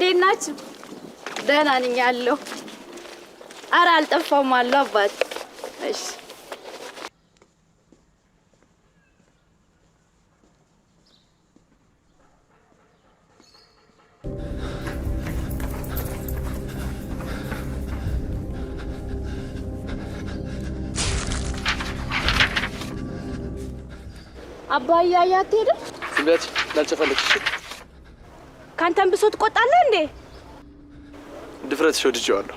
እንዴት ናችሁ? ደህና ነኝ አለሁ። ኧረ አልጠፋሁም አለሁ አባቴ። እሺ። አባዬ አያ አትሄድም? ዝም በያት፣ ላልጨፈልሽ። እሺ? ካንተም ብሶ ትቆጣለህ እንዴ? ድፍረትሽ ወድጄዋለሁ።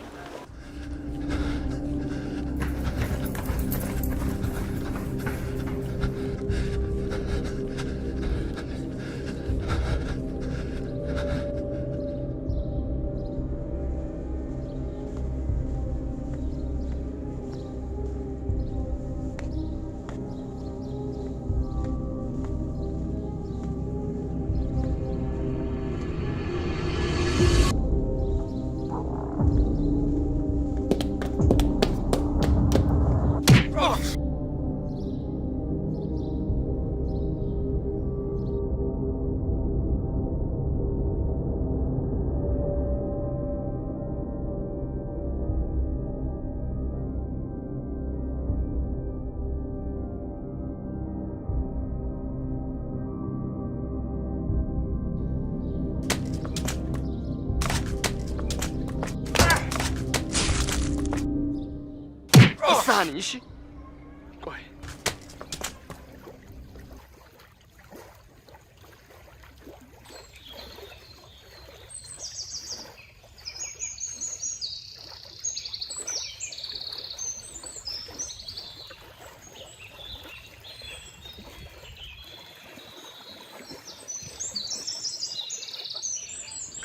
ንስሓኒ፣ እሺ? ቆይ።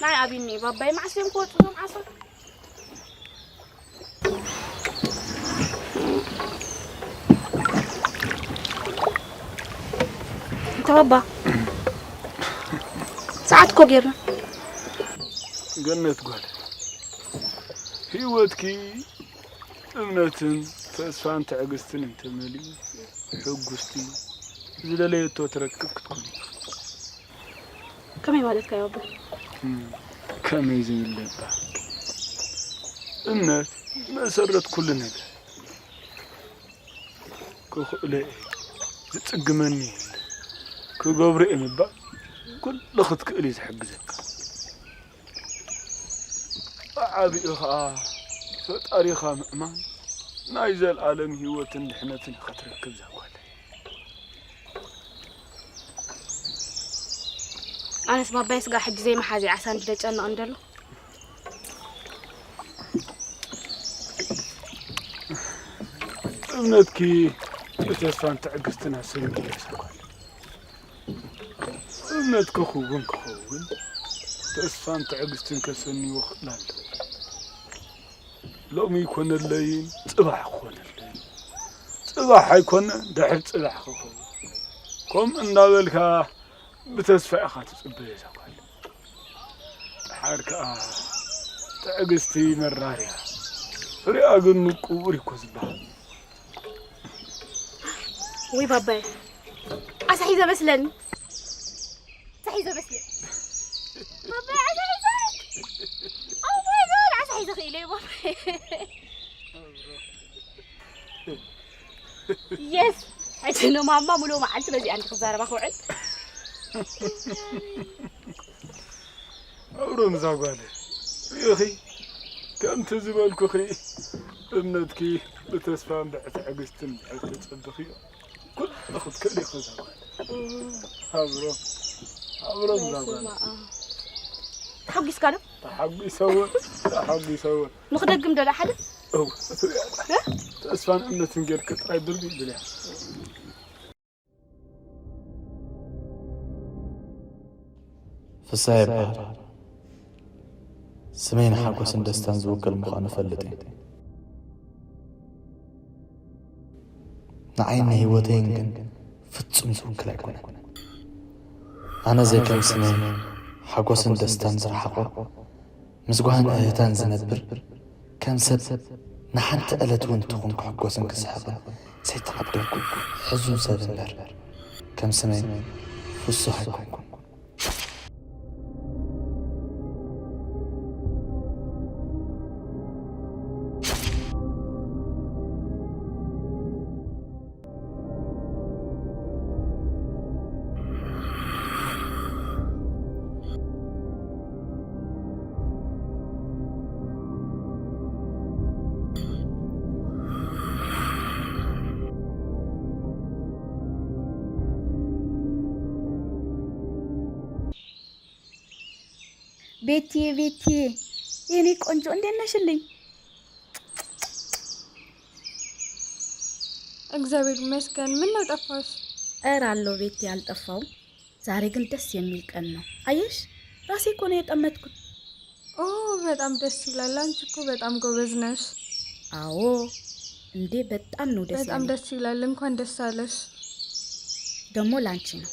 ናይ ኣቢኒ ባባይ መዓስ እዮም ክወፁ እዞም ዓሶ? እንተ ባባ፣ ሰዓት እኮ ጌርና። ገነት ጓል፣ ህይወትኪ እምነትን ተስፋን ትዕግስትን እንተመሊኡ፣ ሕጉስቲ፣ ዝደለየቶ ትረክብ ክትኮን ኢኻ። ከመይ ማለትካ እዩ ኣቦ? እም፣ ከመይ ዘይብለካ። እምነት መሰረት ኩሉ ነገር። ክኽእሎ እየ፣ ዝጽግመኒ የለ፣ ክገብሮ እየ ምባል፣ ኩሉ ክትክእል እዩ ዝሕግዘካ። ብዓቢኡ ኸኣ ፈጣሪኻ ምእማን ናይ ዘልኣለም ህይወትን ድሕነትን ኢኻ ትረክብ እዛ ጓለይ። ኣነስ ባባይ ስጋ ሕጂ ዘይመሓዘ ዓሳ እንዲ ደጨንቕ እንደሎ። እምነትኪ ብተስፋን ትዕግስትን ኣሰሚሩ እየ እዛ ጓል። እምነትኪ ክውን ክኸውን ተስፋን ትዕግስትን ከሰንይዎ ክእል ኣለዎ። ሎሚ ኣይኮነለይን፣ ጽባሕ ክኾነለይ። ጽባሕ ኣይኮነ፣ ድሕር ጽባሕ ክኸውን። ከምኡ እንዳበልካ ብተስፋ ኢኻ ትጽበዮ እዛ ጓል። ደሓር ከኣ ትዕግስቲ መራር እያ፣ ፍሬኣ ግን ምቁር እዩ እኮ ዝበሃል። ውይ ባባይ፣ ዓሳ ሒዘ መስለኒ። ዓሳ ሒዘ መስለኒ። ባባይ፣ ዓሳ ሒዘ። ኣቦይ፣ ዞር ዓሳ ሒዘ ክኢለ እዩ፣ ባባይ። የስ። ሕጂ ንማማ ሙሉእ መዓልቲ በዚኣ እንዲ ክዛረባ ክውዕል። ኣብሮም እዛ ጓል ርኢኺ፣ ከምቲ ዝበልኩኺ እምነትኪ ብተስፋን ብትዕግስትን እንድሕር ተጸብኽዮ፣ ኩሉ ክትክእሊ ኢኺ እዛ ጓል። ኣብሮም፣ ኣብሮም እዛ ጓል። በስመ ኣብ። ተሓጒስካ ዶ? ተሓጒሰ እውን፣ ተሓጒሰ እውን። ንኽደግም ዶ ሓደ? እው፣ እትሪኣ ጓል። እ? ተስፋን እምነትን ጌርኪ ጥራይ ብርቢ ብልያ። ፍስሃ ይበሃል። ስመይ ንሓጎስን ደስታን ዝውክል ምዃኑ እፈልጥ እየ። ንዓይን ንህይወተይን ግን ፍጹም ዝውክል ኣይኮነን። ኣነ ዘይከም ስመይ ሓጎስን ደስታን ዝረሓቖ፣ ምስ ጓህን እህታን ዝነብር፣ ከም ሰብ ንሓንቲ ዕለት እውን ትኹን ክሕጎስን ክስሕቕን ዘይተዓደልኩ ሕዙን ሰብ እምበር፣ ከም ስመይ ፍሱህ ኣይኮንኩን። ቤትዬ፣ ቤትዬ፣ የኔ ቆንጆ፣ እንዴት ነሽልኝ? እግዚአብሔር ይመስገን። ምን ነው ጠፋሽ? ኧረ አለው ቤትዬ፣ አልጠፋውም። ዛሬ ግን ደስ የሚል ቀን ነው። አየሽ፣ ራሴ እኮ ነው የጠመጥኩት። ኦ፣ በጣም ደስ ይላል። አንቺ እኮ በጣም ጎበዝ ነሽ። አዎ እንዴ፣ በጣም ነው ደስ በጣም ያለኝ። ደስ ይላል። እንኳን ደስ አለሽ። ደግሞ ላንቺ ነው።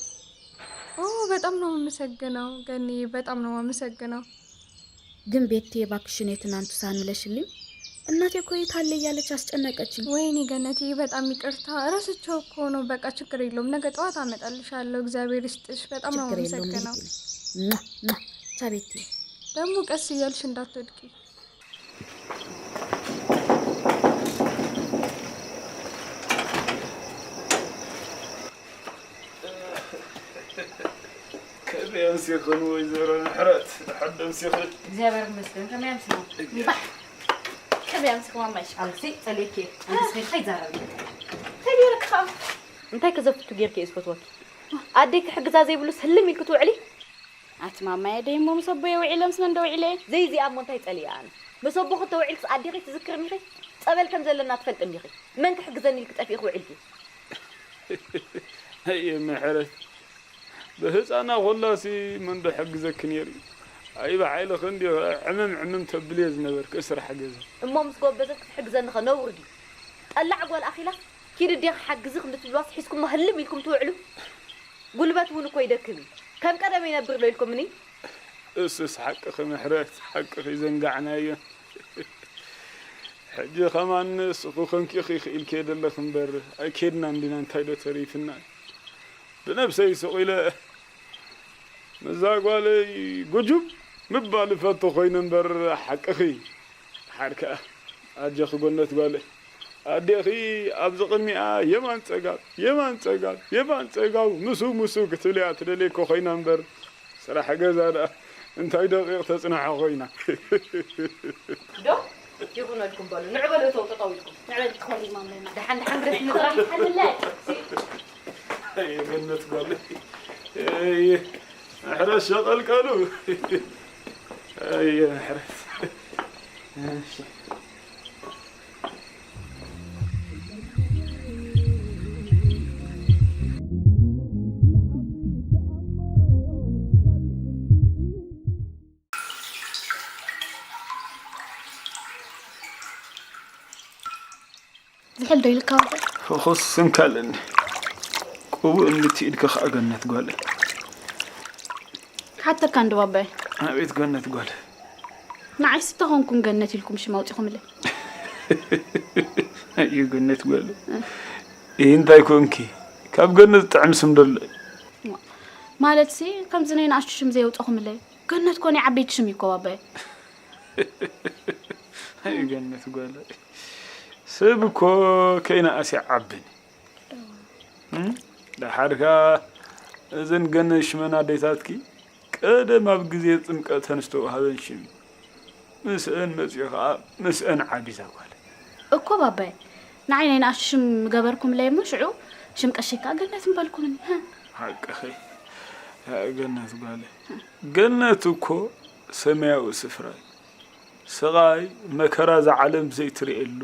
ኦ፣ በጣም ነው የማመሰግነው ገኒ፣ በጣም ነው የማመሰግነው። ግን ቤትዬ፣ እባክሽን የትናንቱ ሳንለሽልኝ፣ እናቴ እኮ የት አለ እያለች አስጨነቀችኝ። ወይኔ ገነቴ፣ በጣም ይቅርታ፣ ረስቼው እኮ ነው። በቃ ችግር የለውም፣ ነገ ጠዋት አመጣልሻለሁ። እግዚአብሔር ይስጥሽ፣ በጣም ነው ችግር የለውም የማመሰግነው። ቤትዬ። ሟ፣ ሟ። ቻው ቤትዬ። ደግሞ ቀስ እያልሽ እንዳትወድቂ። ከመይ ኣምሲኽን ወይዘሮ ምሕረት? ደሓን ዶ ኣምሲኽን? እግዚኣብሔር ይመስገን። ከመይ ኣምሲኹም? እምባሕ፣ ከመይ ኣምሲኹም ኣማይሽ? ኣምሲ ጸልየኪ እየ። ኣንተስ ከይድካ ይዛረብ። እንታይ ገይረኪ ኸኣ? እንታይ ከዘፍቱ ጌርኪ እየ ዝፈትወኪ? ኣደይ ክሕግዛ ዘይብሉስ ህልም ኢልኪ ትውዕሊ? ኣቲ ማማየ ደይ እሞ ምስ ኣቦየ ውዒለ ምስ መን ዶ ውዒለ? ዘይዚኣ እሞ እንታይ ጸሊኣ ኣነ? ምስ ኣቦኺ ተውዒልክስ ኣዴኺ ትዝክርኒ ኢኺ? ጸበል ከም ዘለና ትፈልጢ እንዲኺ? መን ክሕግዘኒ ኢልኪ ጠፊእኺ ውዒልኪ? ኣየ ምሕረት፣ ብህፃና ኮላሲ መን ዶ ሕግዘኪ ነይሩ? ኣይ ብሓይልኺ እንዲ ዕምም ዕምም ተብልዮ ዝነበርኪ ስራሕ ገዛ። እሞ ምስ ጎበዘት ክትሕግዘኒ ኸ ነውሪ ድዩ? ጠላዕ ጓል ኣኺላ ኪዲ ኣዴኺ ሓግዝኽ እንትትብልዋስ ሒዝኩማ ህልም ኢልኩም ትውዕሉ? ጉልበት እውን እኮ ይደክም እዩ። ከም ቀደም ይነብር ዶ ኢልኩምኒ? እሱስ ሓቅኺ ምሕረት፣ ሓቅኺ ዘንጋዕናዮ። ሕጂ ኸማን ንስኺ ኮንኪ ኢኺ ክኢልክዮ ዘለኺ እምበር ኣይከድናን ዲና፣ እንታይ ዶ ተሪፍና? ብነብሰይ ስቕ ኢለ ምስዛ ጓለይ ጉጁብ ምባል እፈቱ ኮይነ እምበር ሓቅኺ። ሓር ከኣ ኣጀኺ ገነት ጓለይ፣ ኣዴኺ ኣብዚ ቅድሚኣ የማን ጸጋም የማን ጸጋም የማን ጸጋም ምሱ ምሱ ክትብል እያ ትደልየኪ ኮይና እምበር ስራሕ ገዛ ደኣ እንታይ ደቂቕ ተጽንሖ ኮይና። ዶ ይኹነልኩም በሉ። ንዑ በሉ እተው ጠጠው ኢልኩም። ንዕበል ትኾኒ ማመና። ደሓን ደሓን ግደፍ ንጥራሕ። ሓንለ። ኣየ ገነት ጓለይ፣ ኣየ ምሕረት ሸቐልቀሉ። ኣየ ምሕረት። እሺ። ዝሕል ዶ ኢልካ ወደ ፈኹስ እንካለኒ። ቅቡእ እንድቲ ኢድኪ ኸኣ ገነት ጓለይ። ሓተካ እንዶ ባባይ። ኣቤት ገነት ጓል። ንዓይስ እንተኾንኩም ገነት ኢልኩም ሽም ኣውጺኹምለይ። ኣዩ ገነት ጓል። ይህ እንታይ ኮንኪ? ካብ ገነት ጥዕም ስም ደሎ። ማለትሲ ከምዚ ናይ ንኣሽቱ ሽም ዘየውጻኹምለይ። ገነት ኮነ ዓበይቲ ሽም እዩ እኮ ባባይ። ኣዩ ገነት ጓል። ሰብ እኮ ከይነኣስ ይዓብን። እም? ደሓር ከኣ እዘን ገነት ሽመን ኣዴታትኪ ቀደም ኣብ ግዜ ጥምቀተን ዝተዋህበን ሽም እዩ። ምስአን መጺኡ ከኣ ምስአን ዓቢዛ ጓል። እኮ ባባይ ንዓይ ናይ ንኣሽቱ ሽም ገበርኩምለይ እሞ ሽዑ ሽም ቀሺ ከኣ ገነት ምበልኩምኒ። ሓቅኺ ገነት ጓል። ገነት እኮ ሰማያዊ ስፍራ እዩ። ስቓይ መከራ እዛ ዓለም ዘይትርእየሉ፣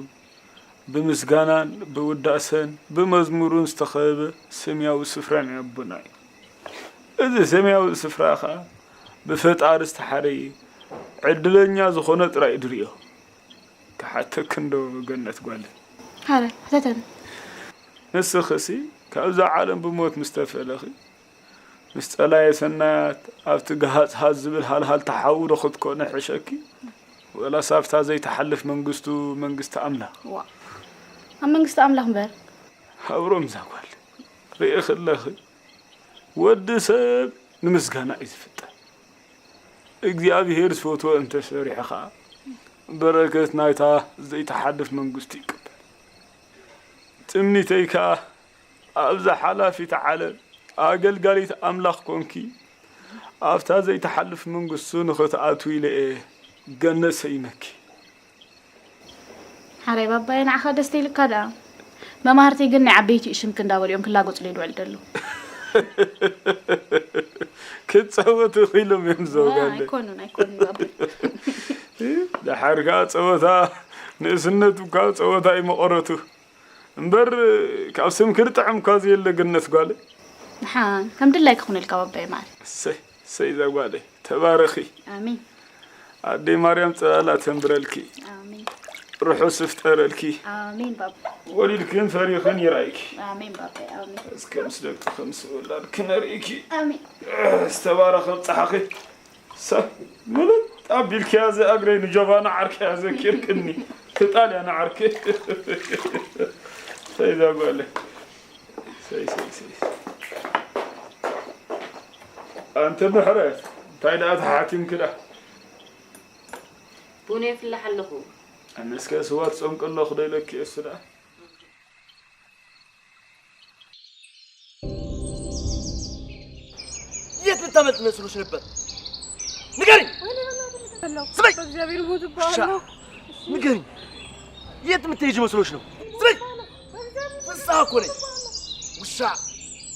ብምስጋናን ብውዳሰን ብመዝሙሩን ዝተኸበበ ሰማያዊ ስፍራ ናይ ኣቦና እዩ። እዚ ሰማያዊ ስፍራ ኸኣ ብፈጣሪ ዝተሓረየ ዕድለኛ ዝኾነ ጥራይ እዩ ዝርእዮ። ክሓተኪ እንዶ ገነት ጓል። ሃረ ሕተተኒ። ንስኽሲ ካብዛ ዓለም ብሞት ምስ ተፈለኺ፣ ምስ ጸላየ ሰናያት ኣብቲ ገሃጽ ሃጽ ዝብል ሃልሃልታ ሓዊ ዶ ክትኮኒ ሕሸኪ? ወላስ ኣብታ ዘይትሓልፍ መንግስቱ፣ መንግስቲ ኣምላኽ? ዋ ኣብ መንግስቲ ኣምላኽ እምበር። ሃብሮም እዛ ጓል ርእኺ ኣለኺ፣ ወዲ ሰብ ንምስጋና እዩ ዝፍጠር። እግዚኣብሄር ዝፈትዎ እንተሰሪሑ ኸኣ በረከት ናይታ ዘይትሓልፍ መንግስቱ ይቅበል። ትምኒተይ ከኣ ኣብዛ ሓላፊት ዓለም ኣገልጋሊት ኣምላኽ ኮንኪ ኣብታ ዘይትሓልፍ መንግስቱ ንኽትኣትዊ ኢለ እየ ገነት ሰይመኪ። ሓራይ ባባየ ንዓኻ ደስ ተይልካ ደኣ። መማህርተይ ግን ናይ ዓበይቲ እዩ ሽምኪ እንዳበሉ እዮም ክላገጹለይ ዝውዕሉ ዘለዉ። ክጻወቱ ኢሎም እዮም ዘወጋለ። ኣይኮኑን፣ ኣይኮኑን ባባ። ደሓር ከኣ ጸወታ፣ ንእስነቱ እኳ ጸወታ እዩ መቐረቱ። እምበር ካብ ስምኪ ዝጥዕም እኳ ዘየለ ገነት ጓለ። ደሓን፣ ከም ድላይኪ ኩነልካ ባባየ ማር። እሰይ፣ እሰይ እዛ ጓለይ። ተባረኺ። ኣሜን። ኣደይ ማርያም ጽላላ ተንብረልኪ። ኣሜን። ርሑስ ይፍጠረልኪ። ኣሜን ባባ። ወሊድክን ፈሪኽን ይርኣይኪ። ኣሜን ባባ፣ ኣሜን። እስከ ምስ ደቂ ከም ስውላድ ክነርእይኪ። ኣሜን። ዝተባረኸ ብጽሓኺ። ሰብ ምልጥ ኣቢልኪ ያዘ ኣግረይ ንጆቫና ዓርከይ ኣዘኪርክኒ። ትጣልያ ንዓርከይ። ሰይ እዛ ጓለይ። ሰይ፣ ሰይ፣ ሰይ። ኣንተ ምሕረት፣ እንታይ ደኣ ተሓቲምኪ ደኣ? ቡን የፍልሕ ኣለኹ። ኣነስከ ስዋ ትጸምቂ ኣለኹ ዶ ኢለኪ እሱ ደኣ? የት ልታመልጥ መስሎሽ ነበር? ንገሪኝ! ስበይ! በእግዚአብሔር ሞት ውሻ! እባላለሁ። ንገሪኝ! የት ምትሄጂ መስሎሽ ነው? ስበይ! ፍስሐ እኮ ነኝ! ውሻ!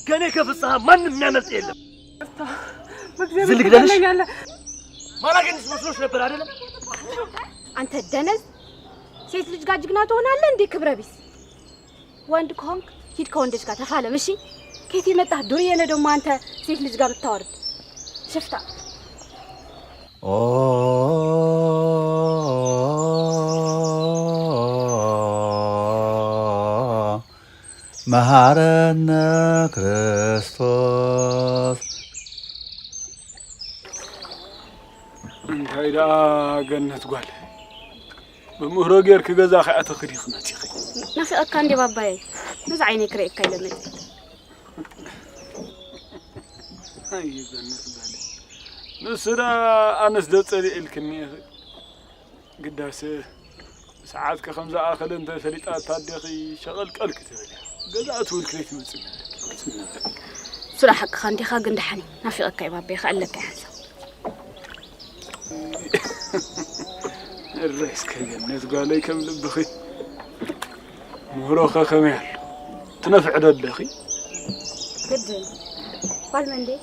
ከእኔ ከፍስሐ ማንም የሚያመልጥ የለም! በእግዚአብሔር ዝልግደልሽ? ትገለኛለህ። ማላገኝሽ መስሎሽ ነበር አይደለም? አንተ ደነዝ፣ ሴት ልጅ ጋር ጅግና ትሆናለህ እንዴ? ክብረ ቢስ! ወንድ ከሆንክ ሂድ ከወንዶች ጋር ተፋለም። እሺ፣ ከየት የመጣህ ዱርዬ ነህ ደግሞ አንተ ሴት ልጅ ጋር የምታወርድ ሽፍታ። ኦ መሃረነ ክርስቶስ። እንታይ ደኣ ገነት ጓል፣ ብምህሮ ጌርኪ ገዛ ከይኣተኺ ዲኺ መጺኺ? ናፊቐካ እንዴ ባባየ? ነዚ ዓይነይ ክርእየካ ኢለ መጺኤ። ኣይ ገነት ጓል፣ ንሱ ደኣ ኣነስ ዶ ጸሊኤልክኒ ኢኺ? ግዳስ ሰዓትኪ ከም ዝኣኸለ እንተ ፈሊጣታ ኣዴኺ ሸቐልቀል ክትብል እያ። ገዛ ትውልኪ ዘይትመጽእ ነበርኪ። እሱ ደኣ ሓቅኻ እንዲኻ፣ ግን ደሓን እዩ። ናፊቐካ እዩ ባባየ፣ ክኣለካ እየ ሓንሳብ። እረ እስከ ገነት ጓለይ ከም ልብኺ። ምህሮኸ ከመይ ኣሎ? ትነፍዒ ዶ ኣለኺ? ግድን። ጓል መን ድየ?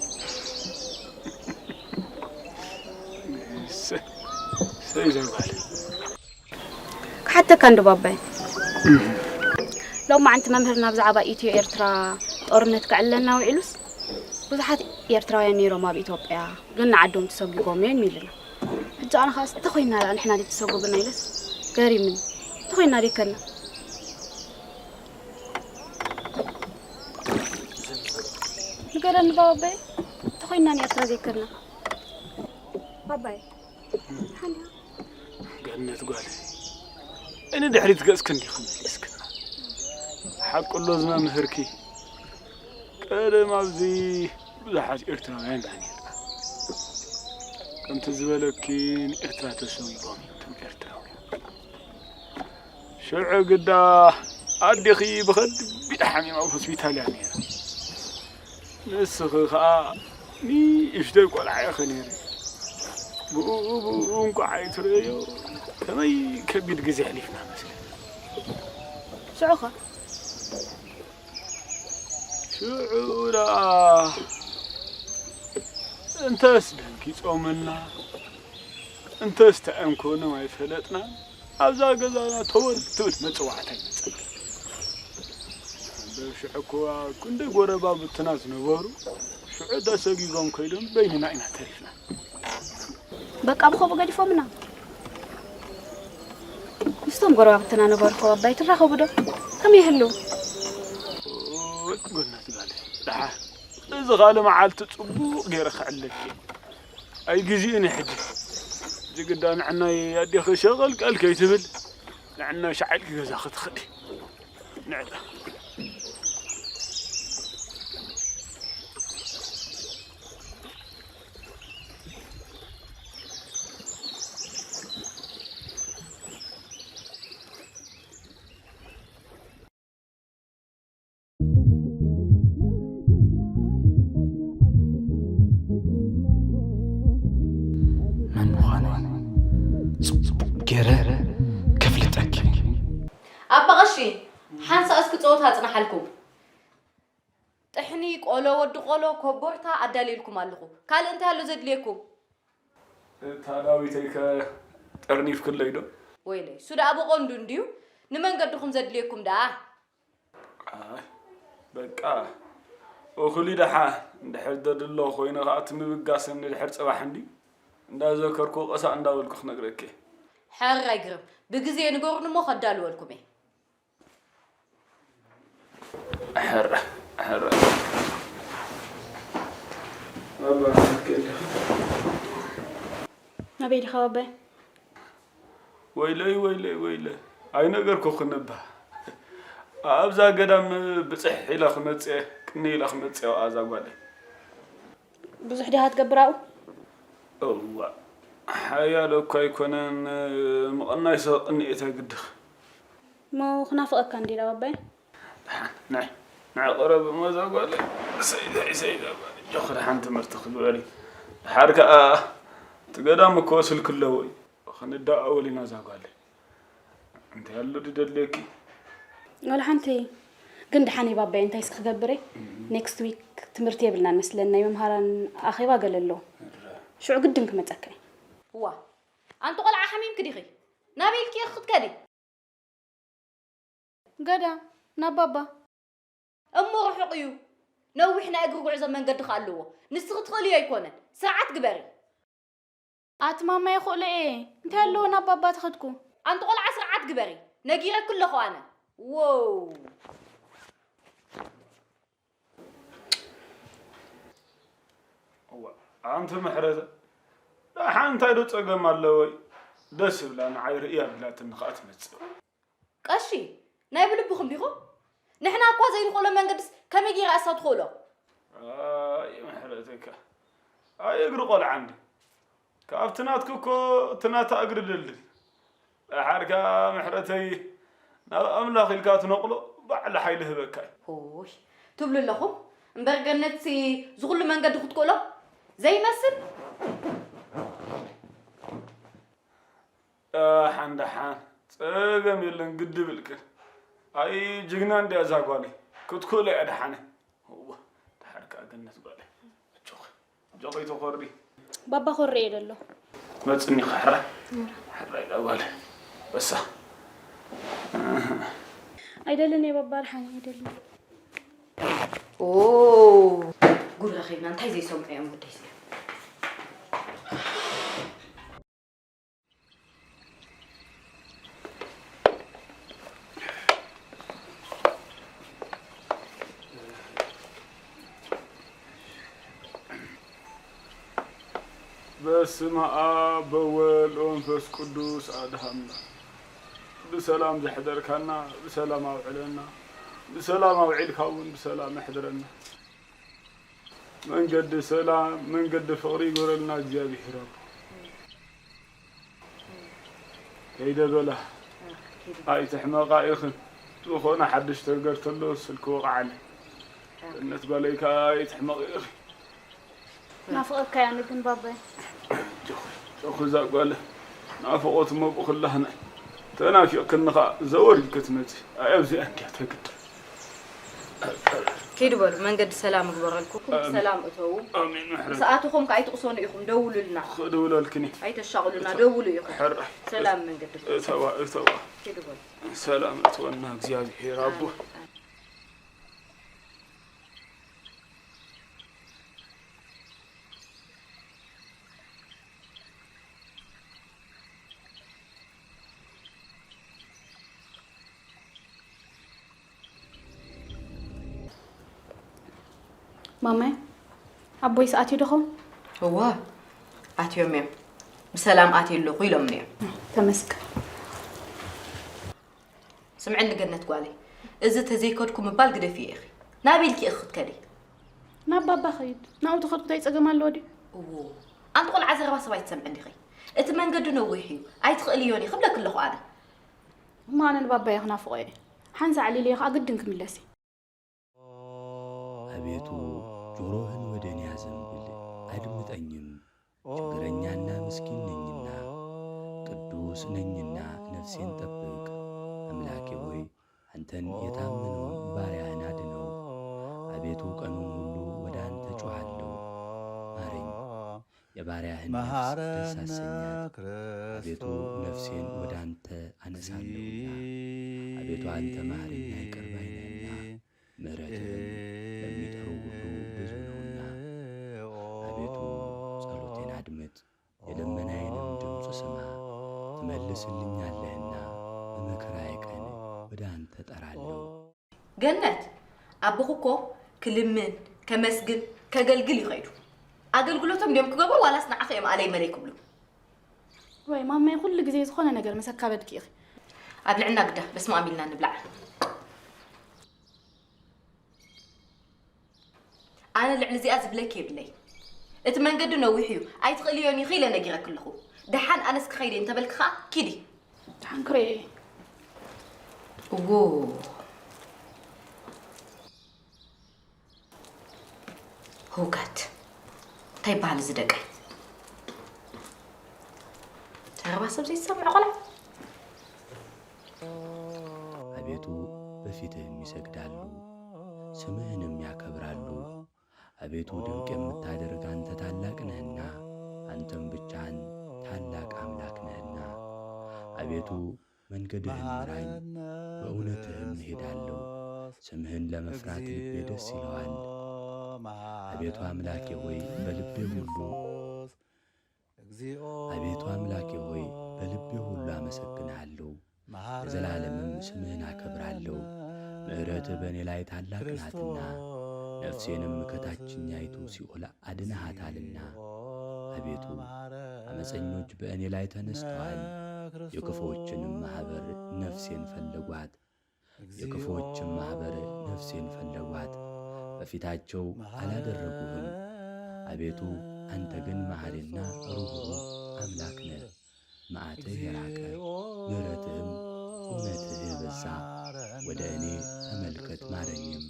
እሰ-፣ እሰይ እዛ ጓል። ክሓተካ እንዶ ባባይ። ሎማዓንቲ መምህርና ብዛዕባ ኢትዮ ኤርትራ ጦርነት ከዕልለና ውዒሉስ፣ ብዙሓት ኤርትራውያን ነይሮም ኣብ ኢትዮጵያ፣ ግን ንዓዶም ተሰጒጎም እዮም ኢሉና። ሕጂ ኣነ ኸኣስ እንተኾይንና ደኣ ንሕና ደይ ተሰጎግና ኢለስ ገሪምኒ። እንተኾይንና ደይ ከና? ንገረኒ ባባይ፣ እንተኾይንና ንኤርትራ ዘይከድና? ባባይ፣ ሓንዲያ። ገነት ጓል፣ ንድሕሪት ገጽኪ እንዲኺ መሊስክና። ሓቂ ኣሎ እዚ መምህርኪ። ቀደም ኣብዚ ብዙሓት ኤርትራውያን ኢና ነርና። ከምቲ ዝበለኪ ንኤርትራ ተሰዊኦም እዮም እቶም ኤርትራውያን። ሽዑ ግዳ ኣዴኺ ብኸቢድ ሓሚማ ኣብ ሆስፒታል እያ ነይራ። ንስኺ ኸኣ ንእሽተይ ቆልዓ ኢኺ ነይርኪ። ብኡ ብኡ እንቋዕ ኣይትርእዮ ከመይ ከቢድ ግዜ ኣሕሊፍና መስለኒ። ሽዑ ኸ? ሽዑ ደኣ እንተስ ደንጊጾምና፣ እንተስ እንታይ ኮኖም ኣይፈለጥናን። ኣብዛ ገዛና ተወል ትብል መጽዋዕታ ይመጸና። እምበር ሽዑ እኮ ክንደይ ጎረባብትና ዝነበሩ፣ ሽዑ ተሰጊጎም ከይዶም በይንና ኢና ተሪፍና። በቃ ብኸምኡ ገዲፎምና። ምስቶም ጎረባብትና ነበሩ እኮ ኣባይ ትራኸቡ ዶ? ከመይ ይህልው? ኦይ፣ ጎነት ጋል። ደሓ፣ እዚ ካልእ መዓልቲ ጽቡቕ ገይረ ክዕለልኪ። ኣይግዜኡን እዩ ሕጂ። ሕጂ ግዳ ንዕናይ ኣዴኺ ሸቐልቀል ከይትብል፣ ንዕናይ ሻዕ ኢልኪ ገዛኺ ትኸዲ። ንዕዳ። መን ምዃነይ ጽቡቕ ገይረ ከፍልጠኪ። ኣባ ቀሺ፣ ሓንሳእ እስኪ ጸወታ ኣጽንሓልኩም። ጥሕኒ፣ ቆሎ፣ ወዲ ቆሎ፣ ኮቦርታ ኣዳልየልኩም ኣለኹ። ካልእ እንታይ ኣሎ ዘድልየኩም? እታ ዳዊተይ ከ ጠርኒፍክለይ ዶ? ወይለይ፣ እሱ ደኣ ብቐንዱ እንድዩ። ንመንገድኹም ዘድልየኩም ደኣ? ኣይ፣ በቃ፣ እኹል ደሓ፣ እንድሕር ዘድሎ ኮይኑ ኸኣ እቲ ምብጋስ ንድሕር ጽባሕ እንድዩ። እንዳዘከርኩ ቀሳእ እንዳበልኩ ክነግረኪ። ሕራይ ግርም፣ ብግዜ ንገሩኒ እሞ ከዳልወልኩም እየ። ሕረ፣ ሕረ። ኣባ፣ ከይደ። ኣበይ ዲኻ ባባይ? ወይለይ፣ ወይለይ፣ ወይለይ። ኣይነገርኩኽን እባ። ኣብዛ ገዳም ብጽሕ ኢለ ክመጽእ፣ ቅንይ ኢለ ክመጽእ፣ ኣብኣ እዛ ጓለይ። ብዙሕ ዲኻ ትገብር ኣብኡ? እዋ፣ ሓያሎ እኳ ኣይኮነን፣ ምቕናይ ሰብ ቅንኢ ተግድኽ። እሞ ክናፍቐካ እንድዩ ባባይ። ደሓን፣ ንዒ፣ ንዒ ቅረቢ እሞ እዛ ጓለይ። ሰይዳ፣ ሰይዳ ጓለይ፣ ጆኽ ደሓን ትምህርቲ ክግበሪ። ደሓር ከኣ እቲ ገዳም እኮ ስልኪ ኣለዎ እዩ። ክንደዋወል ኢና እዛ ጓለይ። እንታይ ኣሎ ድደልየኪ? ወላ ሓንቲ። ግን ደሓን እየ ባባይ፣ እንታይ እስኪ ክገብር እየ? ኔክስት ዊክ ትምህርቲ የብልናን መስለኒ፣ ናይ መምሃራን ኣኼባ ገለ ኣሎ። ሽዑ ግድን ክመጸካ እየ። እዋ፣ ኣንቲ ቆልዓ ሓሚምኪ ዲኺ? ናበይ ኢልኪ ኢኺ ክትከዲ? ገዳም፣ ናብ ባባ። እሞ ርሑቕ እዩ። ነዊሕ ናይ እግሪ ጉዕዞ መንገዲ ከኣ ኣለዎ። ንስኺ ትኽእልዮ ኣይኮነን። ስርዓት ግበሪ። ኣቲ ማማ ይኽእሎ እየ። እንታይ ኣለዎ ናብ ባባ ተኸድኩ? ኣንቲ ቆልዓ ስርዓት ግበሪ። ነጊረኪ ኣለኹ ኣነ። ዎው። እዋ፣ ኣንቲ ምሕረት፣ ደሓን እንታይ ዶ ጸገም ኣለዎ? ደስ ይብላ፣ ንዓይ ርእያ ኣቢላትኒ ከኣ ትመጽእ። ቀሺ፣ ናይ ብልብኹም ዲኹም? ንሕና እኳ ዘይንኽእሎ መንገድስ ከመይ ገይራ እሳ ትኽእሎ? ኣይ ምሕረተይ ከ፣ ኣይ እግሪ ቆልዓ እንዲ። ካብቲ ናትኪ እኮ እቲ ናታ እግሪ ደልድል። ደሓር ከኣ ምሕረተይ፣ ናብ ኣምላኽ ኢልካ ትነቕሎ ባዕሉ ሓይሊ ህበካ እዩ። ሆይ፣ ትብሉ ኣለኹም? እምበር ገነትሲ ዝኹሉ መንገዲ ክትክእሎ ዘይመስል? ደሓን ደሓን፣ ጸገም የለን፣ ግዲ ብልክን። ኣይ ጅግና እንድያ እዛ ጓለይ፣ ክትክእሎ እያ ደሓነ። እወ፣ ደሓር ከኣ ገነት ጓለይ። ኣጆኺ፣ ኣጆኺ ኣይትኾሪ። ባባ ኮሪ እየ ደሎ። መጽኒ ክሕራ፣ ሕራ ኢላ ጓለይ። በሳ። ኣይደልን እየ ባባ፣ ደሓን እየ፣ ኣይደልን። ኦ፣ ጉድ ረኺብና፣ እንታይ ዘይሰምዑ እዮም ወደይ። በስመ አብ ወወልድ ወመንፈስ ቅዱስ አሐዱ አምላክ። ብሰላም ዘሕደርካና ብሰላም ኣውዕለና፣ ብሰላም ኣውዒልካ እውን ብሰላም ኣሕድረና። መንገዲ ሰላም፣ መንገዲ ፍቕሪ ይግበረልና እግዚኣብሔር ኣቦ። ከይደ በላ፣ ኣይትሕመቓ ኢኽን። ዝኾነ ሓድሽ ነገር ተሎ ስልኪ ወቕዓለይ። ገነት ጓለይ ከኣ ኣይትሕመቒ ኢኺ። ናፍቐካ እያ ግን ባባይ። ጆኺ፣ ጆኺ እዛ ጓለ ናፍቖት እሞ ብኹላህና እዩ። ተናፊቕክኒ ኸኣ ዘወር ኢልኪ ትመጺ። ኣይ ኣብዚኣ እንድያ ተግድል። ኪዱ በሉ፣ መንገዲ ሰላም ይግበረልኩም። ኣሜን። ብሰላም እተዉ። ኣሜን። ምሕረት። ምስ ኣተኹም ከኣ ኣይትቕሰኑ ኢኹም፣ ደውሉልና። ክድውለልክን እየ። ኣይተሻቕሉና፣ እተ-፣ ደውሉ ኢኹም። ሕራይ። ሰላም መንገዲ። እተዋ፣ እተዋ። ኪዱ በሉ። ሰላም እትወና እግዚኣብሔር ኣቦ። ኣሜን፣ ኣሜን። ማማይ፣ ኣቦይስ ኣትዩ ዶ ኸውን? እወ፣ ኣትዮም እዮም። ብሰላም ኣትየ ኣለኹ ኢሎምኒ እዮም። ተመስገን። ስምዕኒ ገነት ጓለይ፣ እዚ ተዘይከድኩ ምባል ግደፍዮ ኢኺ። ናበይ ኢልኪ ኢኺ ክትከዲ? ናብ ባባ ኸይድ። ናብኡ ተኸድኩ እንታይ ጸገም ኣለዎ ድዩ? እዎ፣ ኣንቲ ቆልዓ ዘረባ ሰብ ኣይትሰምዕን ዲኺ? እቲ መንገዲ ነዊሕ እዩ፣ ኣይትኽእልዮን ኢኺ ክብለኪ ኣለኹ ኣነ። እሞ ኣነ ንባባየ ክናፍቖ እየ። ሓንሳእ ኣዕሊለዮ ኸኣ ግድን ክምለስ እየ። አቤቱ ጆሮህን ወደ እኔ አዘንብል አድምጠኝም። ችግረኛና ምስኪን ነኝና ቅዱስ ነኝና ነፍሴን ጠብቅ። አምላኬ ሆይ አንተን የታመነውን ባሪያህን አድነው። አቤቱ ቀኑን ሁሉ ወደ አንተ እጮኻለሁ፣ ማረኝ። የባሪያህን ነፍስ ደስ አሰኛት። አቤቱ ነፍሴን ወደ አንተ አነሳለሁና። አቤቱ አንተ መሐሪና ይቅር ባይ ነህና፣ ምሕረትህም ለሚጠሩ ሁሉ ብዙ ነውና። አቤቱ ጸሎቴን አድምጥ፣ የልመናዬንም ድምፅ ስማ። ትመልስልኛለህና በመከራዬ ቀን ወደ አንተ እጠራለሁ። ገነት፣ ኣቦኹ እኮ ክልምን፣ ከመስግን፣ ከገልግል እዩ ከይዱ። ኣገልግሎቶም ድዮም ክገብሩ ዋላስ ንዓኺ እዮም ኣለይ መለይ ክብሉ? ወይ ማማይ፣ ኩሉ ግዜ ዝኾነ ነገር ምስ ኣካበድኪ ኢኺ። ኣብልዕና ግዳ በስመ ኣብ ኢልና ንብላዕ። ኣነ ልዕሊ እዚኣ ዝብለኪ የብለይ። እቲ መንገዲ ነዊሕ እዩ፣ ኣይትኽእልዮን ኢኺ ኢለ ነጊረኪ ኣለኹ። ደሓን ኣነስ ክኸይድ እየ እንተበልኪ ኸኣ ኪዲ። ደሓን ክርእዮ እየ። እዎ። ህውከት እንታይ ይበሃል እዚ ደቀይ? ተረባ ሰብ ዘይሰምዕ ቆልዓ። አቤቱ በፊትህም ይሰግዳሉ፣ ስምህንም ያከብራሉ። አቤቱ ድንቅ የምታደርግ አንተ ታላቅ ነህና፣ አንተም ብቻህን ታላቅ አምላክ ነህና። አቤቱ መንገድህን ምራኝ፣ በእውነትህም እሄዳለሁ። ስምህን ለመፍራት ልቤ ደስ ይለዋል። አቤቱ አምላኬ ሆይ በልቤ ሁሉ አቤቱ አምላኬ ሆይ በልቤ ሁሉ አመሰግንሃለሁ። ለዘላለምም ስምህን አከብራለሁ። ምሕረትህ በእኔ ላይ ታላቅ ናትና፣ ነፍሴንም ከታችኛይቱ ሲኦል አድነሃታልና። አቤቱ አመፀኞች በእኔ ላይ ተነስተዋል፣ የክፉዎችንም ማህበር ነፍሴን ፈለጓት። የክፉዎችም ማህበር ነፍሴን ፈለጓት፣ በፊታቸው አላደረጉህም። አቤቱ አንተ ግን መሐሪና ርኅሩህ አምላክ ነህ። መዓትህ የራቀ ምሕረትህም እውነትህ የበዛ፣ ወደ እኔ ተመልከት ማረኝም።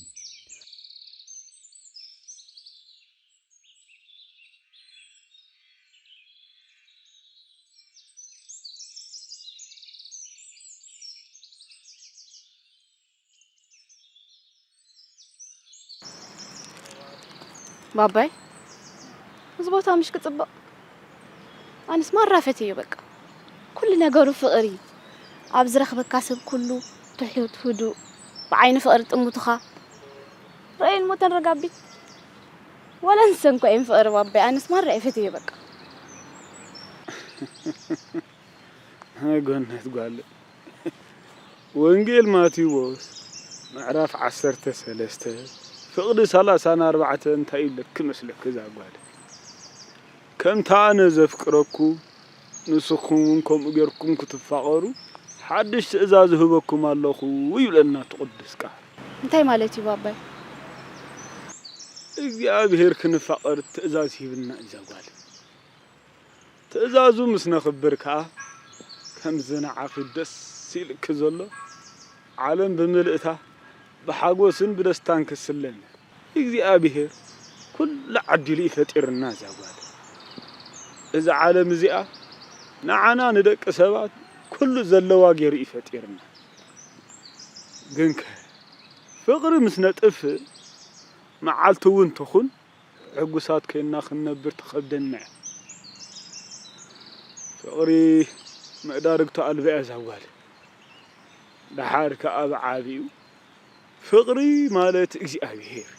ባባይ፣ እዚ ቦታ ምሽ ክጽብቕ? ኣነስ ማራ ፈትዮ በቃ። ኩሉ ነገሩ ፍቕሪ፣ ኣብ ዝረኽበካ ሰብ ኩሉ ትሑት፣ ህዱእ፣ ብዓይኒ ፍቕሪ ጥምቱኻ። ርእየን ሞተን ረጋቢት። ወላ ንሰን እኮ እየን ፍቕሪ ባባይ፣ ኣነስ ማራ እየ ፈትዮ በቃ። ጎነት ጓል። ወንጌል ማቴዎስ ምዕራፍ ዓሰርተ ሰለስተ ፍቕዲ ሰላሳን ኣርባዕተን እንታይ ይብለኪ መስለኪ እዛ ጓል? ከምቲ ኣነ ዘፍቅረኩም ንስኹም እውን ከምኡ ጌርኩም ክትፋቐሩ ሓድሽ ትእዛዝ እህበኩም ኣለኹ ይብለና እቲ ቅዱስ ቃል። እንታይ ማለት እዩ ባባይ? እግዚኣብሔር ክንፋቐር ትእዛዝ ሂብና እዩ እዛ ጓል። ትእዛዙ ምስ ነኽብር ከኣ ከምዚ ንዓኺ ደስ ኢልኪ ዘሎ ዓለም ብምልእታ ብሓጎስን ብደስታን ክትስለም እያ። እግዚኣብሔር ኩሉ ዓዲሉ እዩ ፈጢርና እዛ ጓል። እዛ ዓለም እዚኣ ንዓና ንደቂ ሰባት ኩሉ ዘለዋ ገይሩ እዩ ፈጢርና። ግንከ ፍቕሪ ምስ ነጥፍእ መዓልቲ እውን ትኹን ሕጉሳት ኮይንና ክንነብር ትኸብደና እያ። ፍቕሪ መዳርግቱ ኣልባ እያ እዛ ጓል። ደሓር ከኣ ብዓቢኡ ፍቕሪ ማለት እግዚኣብሄር፣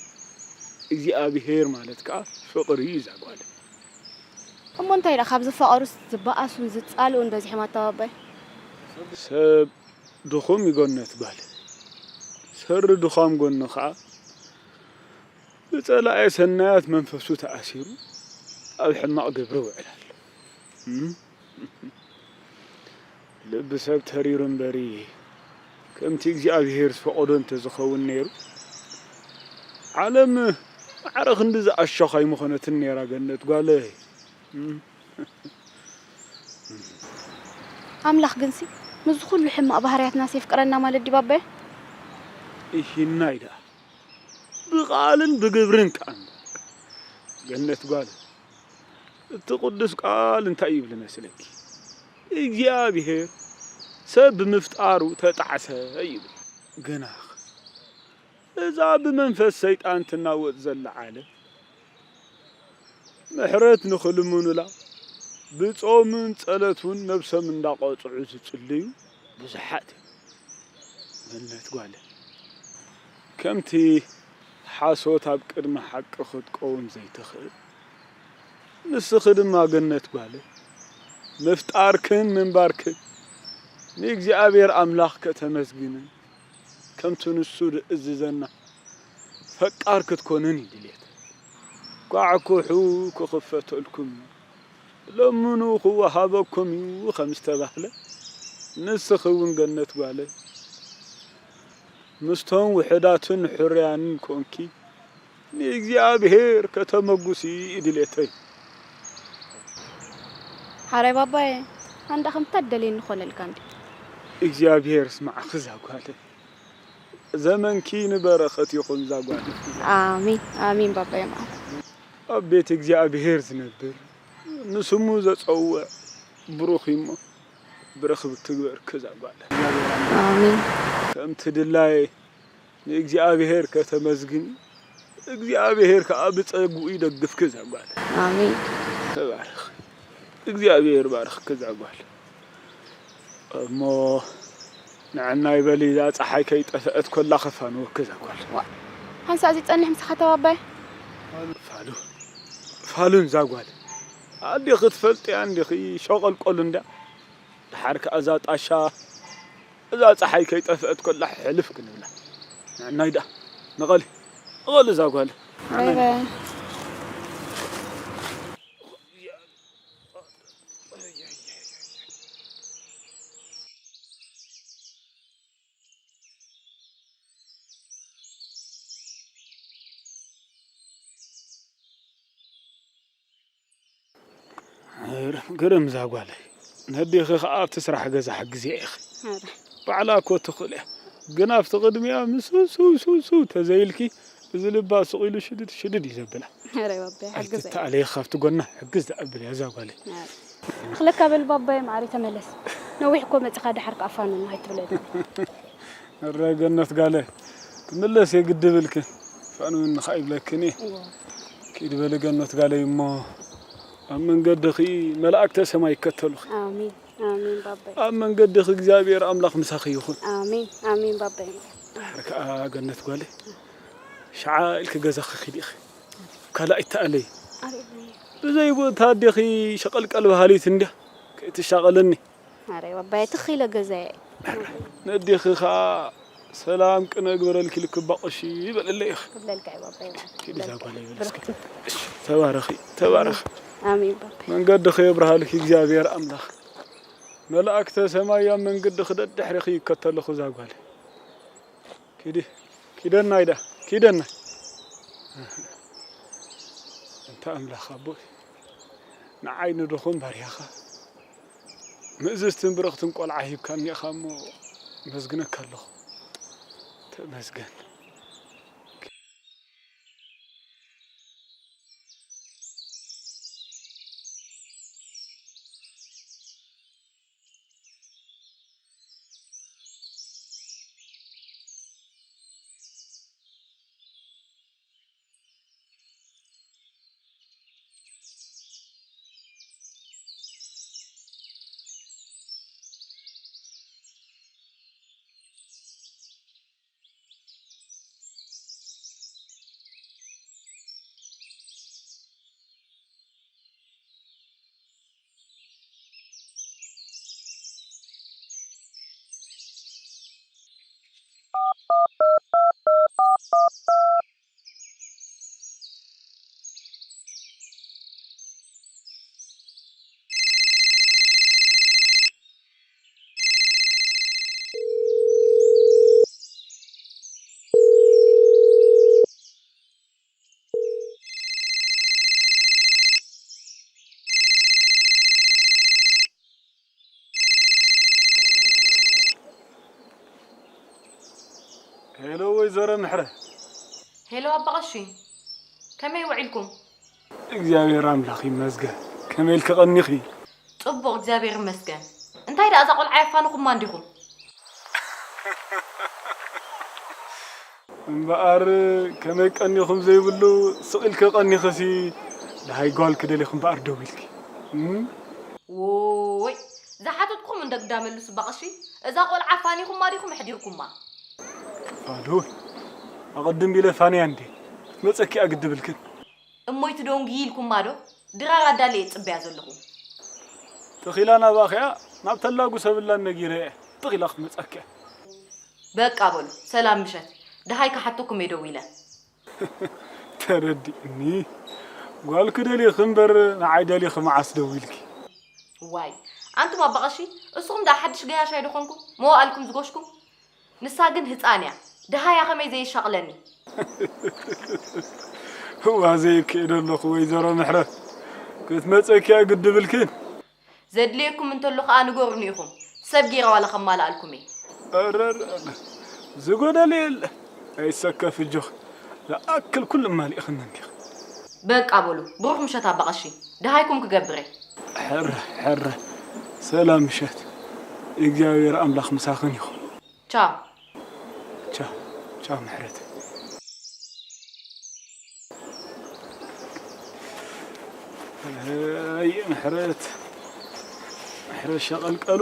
እግዚኣብሄር ማለት ከኣ ፍቕሪ እዩ እዛ ጓል። እሞ እንታይ ደኣ ካብ ዝፋቐሩስ ዝበኣሱን ዝጻልኡን በዚሖም ኣታ ባባይ? ሰብ ድኹም ይጎነት ጓል፣ ሰሪ ድኻም ጎኑ ከኣ ብጸላኤ ሰናያት መንፈሱ ተኣሲሩ ኣብ ሕማቕ ግብሪ ይውዕል ኣሎ። እም? ልቢ ሰብ ተሪሩ እምበሪ ከምቲ እግዚኣብሄር ዝፈቐዶ እንተዝኸውን ነይሩ ዓለም ማዕረ ክንድዚ ኣሾኽ ኣይምኾነትን ነይራ ገነት ጓለይ። እም? ኣምላኽ ግንሲ ምስዚ ኩሉ ሕማቕ ባህርያትናስ የፍቅረና ማለት ድዩ ባባየ? እሂናይ ደኣ ብቓልን ብግብርን ከኣ እምበር። ገነት ጓል፣ እቲ ቅዱስ ቃል እንታይ ይብል መስለኪ? እግዚኣብሔር ሰብ ብምፍጣሩ ተጣዕሰ ይብል። ግናኽ እዛ ብመንፈስ ሰይጣን ትናወጽ ዘላ ዓለም፣ ምሕረት ንኽልምኑላ ብጾምን ጸሎት እውን ነብሶም እንዳቐጽዑ ዝጽልዩ ብዙሓት እዮም። ገነት ጓለ፣ ከምቲ ሓሶት ኣብ ቅድሚ ሓቂ ክትቀውም ዘይትኽእል፣ ንስኺ ድማ ገነት ጓለ፣ ምፍጣርክን ምንባርክን ንእግዚኣብሔር ኣምላኽ ከተመስግንን ከምቲ ንሱ ዝእዝዘና ፈቃር ክትኮንን እዩ ድሌት። ኳዕኩሑ ክኽፈተልኩም እዩ፣ ለምኑ ክወሃበኩም እዩ ከም ዝተባህለ፣ ንስኺ እውን ገነት ጓለ ምስቶም ውሑዳትን ሕሩያንን ኮንኪ ንእግዚኣብሔር ከተመጉሲ እዩ ድሌተይ። ሓራይ ባባየ፣ ኣንዳ ከምታ ደልየኒ ኮነልካ እንዲ። እግዚኣብሔር ስማዕኺ እዛ ጓለ፣ ዘመንኪ ንበረኸት ይኹን እዛ ጓል። ኣሜን፣ ኣሜን ባባየ መዓል። ኣብ ቤት እግዚኣብሔር ዝነብር ንስሙ ዘጸውዕ ብሩኽ እዩ እሞ ብርኽቲ ትግበርኪ እዛ ጓል። ኣሜን። ከምቲ ድላይ ንእግዚኣብሔር ከተመስግኒ እግዚኣብሔር ከኣ ብጸግኡ ይደግፍኪ እዛ ጓል። ኣሜን። ተባረኽ። እግዚኣብሔር ባርኽኪ እዛ ጓል። እሞ ንዕናይ በሊ እዛ ጸሓይ ከይጠፍአት ኮላ ከፋንወኪ እዛ ጓል። ዋ፣ ሓንሳእ እዚ ጸንሕ ምሳኻ ተባባይ። ፋሉ፣ ፋሉን እዛ ጓል። ኣዴኺ ትፈልጥያ እንዲኺ ሸቆልቆል እንዳ። ደሓር ከኣ እዛ ጣሻ፣ እዛ ጸሓይ ከይጠፍአት ኮላ ሕልፍ ክንብላ። ንዕናይ ደኣ ንቐሊ፣ ንቐሊ እዛ ጓል። ባይ ባይ። ግርም፣ ግርም እዛ ጓለይ። ነዴኺ ኸኣ ኣብቲ ስራሕ ገዛ ሓግዝያ ኢኺ። ኧረ። ባዕላ እኮ ትኽእል እያ። ግን ኣብቲ ቅድሚኣ ምስ ስው ስው ስው ተዘይልኪ፣ እዚ ልባ ስቕ ኢሉ ሽድድ ሽድድ እዩ ዘብላ። ኧረ ባባይ፣ ሓግዘ። ኣይትተኣለየ፣ ካብቲ ጎና ሕግዝ ዘብል እያ እዛ ጓለይ። ኧረ። እኽለካ በል ባባይ፣ ማዕረይ ተመለስ። ነዊሕ እኮ መጺኻ ደሓር ከኣ ፋኑና ኣይትብለኒ። እረ ገነት ጋለ፣ ክምለስ የግዲ ብልክን፣ ፋኑን ንኻ ይብለክን እየ። እዎ። ኪድ በሊ ገነት ጋለይ እሞ፣ ኣብ መንገድኺ መላእክተ ሰማይ ይከተሉኺ። ኣሜን፣ ኣሜን ባባይ። ኣብ መንገድኺ እግዚኣብሔር ኣምላኽ ምሳኺ ይኹን። ኣሜን፣ ኣሜን ባባይ። ድሓር ከኣ ገነት ጓለይ፣ ሸዓ ኢልኪ ገዛኺ ኪድ ኢኺ። ካልእ ኣይተኣለይ። ኣበይ ኣለኒ? ብዘይ ቦታ ኣዴኺ ሸቐልቀል በሃሊት እንድያ፣ ከይትሻቐለኒ። ኣረ ባባየ፣ ትኽ ኢለ ገዛየ። ነዴኺ ኸኣ ሰላም ክነግበረልኪ ልክባ ቅሺ ይበለለይ ኢኺ። ክብለልካ እየ ባባየ። ኪዲ እዛ ጓለይ በል እስኪ። ብርኽቲ። እሺ፣ ተባረኺ፣ ተባረኺ። ኣሜን ባባየ። መንገድኺ የብርሃልኪ እግዚኣብሔር ኣምላኽ። መላእክተ ሰማይ ኣብ መንገድኺ ደድሕሪኺ ይከተልኹ እዛ ጓለይ። ኪዲ፣ ኪደና ኢዳ፣ ኪደና። እንተ ኣምላኽ ኣቦይ፣ ንዓይ ንድኹም ባርያኻ፣ ምእዝዝትን ብርኽትን ቆልዓ ሂብካኒ ኢኻ እሞ፣ እመስግነካ ኣለኹ። ተመስገን። ሄሎ ወይዘሮ ምሕረ። ሄሎ ኣባ ቀሺ፣ ከመይ ውዒልኩም? እግዚኣብሔር ኣምላኽ ይመስገን። ከመይ ኢልኪ ቀኒኺ? ጽቡቕ፣ እግዚኣብሔር ይመስገን። እንታይ ደኣ እዛ ቆልዓ የፋንኹማ እንዲኹም? እምበኣር ከመይ ቀኒኹም ዘይብሉ ስቕ ኢልኪ ቀኒኽሲ፣ ደሃይ ጓል ክደሊኺ እምበኣር ደው ኢልኪ። እም? ዎይ፣ ዝሓተትኩም እንደ ግዳ መልሱ ባቕሺ። እዛ ቆልዓ ፋኒኹማ ዲኹም ኣሕዲርኩማ? ፋሉ፣ ኣቐድም ኢለ ፋንያ እንዴ? ክትመጸኪ ኣግድብልክን። እሞይ ትደንጉዪ ኢልኩማ ዶ? ድራር ኣዳልየ እጽበያ ዘለኹ። ተኺላ ናባኺያ ናብ ተላጉ ሰብላን ነጊረ እየ። ተኺላ ክትመጸኪያ። በቃ በሉ፣ ሰላም ምሸት። ደሃይ ክሓተኩም እየ ደዊለ። ተረዲእኒ። ጓል ክደሊኺ እምበር ንዓይ ደሊኺ መዓስ ደዊልኪ? ዋይ፣ ኣንቱም ኣባቐሺ፣ እስኹም ደኣ ሓድሽ ገያሻይ ዶ ኾንኩም? መዋእልኩም ዝጎሽኩም? ንሳ ግን ህጻን እያ። ደሃያ ከመይ ዘየሻቕለኒ? እዋ ዘይክእዶ ኣለኹ ወይዘሮ ምሕረት። ክትመጸኪ ኣግድብልክን። ዘድልየኩም እንተሎ ኸኣ ንገሩኒ ኢኹም። ሰብ ገይረ ዋላ ከማልኣልኩም እየ። ኣረር፣ ዝጎደለ የለ። ኣይሰከፍ እጆኽ። ዝኣክል ኩሉ ማሊእኽኒ እንዲኽ። በቃ በሉ፣ ብሩኽ ምሸት ኣባቐሺ። ደሃይኩም ክገብር እየ። ሕረ፣ ሕረ። ሰላም ምሸት። እግዚኣብሔር ኣምላኽ ምሳኽን ይኹን። ቻው። ቻው፣ ቻው ምሕረት። ኣይ ምሕረት፣ ምሕረት ሸቐልቀሉ።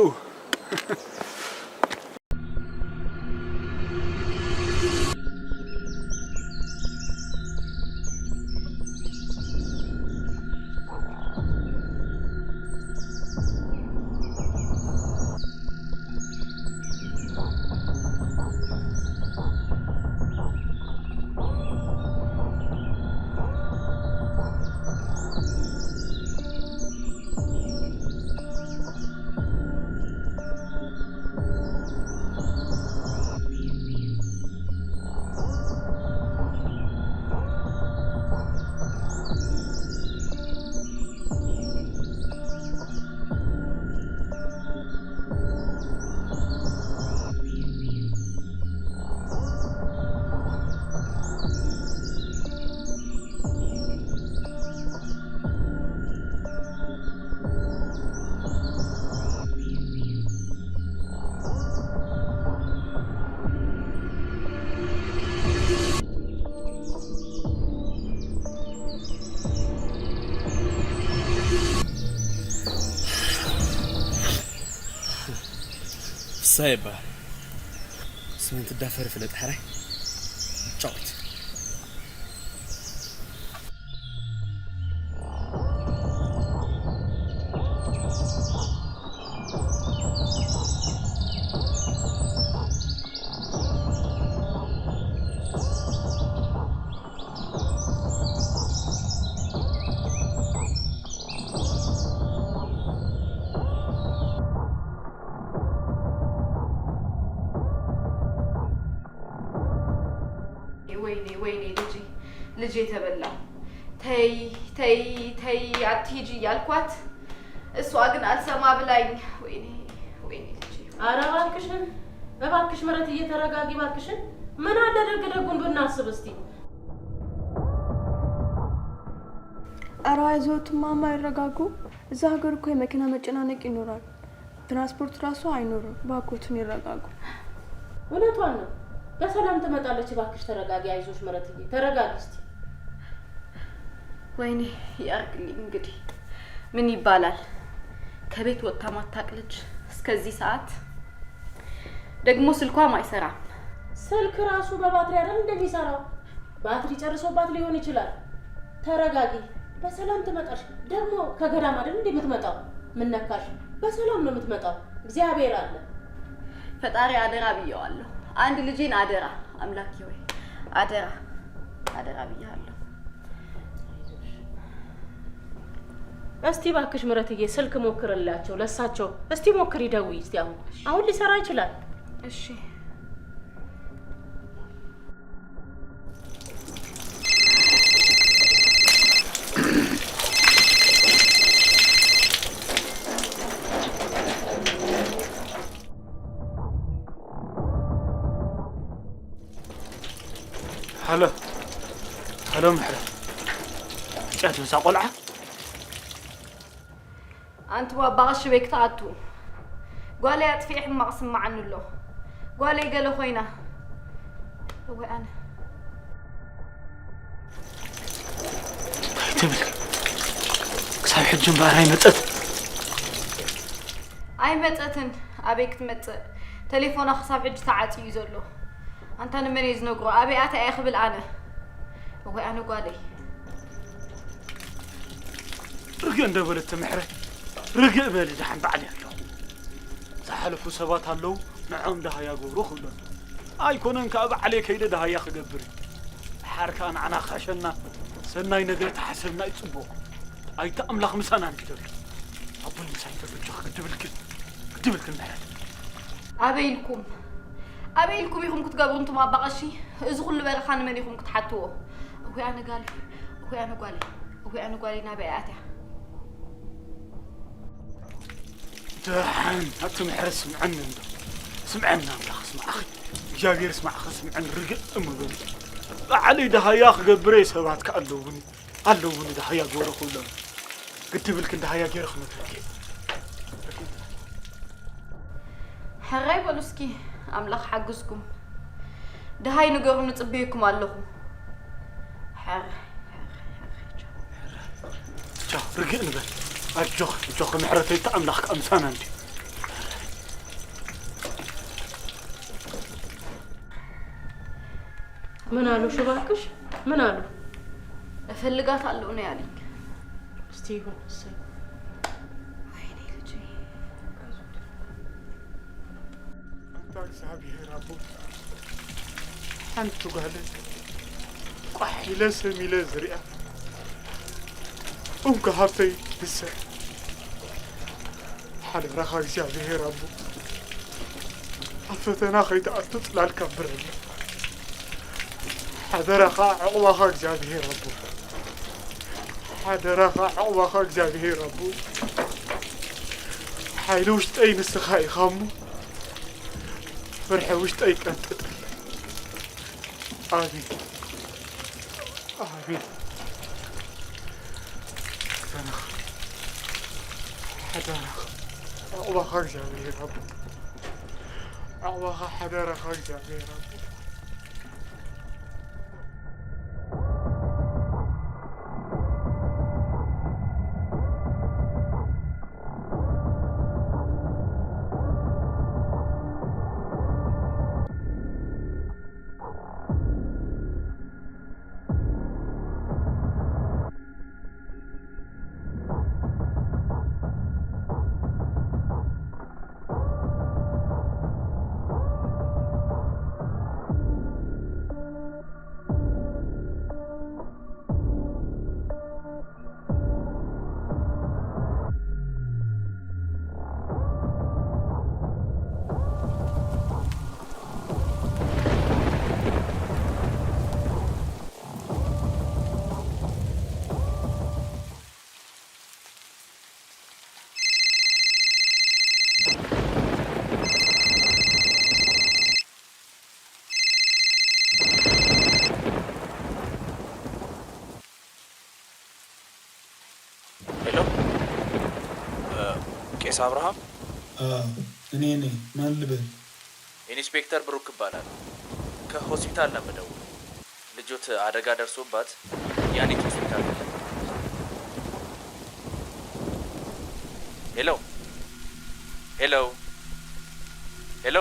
ፍስሃ ይበሃል። ስሚንት ዳፈር ፍለጥ ሕራይ ጫውት። ወይኔ ወይኔ ልጄ ልጄ ተበላሁ። ተይ ተይ ተይ አትሂጂ እያልኳት እሷ ግን አልሰማ ብላኝ። ወይኔ ወይኔ ልጄ። ኧረ እባክሽን እባክሽ ምረትዬ ተረጋጊ እባክሽን። ምን አለ ደግ ደጉን ብናስብ እስቲ። ኧረ አይዞት እማማ ይረጋጉ። እዛ ሀገር እኮ የመኪና መጨናነቅ ይኖራል። ትራንስፖርት ራሱ አይኖርም። እባክዎትን ይረጋጉ። እውነቷን ነው። በሰላም ትመጣለች። እባክሽ ተረጋጊ። አይዞሽ ምረትዬ ተረጋጊ እስቲ። ወይኔ ያርግልኝ እንግዲህ ምን ይባላል? ከቤት ወጥታ ማታቅ ልጅ እስከዚህ ሰዓት ደግሞ ስልኳም አይሰራም። ስልክ ራሱ በባትሪ አይደል እንደሚሰራው? ባትሪ ጨርሶባት ሊሆን ይችላል። ተረጋጊ። በሰላም ትመጣሽ። ደግሞ ከገዳም አይደል እንዴ የምትመጣው? ምን ነካሽ? በሰላም ነው የምትመጣው። እግዚአብሔር አለ። ፈጣሪ አደራ ብየዋለሁ። አንድ ልጄን አደራ አምላኬ ወይ አደራ አደራ ብያለሁ። እስቲ እባክሽ ምረትዬ ስልክ ሞክርላቸው ለሳቸው። እስቲ ሞክሪ ደውዪ እስቲ አሁን አሁን ሊሰራ ይችላል። እሺ ሃሎ ሃሎ ምሕረት ጫት ምሳ ቆልዓ ኣንቲ ዋባቐ ሽበይ ክትኣቱ ጓለይ ኣጥፊኤ ሕማቕ ስምዓኒ ኣሎ ጓለይ ገለ ኮይና እወ ኣነ ትብል ክሳብ ሕጂ እምበኣር ኣይመጸት። ኣይመጸትን። ኣበይ ክትመጽእ? ቴሌፎና ክሳብ ሕጂ ተዓጽዩ እዩ ዘሎ። ኣንታ ንመን እየ ዝነግሮ? ኣበይ ኣትያ እየ ክብል ኣነ? እወይ ኣነ ጓለይ። ርግእ እንደ በለት ትምሕረ ርግእ በሊ ደሓን ባዕሊ ኣለኹ። ዝሓለፉ ሰባት ኣለዉ ንዖም ደሃያ ገብሩ ክብሎም ኣይኮነን ከዓ ባዕለይ ከይደ ደሃያ ክገብር እዩ። ሓር ከዓ ንዓና ክሕሸና ሰናይ ነገር ተሓሰብና እዩ ፅቡቕ። ኣይተ ኣምላኽ ምሳና እንዲደሉ ኣቦይ ምሳይ ተበጆ ክግድብልክን ግድብልክን ምሕረት ኣበይ ኢልኩም ኣበይ ኢልኩም ኢኹም ክትገብሩ እንቱም ኣባቐሺ? እዚ ኩሉ በረኻ ንመን ኢኹም ክትሓትዎ? እኹይ ኣነ ጋለይ እኹይ ኣነ ጓለይ እኹይ ኣነ ጓለይ ናበይ ኣትያ? ደሓን ኣቲ ምሕረት ስምዐኒ እንዶ ስምዐኒ ኣምላኽ ስማዕኺ እግዚኣብሔር ስማዕኺ ስምዐኒ ርግእ እምበሉ። ባዕለይ ደሃያ ክገብረ ሰባት ከ ኣለውኒ ኣለውኒ ደሃያ ገይረ ክብሎም ግድብልክን ደሃያ ገይረ ክነግረኪ። ሕራይ በሉ እስኪ ኣምላኽ ሓግዝኩም። ደሃይ ንገሩኒ ጽበየኩም ኣለኹ። ሕራይ ሕራይ ሕራይ ቻው። ቻው ርግእ ንበል ኣጆኺ ኣጆኺ ምሕረተይ እቲ ኣምላኽ ከኣ ምሳና እንድዩ። ምን አሉሽ እባክሽ? ምን አሉ? እፈልጋት ኣለሁ ነው ያለኝ። እስቲ ይሁን እሰይ። ወይኔ ልጄ። ኣንታ እግዚኣብሔር ኣቦ ሓንቲ ጓል ቋሕ ኢለ ሰም ኢለ ዝሪኣ እንኳ ሃብተይ ንሰ ሓደራኻ እግዚኣብሔር ኣቦ ኣብ ፈተና ከይትኣቱ ፅላልካ ብረኒ ሓደራኻ ዕቑባኻ እግዚኣብሔር ኣቦ ሓደራኻ ዕቑባኻ እግዚኣብሔር ኣቦ ሓይሊ ውሽጠይ ንስኻ ኢኻ እሞ ፍርሒ ውሽጠይ ቀንጥጥለይ ኣሜን ኣሜን። ፈተናኻ ሓደራኻ ዕቑባኻ እግዚኣብሔር ኣቦ ዕቑባኻ ሓደራኻ እግዚኣብሔር ኣቦ። ሄሎ፣ እ፣ ቄስ ኣብርሃም? አዎ፣ እኔ ነኝ። ማን ልበል? ኢንስፔክተር ብሩክ እባላለሁ። ከሆስፒታል ነው የምደውለው። ልጆት አደጋ ደርሶባት ያኔት ሆስፒታል ተሸኝታለች። ሄሎ፣ ሄሎ፣ ሄሎ።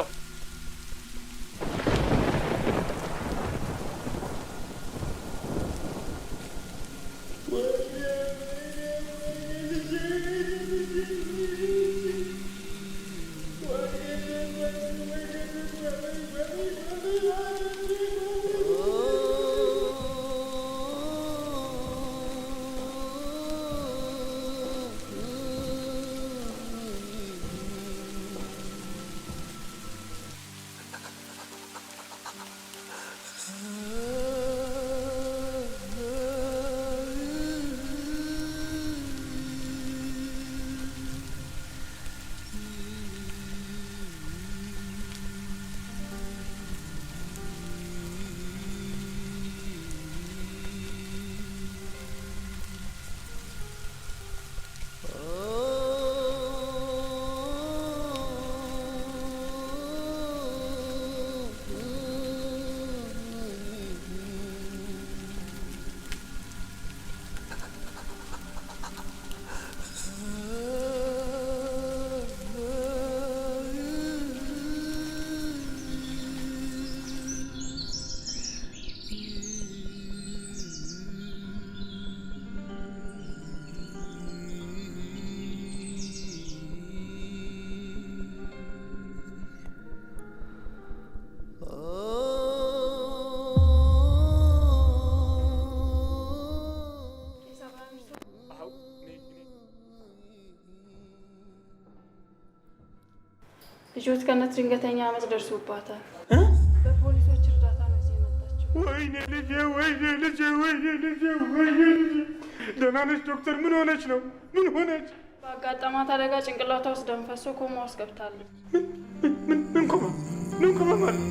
ልጆት ገነት ድንገተኛ አመጽ ደርሶባታል። እ? በፖሊሶች እርዳታ ነው እዚህ የመጣችው። ወይኔ ልጄ፣ ወይኔ ልጄ፣ ወይኔ ልጄ፣ ወይኔ ልጄ። ደህና ነች ዶክተር? ምን ሆነች ነው? ምን ሆነች? ባጋጠማት አደጋ ጭንቅላቷ ውስጥ ደም ፈሶ ኮማ ውስጥ ገብታለች። ምን፣ ምን፣ ምን፣ ምን ኮማ? ምን ኮማ ማለት?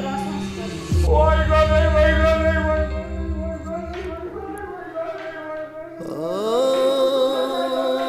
ራሷን ስታለች። ወይ ጋለይ፣ ወይ ጋለይ፣ ወይ ጋለይ፣ ወይ ጋለይ፣ ወይ ጋለይ፣ ወይ ጋለይ።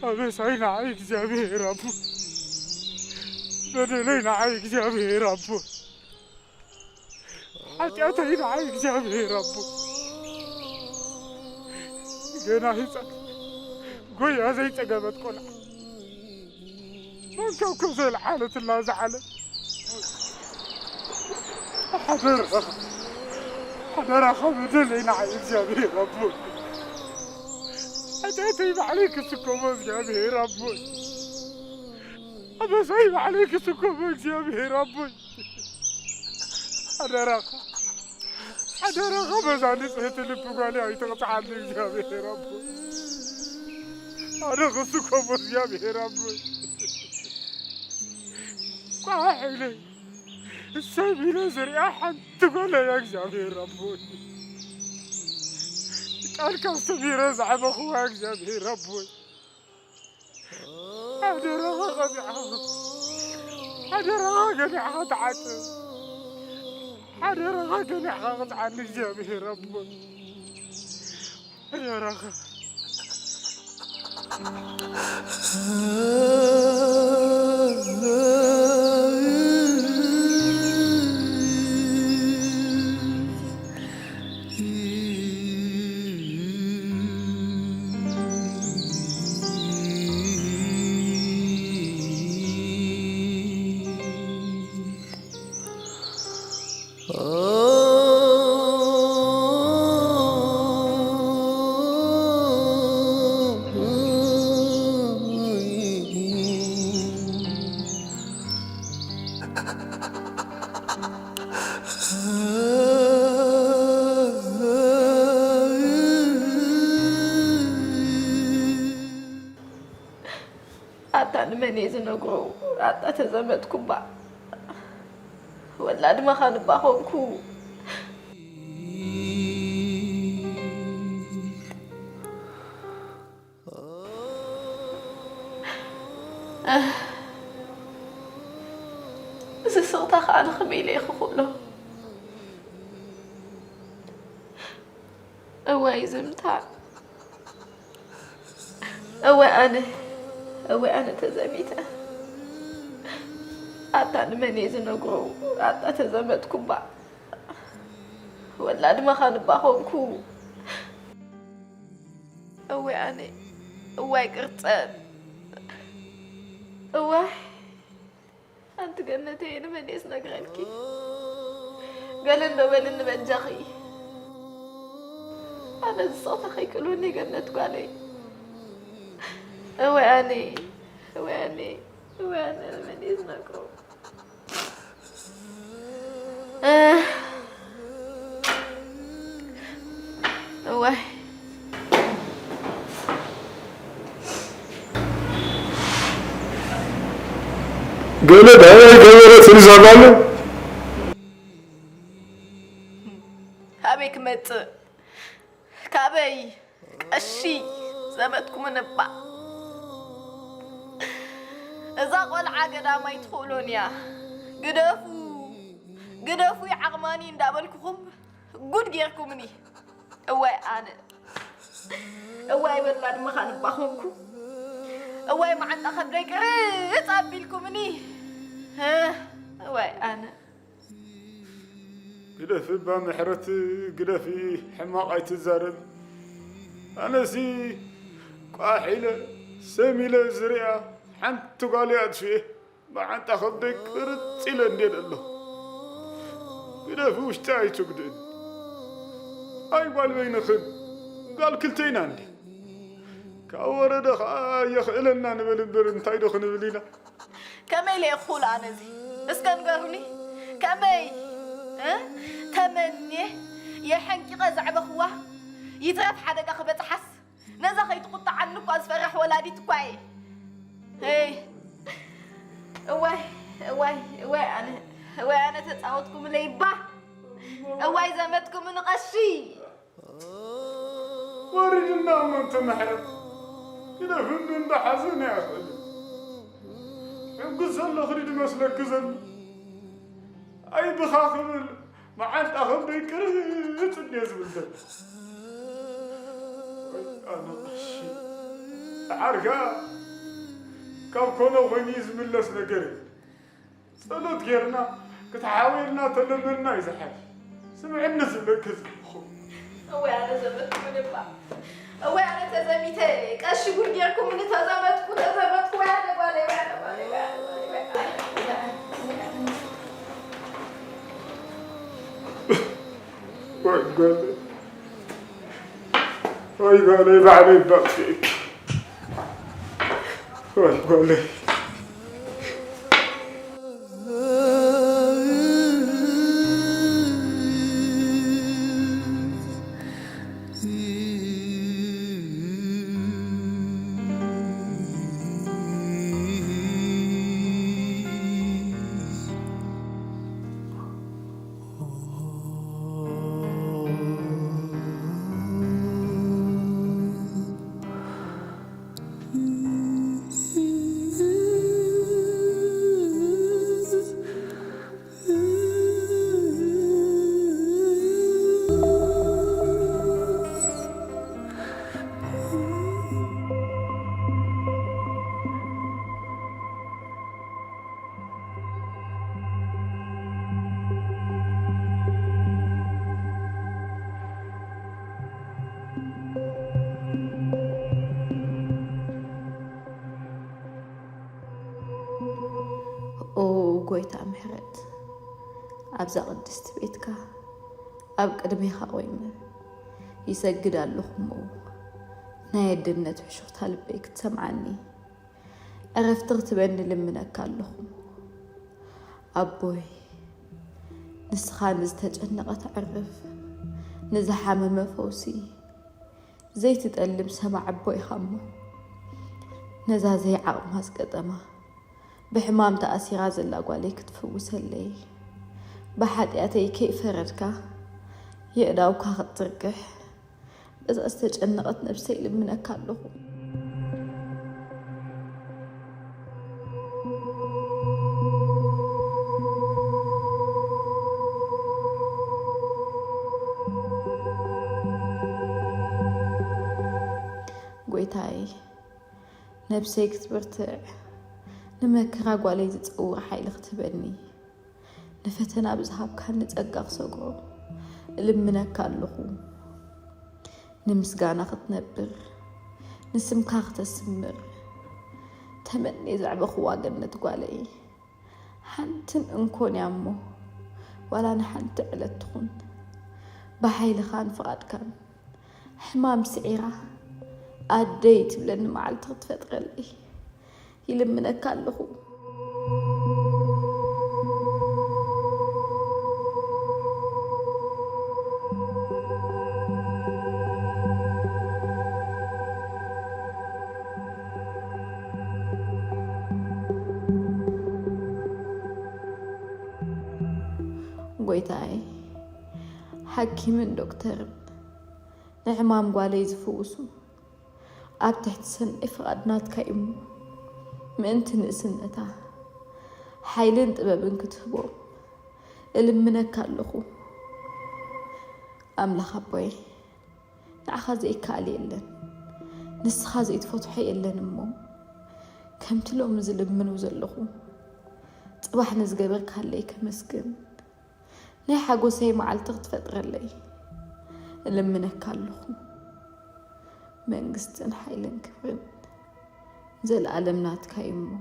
ኣበሳይ ንዓይ እግዚኣብሔር ኣቦ፣ በደለይ ንዓይ እግዚኣብሔር ኣቦ፣ ሓጢኣተይ ንዓይ እግዚኣብሔር ኣቦ። ገና ህፃን ጎያ ዘይፀገበት ቆልዓ፣ መን ካብ ዘልዓለትላ ዝዓለም። ሓደራኻ፣ ሓደራኻ በደለይ ንዓይ እግዚኣብሔር ኣቦ። ሓጢኣተይ ባዕለይ ክስከሞ እግዚኣብሔር ኣቦ። ኣበሳይ ባዕለይ ክስከሞ እግዚኣብሔር ኣቦ። ሓደራኻ፣ ሓደራኻ በዛ ንጽህቲ ልቢ ጓለይ ኣይትቕጽዓኒ እግዚኣብሔር ኣቦ። ኣነ ክስከሞ እግዚኣብሔር ኣቦ። ቋሕ ኢለ ሰብ ኢለ ዝሪኣ ሓንቲ ጓል እያ እግዚኣብሔር ኣቦ። ቃልካ ኣስተምህረ ዝዓበኽዋ እግዚኣብሔር ኣቦ። ሓደራኻ ቀቢዕኻ፣ ሓደራኻ ገኒዕኻ ትዓጽ፣ ሓደራኻ ገኒዕኻ ቅጽዓኒ እግዚኣብሔር ኣቦ። ሓደራኻ። ኣታ ንመን እየ ዝነግሮ? ኣታ ተዘመድኩ እባ። ወላ ድማ ኻንባ ኾንኩ። እዚ ስቕታ ኸኣ ንኸመይ ኢለ እየ ክኽእሎ? እዋይ ዝምታ፣ እወ ኣነ፣ እወ ኣነ ተዘሚተ። ኣታ ንመን እየ ዝነግሮ? ኣታ ተዘመትኩ እባ። ወላ ድማ ኻንባ ኾንኩ። እወ ኣነ፣ እዋይ ቅርጸት፣ እዋይ። ኣንቲ ገነተይ፣ ንመን እየ ዝነግረልኪ? ገለ እንዶ በልኒ በጃኺ። ኣነ ዝስቕታ ከይክእሉኒ ገነት ጓለይ። እወ ኣነ፣ እወ ኣነ፣ እወ ኣነ፣ ንመን እየ ዝነግሮ? እህ። ወይ ገለ ዳያ ይገበረ ትንዛባለ። ካበይ ክመጽእ? ካበይ? ቀሺ ዘመድኩም እባ። እዛ ቆልዓ ገዳም ኣይትኽእሎን እያ። ግደፉ፣ ግደፉ ይዓቕማኒ እንዳበልኩኹም ጉድ ጌርኩምኒ። እዋይ ኣነ፣ እዋይ ወላድ መኻን እባ ኾንኩ። እዋይ መዓንጣ ከብደይ ቅርጽ ኣቢልኩምኒ። እዋይ ኣነ። ግደፊ እባ ምሕረት፣ ግደፊ፣ ሕማቕ ኣይትዛረቢ። ኣነሲ ቋሕ ኢለ ሰም ኢለ ዝሪኣ ሓንቲ ጓል እያ ኣጥፊኤ። መዓንጣ ከብደይ ቅርጽ ኢለ እንዴ ዘለኹ። ግደፊ፣ ውሽጢ ኣይትጉድእን። ኣይ ጓል በይንኽን፣ ጓል ክልተይና እንዴ። ካብ ወረደ ኸኣ የኽእለና ንበል እምበር እንታይ ዶ ክንብል ኢና? ከመይ ኢለ እየ ክኹል ኣነ እዚ? እስከ ንገሩኒ። ከመይ? እ? ተመንየ የሐንቂቐ ዘዕበኽዋ ይትረፍ ሓደጋ ክበጽሓስ ነዛ ከይትቁጣዓኒ እኳ ዝፈርሕ ወላዲት እኳ እየ። እይ። እዋይ፣ እዋይ፣ እዋይ ኣነ፣ እዋይ ኣነ ተጻወትኩምለይ እባ። እዋይ ዘመትኩምኒ ቀሺ። ወሪድና እሞ እንተ ምሕረት ግደፍኒ እንዳ ሓዘን ኣይኽእልን። ሕጉስ ዘሎ ክዲ ድመስለኪ ዘሎ። ኣይ ብኻ ክብል መዓንጣ ከብደይ ቅርጽ እንድየ ዝብል ዘሎ። ወይ ኣነ ቀሺ። ደሓር ከኣ ካብ ኮነ ኮይኑ እዩ ዝምለስ ነገር የለን። ጸሎት ጌርና፣ ክትሓውየልና ተለመንና እዩ ዝሓይሽ። ስምዕኒ ዝብለኪ ዘለኹ። እወ፣ ኣነ ዘመትኩ ልባ። እወ፣ ኣነ ተዘሚተ፣ ቀሺ ጉድ ጌርኩምኒ፣ ተዘመትኩ፣ ተዘመትኩ፣ ወይ ኣነ ጓለይ፣ ወይ ኣነ ጓለይ፣ ወይ ኣነ ጓለይ፣ ወይ ኣነ ጓለይ። ወይ ጓለይ፣ ወይ ጓለይ፣ ባዕለይ ባጥፊኤኪ። ወይ ጓለይ። ኦ ጎይታ ምሕረት፣ ኣብዛ ቅድስቲ ቤትካ ኣብ ቅድሜኻ ኮይነ ይሰግድ ኣለኹ እሞ፣ ናይ ኣደነት ሕሹኽታ ልበይ ክትሰምዓኒ፣ ዕረፍቲ ክትበኒ ልምነካ ኣለኹ። ኣቦይ፣ ንስኻ ንዝተጨነቐ ተዕርፍ፣ ንዝሓመመ ፈውሲ ዘይትጠልብ ሰማዕ ኣቦ ኢኻ እሞ፣ ነዛ ዘይዓቕማ ዝገጠማ፣ ብሕማም ተኣሲራ ዘላ ጓለይ ክትፍውሰለይ፣ ብሓጢኣተይ ከይፈረድካ፣ የእዳውካ ክትዝርግሕ፣ በዛ ዝተጨነቐት ነብሰይ ልምነካ ኣለኹ። ጎይታይ፣ ነብሰይ ክትብርትዕ፣ ንመከራ ጓለይ ዝጸውር ሓይሊ ክትህበኒ፣ ንፈተና ብዝሃብካኒ ጸጋ ክሰግሮ እልምነካ ኣለኹ። ንምስጋና ክትነብር፣ ንስምካ ክተስምር፣ ተመንየ ዘዕበኽዋ ገነት ጓለይ፣ ሓንትን እንኮን እያ እሞ፣ ዋላ ንሓንቲ ዕለት ትኹን፣ ብሓይልኻን ፍቓድካን፣ ሕማም ስዒራ ኣደይ ትብለኒ መዓልቲ ክትፈጥረለይ ይልምነካ ኣለኹ። ሓኪምን ዶክተርን ንሕማም ጓለይ ዝፍውሱ ኣብ ትሕቲ ሰናይ ፍቓድ ናትካ እዩ እሞ፣ ምእንቲ ንእስነታ ሓይልን ጥበብን ክትህቦም እልምነካ ኣለኹ። ኣምላኽ ኣቦይ፣ ንዓኻ ዘይከኣል የለን፣ ንስኻ ዘይትፈትሖ የለን እሞ፣ ከምቲ ሎሚ ዝልምኖ ዘለኹ፣ ጽባሕ ንዝገበርካለይ ከመስግን፣ ናይ ሓጎሰይ መዓልቲ ክትፈጥረለይ እልምነካ ኣለኹ። መንግስትን ሓይልን ክብርን ዘለኣለም ናትካ እዩ እሞ፣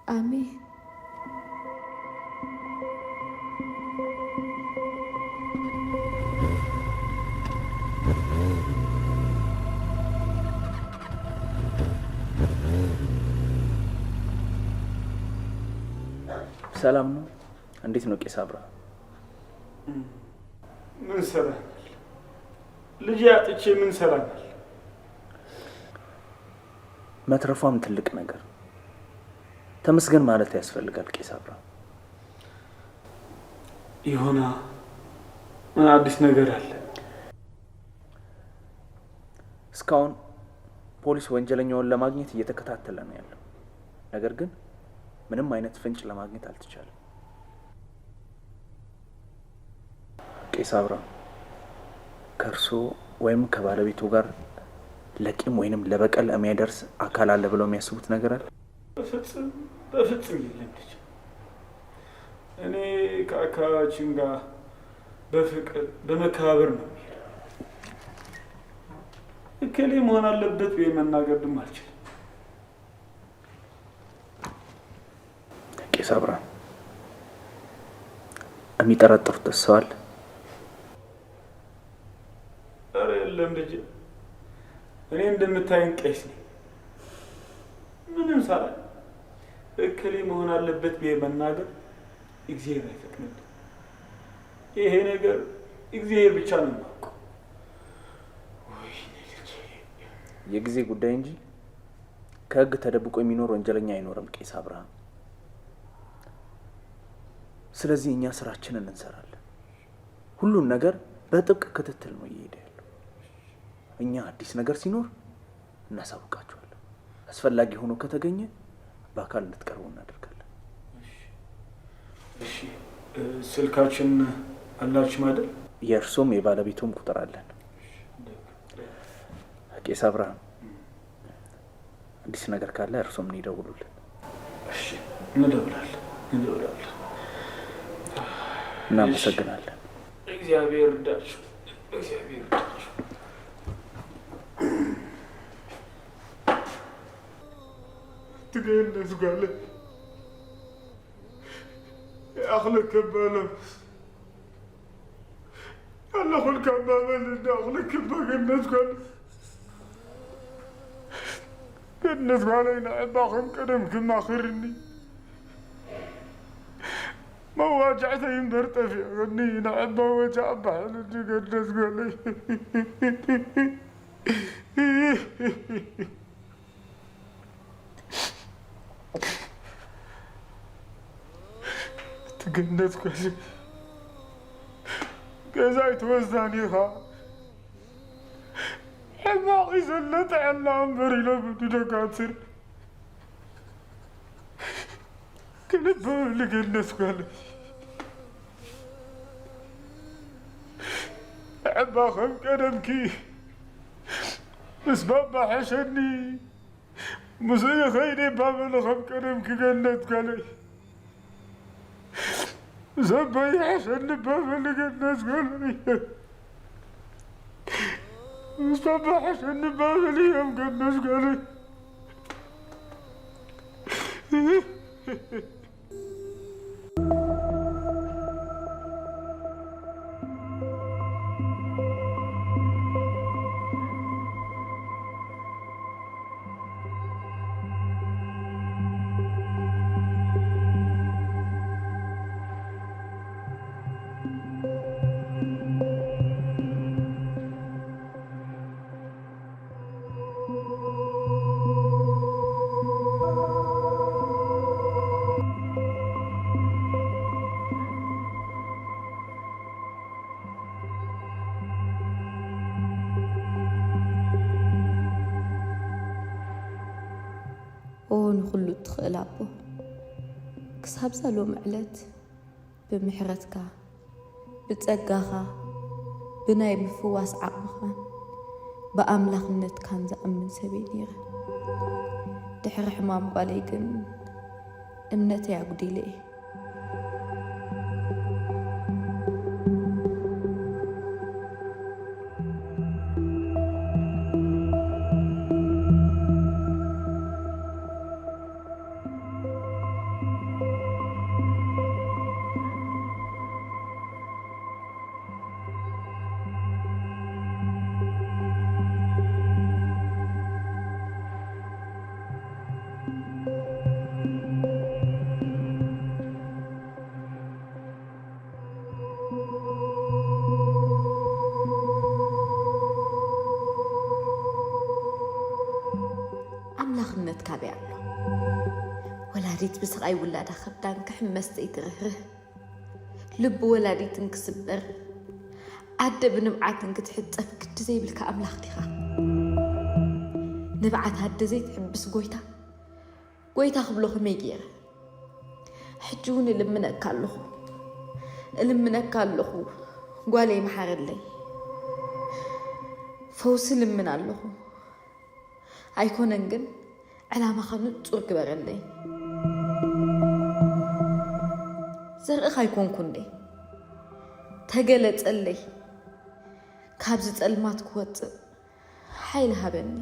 ኣሜን። ሰላም ነው? እንዴት ነው ቄስ አብርሃም? ምን ሰላም አለ? ልጅ አጥቼ ምን ሰላም አለ? መትረፏም ትልቅ ነገር። ተመስገን ማለት ያስፈልጋል ቄስ አብርሃም። ይሆና ምን አዲስ ነገር አለ? እስካሁን ፖሊስ ወንጀለኛውን ለማግኘት እየተከታተለ ነው ያለው። ነገር ግን ምንም አይነት ፍንጭ ለማግኘት አልተቻለም። ቄስ አብርሃም፣ ከእርሶ ወይም ከባለቤቱ ጋር ለቂም ወይንም ለበቀል የሚያደርስ አካል አለ ብለው የሚያስቡት ነገር አለ? በፍጽም በፍጽም የለም ልጅ። እኔ ከአካባቢያችን ጋር በፍቅር በመከባበር ነው የሚሄደው። እከሌ መሆን አለበት ብዬ መናገር ድማ አልችልም። ቄስ አብርሃም፣ የሚጠረጥሩት ሰው አለ? ኧረ የለም ልጅ፣ እኔ እንደምታየኝ ቄስ ነኝ። ምንም ሳላይ እከሌ መሆን አለበት ብዬ መናገር እግዚአብሔር አይፈቅድልኝ። ይሄ ነገር እግዚአብሔር ብቻ ነው የሚያውቀው። ወይኔ ልጄ። የጊዜ ጉዳይ እንጂ ከህግ ተደብቆ የሚኖር ወንጀለኛ አይኖርም ቄስ አብርሃም። ስለዚህ እኛ ስራችንን እንሰራለን። ሁሉን ነገር በጥብቅ ክትትል ነው እየሄደ ያለው። እኛ አዲስ ነገር ሲኖር እናሳውቃችኋለን። አስፈላጊ ሆኖ ከተገኘ በአካል እንድትቀርቡ እናደርጋለን። እሺ፣ ስልካችን አላችሁ አይደል? የእርሶም የባለቤቶም ቁጥር አለን። ቄስ አብርሃም፣ አዲስ ነገር ካለ እርሶም ይደውሉልን። እሺ፣ እንደውላለን እንደውላለን። እናመሰግናለን። እግዚአብሔር ይርዳችሁ፣ እግዚአብሔር ይርዳችሁ። ትገነዝ ጓለ የኣኽለከ ባለ ኣለኹልካ ባበል እንዳ ኣኽለከ ባገነት ጓለ ገነት ጓለይ ንዕባ ከም ቀደም ክማኽርኒ መዋጃዕተይ እምበር ጠፊእኒ ንዕባ ወጃ ኣባሕልኒ ገነት ጓለይ። ትገነት ጓለይ ገዛይ ትወዛኒ ኢኻ ሕማቕ እዩ ዘሎ ጥዕና እምበር ኢሎም ንደጋትር ክልበ ልገነት ጓለይ ዕባ ከም ቀደምኪ ምስ ባባ ሕሸኒ ምስኡ ኸይደ ባበለ ከም ቀደምኪ ገነት ጓለይ ዘበይ ሕሸኒ ባበል ገነት ጓለይ ዘበይ ሕሸኒ ባበል እዮም ገነት ጓለይ ንኹሉ እትኽእል ኣቦ፣ ክሳብዛ ሎም ዕለት ብምሕረትካ፣ ብጸጋኻ፣ ብናይ ምፍዋስ ዓቕምኻን ብኣምላኽነትካን ዝኣምን ሰብ እየ ነይረ። ድሕሪ ሕማም ጓለይ ግን እምነተይ ኣጉዲለ እየ። ኣምላኽነት ካበይ ኣሎ? ወላዲት ብስቓይ ውላዳ ከብዳን ክሕመስ ዘይትርህርህ፣ ልቢ ወላዲትን ክስበር፣ ኣደ ብንብዓትን ክትሕጸብ ግዲ ዘይብልካ ኣምላኽ ዲኻ? ንብዓት ኣደ ዘይትሕብስ ጎይታ፣ ጎይታ ክብሎ ከመይ ገይረ? ሕጂ እውን እልምነካ ኣለኹ፣ እልምነካ ኣለኹ፣ ጓለይ መሓረለይ። ፈውሲ እልምን ኣለኹ። ኣይኮነን ግን፣ ዕላማኻ ንጹር ግበረለይ። ዘርእኻ ኣይኮንኩ እንዴ? ተገለጸለይ። ካብዚ ጸልማት ክወጽእ ሓይሊ ሃበኒ።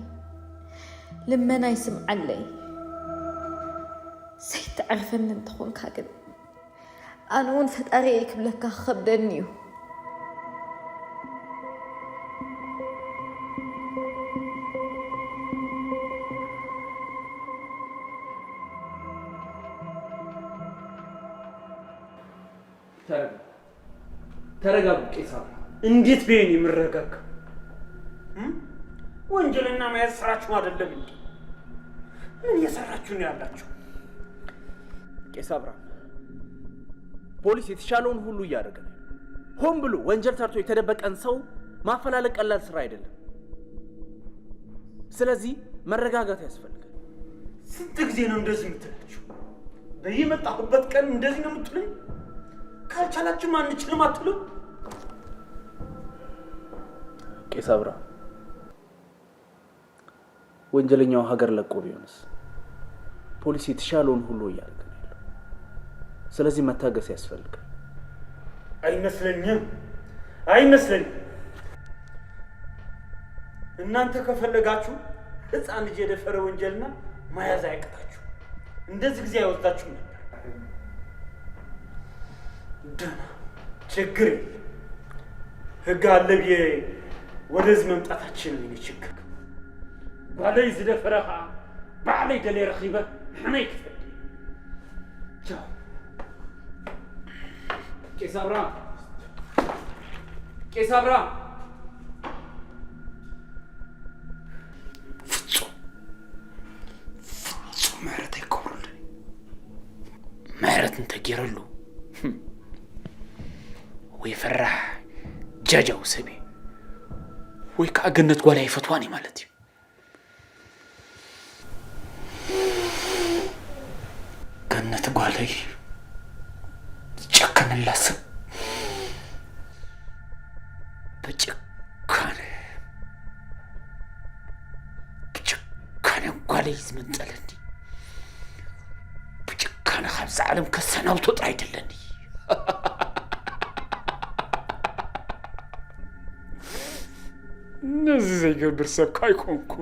ልመናይ ስምዓለይ። ዘይትዕርፈኒ እንተኾንካ ግን፣ ኣነ እውን ፈጣሪየይ ክብለካ ክኸብደኒ እዩ። ተረጋጉ፣ ተረጋጉ ቄሳር። እንዴት ብዬ ነው የምረጋጋው? እም? ወንጀልና መያዝ ስራችሁ አይደለም እንዴ? ምን እየሰራችሁ ነው ያላችሁ? ቄስ አብርሃም፣ ፖሊስ የተሻለውን ሁሉ እያደረገ ነው። ሆን ብሎ ወንጀል ሰርቶ የተደበቀን ሰው ማፈላለግ ቀላል ስራ አይደለም። ስለዚህ መረጋጋት ያስፈልጋል። ስንት ጊዜ ነው እንደዚህ የምትላችሁ? በየመጣሁበት ቀን እንደዚህ ነው የምትሉኝ? ካልቻላችሁም አንችልም አትሉ? ቄስ አብርሃም፣ ወንጀለኛው ሀገር ለቆ ቢሆንስ? ፖሊስ የተሻለውን ሁሉ እያደረገ ነው ያለው። ስለዚህ መታገስ ያስፈልጋል። አይመስለኝም፣ አይመስለኝም። እናንተ ከፈለጋችሁ ህፃን ልጅ የደፈረ ወንጀልና መያዝ አያቅታችሁ። እንደዚህ ጊዜ አይወስዳችሁም ነበር። ደህና፣ ችግር የለም። ህግ አለ ብዬ ወደዚህ መምጣታችን ነው የኔ ችግር። ጓለይ ዝደፈረ ከዓ ባዕለይ ደለየ ረኺበ ንሕነይ ክፈዲ። ቻው። ቄስ ኣብርሃም፣ ቄስ ኣብርሃም። ፍጹም ፍጹም ምሕረት ኣይገብረሉን። ምሕረት እንተገይረሉ፣ ወይ ፈራሕ ጃጃው ሰብ እዩ፣ ወይ ከዓ ገነት ጓል ኣይፈትዋን እዩ ማለት እዩ። ገነት ጓለይ ዝጨከነላ ሰብ ብጭካነ ብጭካነ ጓለይ ዝመንጠለኒ፣ ብጭካነ ካብዛ ዓለም ከሰናብቶ ጥራይ ደለኒ። ነዚ ዘይገብር ሰብ ካይኮንኩ።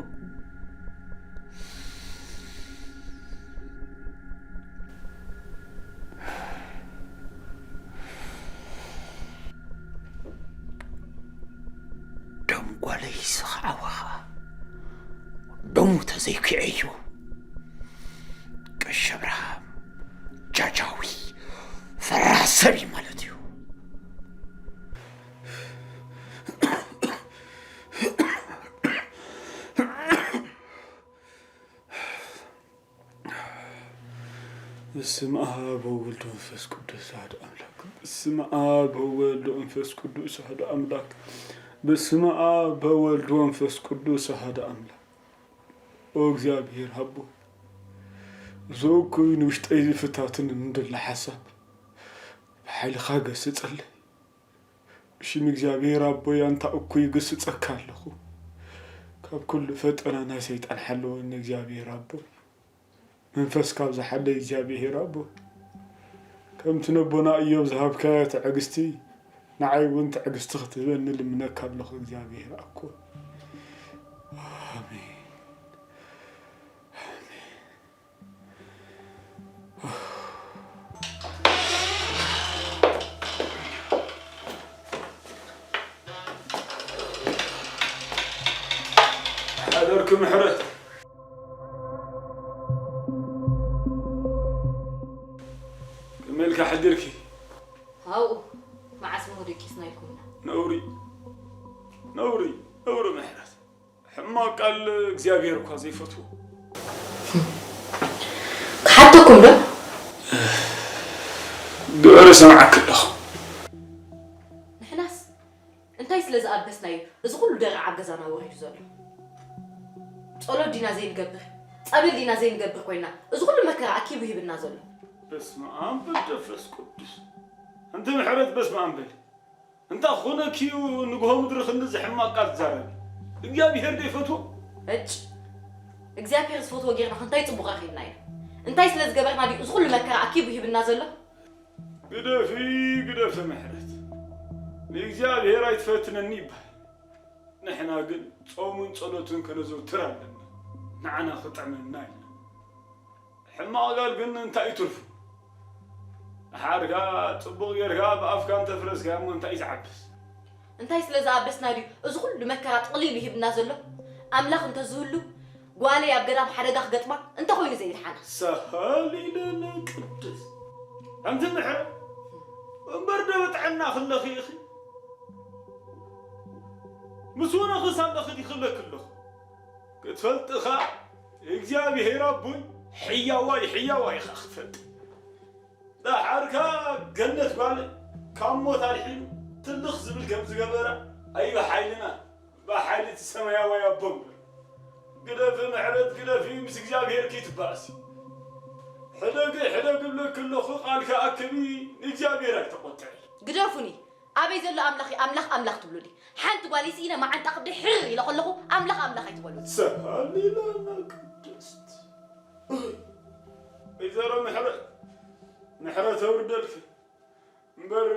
ደም ጓለይ ዝኸዓወኻ ደሙ ተዘይኪዐዩ፣ ቀሺ ኣብርሃም ጃጃዊ ፈራህ ሰብ እዩ ማለት እዩ። በስመ አብ ወወልድ ወመንፈስ ቅዱስ አሐዱ አምላክ። በስመ አብ ወወልድ ወመንፈስ ቅዱስ አሐዱ አምላክ። በስመ አብ ወወልድ ወመንፈስ ቅዱስ አሐዱ አምላክ። ኦ እግዚአብሔር አቦ፣ እዚ እኩይ ንውሽጠይ ዝፍታትን እንደለ ሓሳብ ብሓይልኻ ገስጸለይ። ብሽም እግዚኣብሔር ኣቦይ ኣንታ እኩይ ይግስጸካ ኣለኹ። ካብ ኩሉ ፈጠና ናይ ሰይጣን ሓለወኒ እግዚኣብሔር ኣቦይ። መንፈስካ ኣብዝሓለይ እግዚኣብሔር ኣቦይ። ከምቲ ነቦና እዮብ ዝሃብካዮ ትዕግስቲ ንዓይ እውን ትዕግስቲ ክትህበኒ ልምነካ ኣለኹ እግዚኣብሔር ኣኮ። ኣሜን። ሓደርኪ ምሕረት። ከመይ ኢልካ ሓዲርኪ? ሃው፣ መዓስ እሞ ደቂስና ኢልኩምና? ነውሪ፣ ነውሪ፣ ነውሪ ምሕረት። ሕማቕ ቃል እግዚኣብሔር እኳ ዘይፈትዎ። ክሓተኩም ዶ? ግበሪ፣ ሰምዓኪ ኣለኹ። ንሕናስ እንታይ ስለ ዝኣበስናዩ እዚ ኩሉ ደረቕ ኣብ ገዛና ወሪዱ ዘሎ? ጸሎት ዲና ዘይንገብር? ጸበል ዲና ዘይንገብር ኮይና እዚ ኩሉ መከራ ኣኪቡ ሂብና ዘሎ? በስመ ኣብ ወወልድ ወመንፈስ ቅዱስ። ኣንቲ ምሕረት በስመ ኣብ በሊ። እንታይ ኾነኪ እዩ ንግሆ ምድሪ ክንድዚ ሕማቕ ቃል ትዛረቢ? እግዚኣብሄር ዶ ይፈትዎ? እጭ፣ እግዚኣብሄር ዝፈትዎ ጌርና ክንታይ ጽቡቕ ረኺብና ኢና? እንታይ ስለ ዝገበርና ድዩ እዚ ኩሉ መከራ ኣኪቡ ሂብና ዘሎ? ግደፊ፣ ግደፊ ምሕረት። ንእግዚኣብሄር ኣይትፈትነኒ ይበሃል። ንሕና ግን ጾምን ጸሎትን ከነዘውትር ኣለና። ንዓና ክጥዕመና ኢልና። ሕማቕ ጋል ግን እንታይ እዩ ትርፉ? ደሓርካ ጽቡቕ ጌርካ ብኣፍካ እንተፍረስካዮ እሞ እንታይ እዩ ዝዓብስ? እንታይ ስለ ዝኣበስና ድዩ እዚ ኩሉ መከራ ጥቕሊሉ ይህብና ዘሎ? ኣምላኽ እንተዝህሉ ጓለይ ኣብ ገዳም ሓደጋ ክገጥማ እንተኾይኑ ዘይድሓና። ሰሃሊለነ ቅድስት። ኣንቲ ምሕረት እምበር ዶ ብጥዕና ክለኺ ኢኺ? ምስ ወነኽስ ኣለኺ ዲኺ ክብለኪ ኣለኹ። ክትፈልጥኻ እግዚኣብሔር ኣቦይ ሕያዋይ ሕያዋይ ኢኻ ክትፈልጥ። ደሓርካ ገነት ጓል ካብ ሞት ኣድሒኑ ትልኽ ዝብል ከም ዝገበራ ኣይ ብሓይልና ብሓይሊ እቲ ሰማያዋይ ኣቦ እምበር። ግደፊ ምሕረት ግደፊ ምስ እግዚኣብሔር ኪትባእሲ። ሕደጊ ሕደጊ እብለኪ ኣለኹ ቃልኪ ኣክቢ ንእግዚኣብሔር ኣይተቖጥዒ። ግደፉኒ ኣበይ ዘሎ ኣምላኽ ኣምላኽ ኣምላኽ ትብሉኒ? ሓንቲ ጓል ስኢነ መዓንጣ ክብደይ ሕርር ኢለ ከለኹ ኣምላኽ ኣምላኽ ኣይትበሉኒ። ሰሃሊላና ቅድስት። ወይዘሮ ምሕረት ምሕረት ኣውርደልኪ እምበር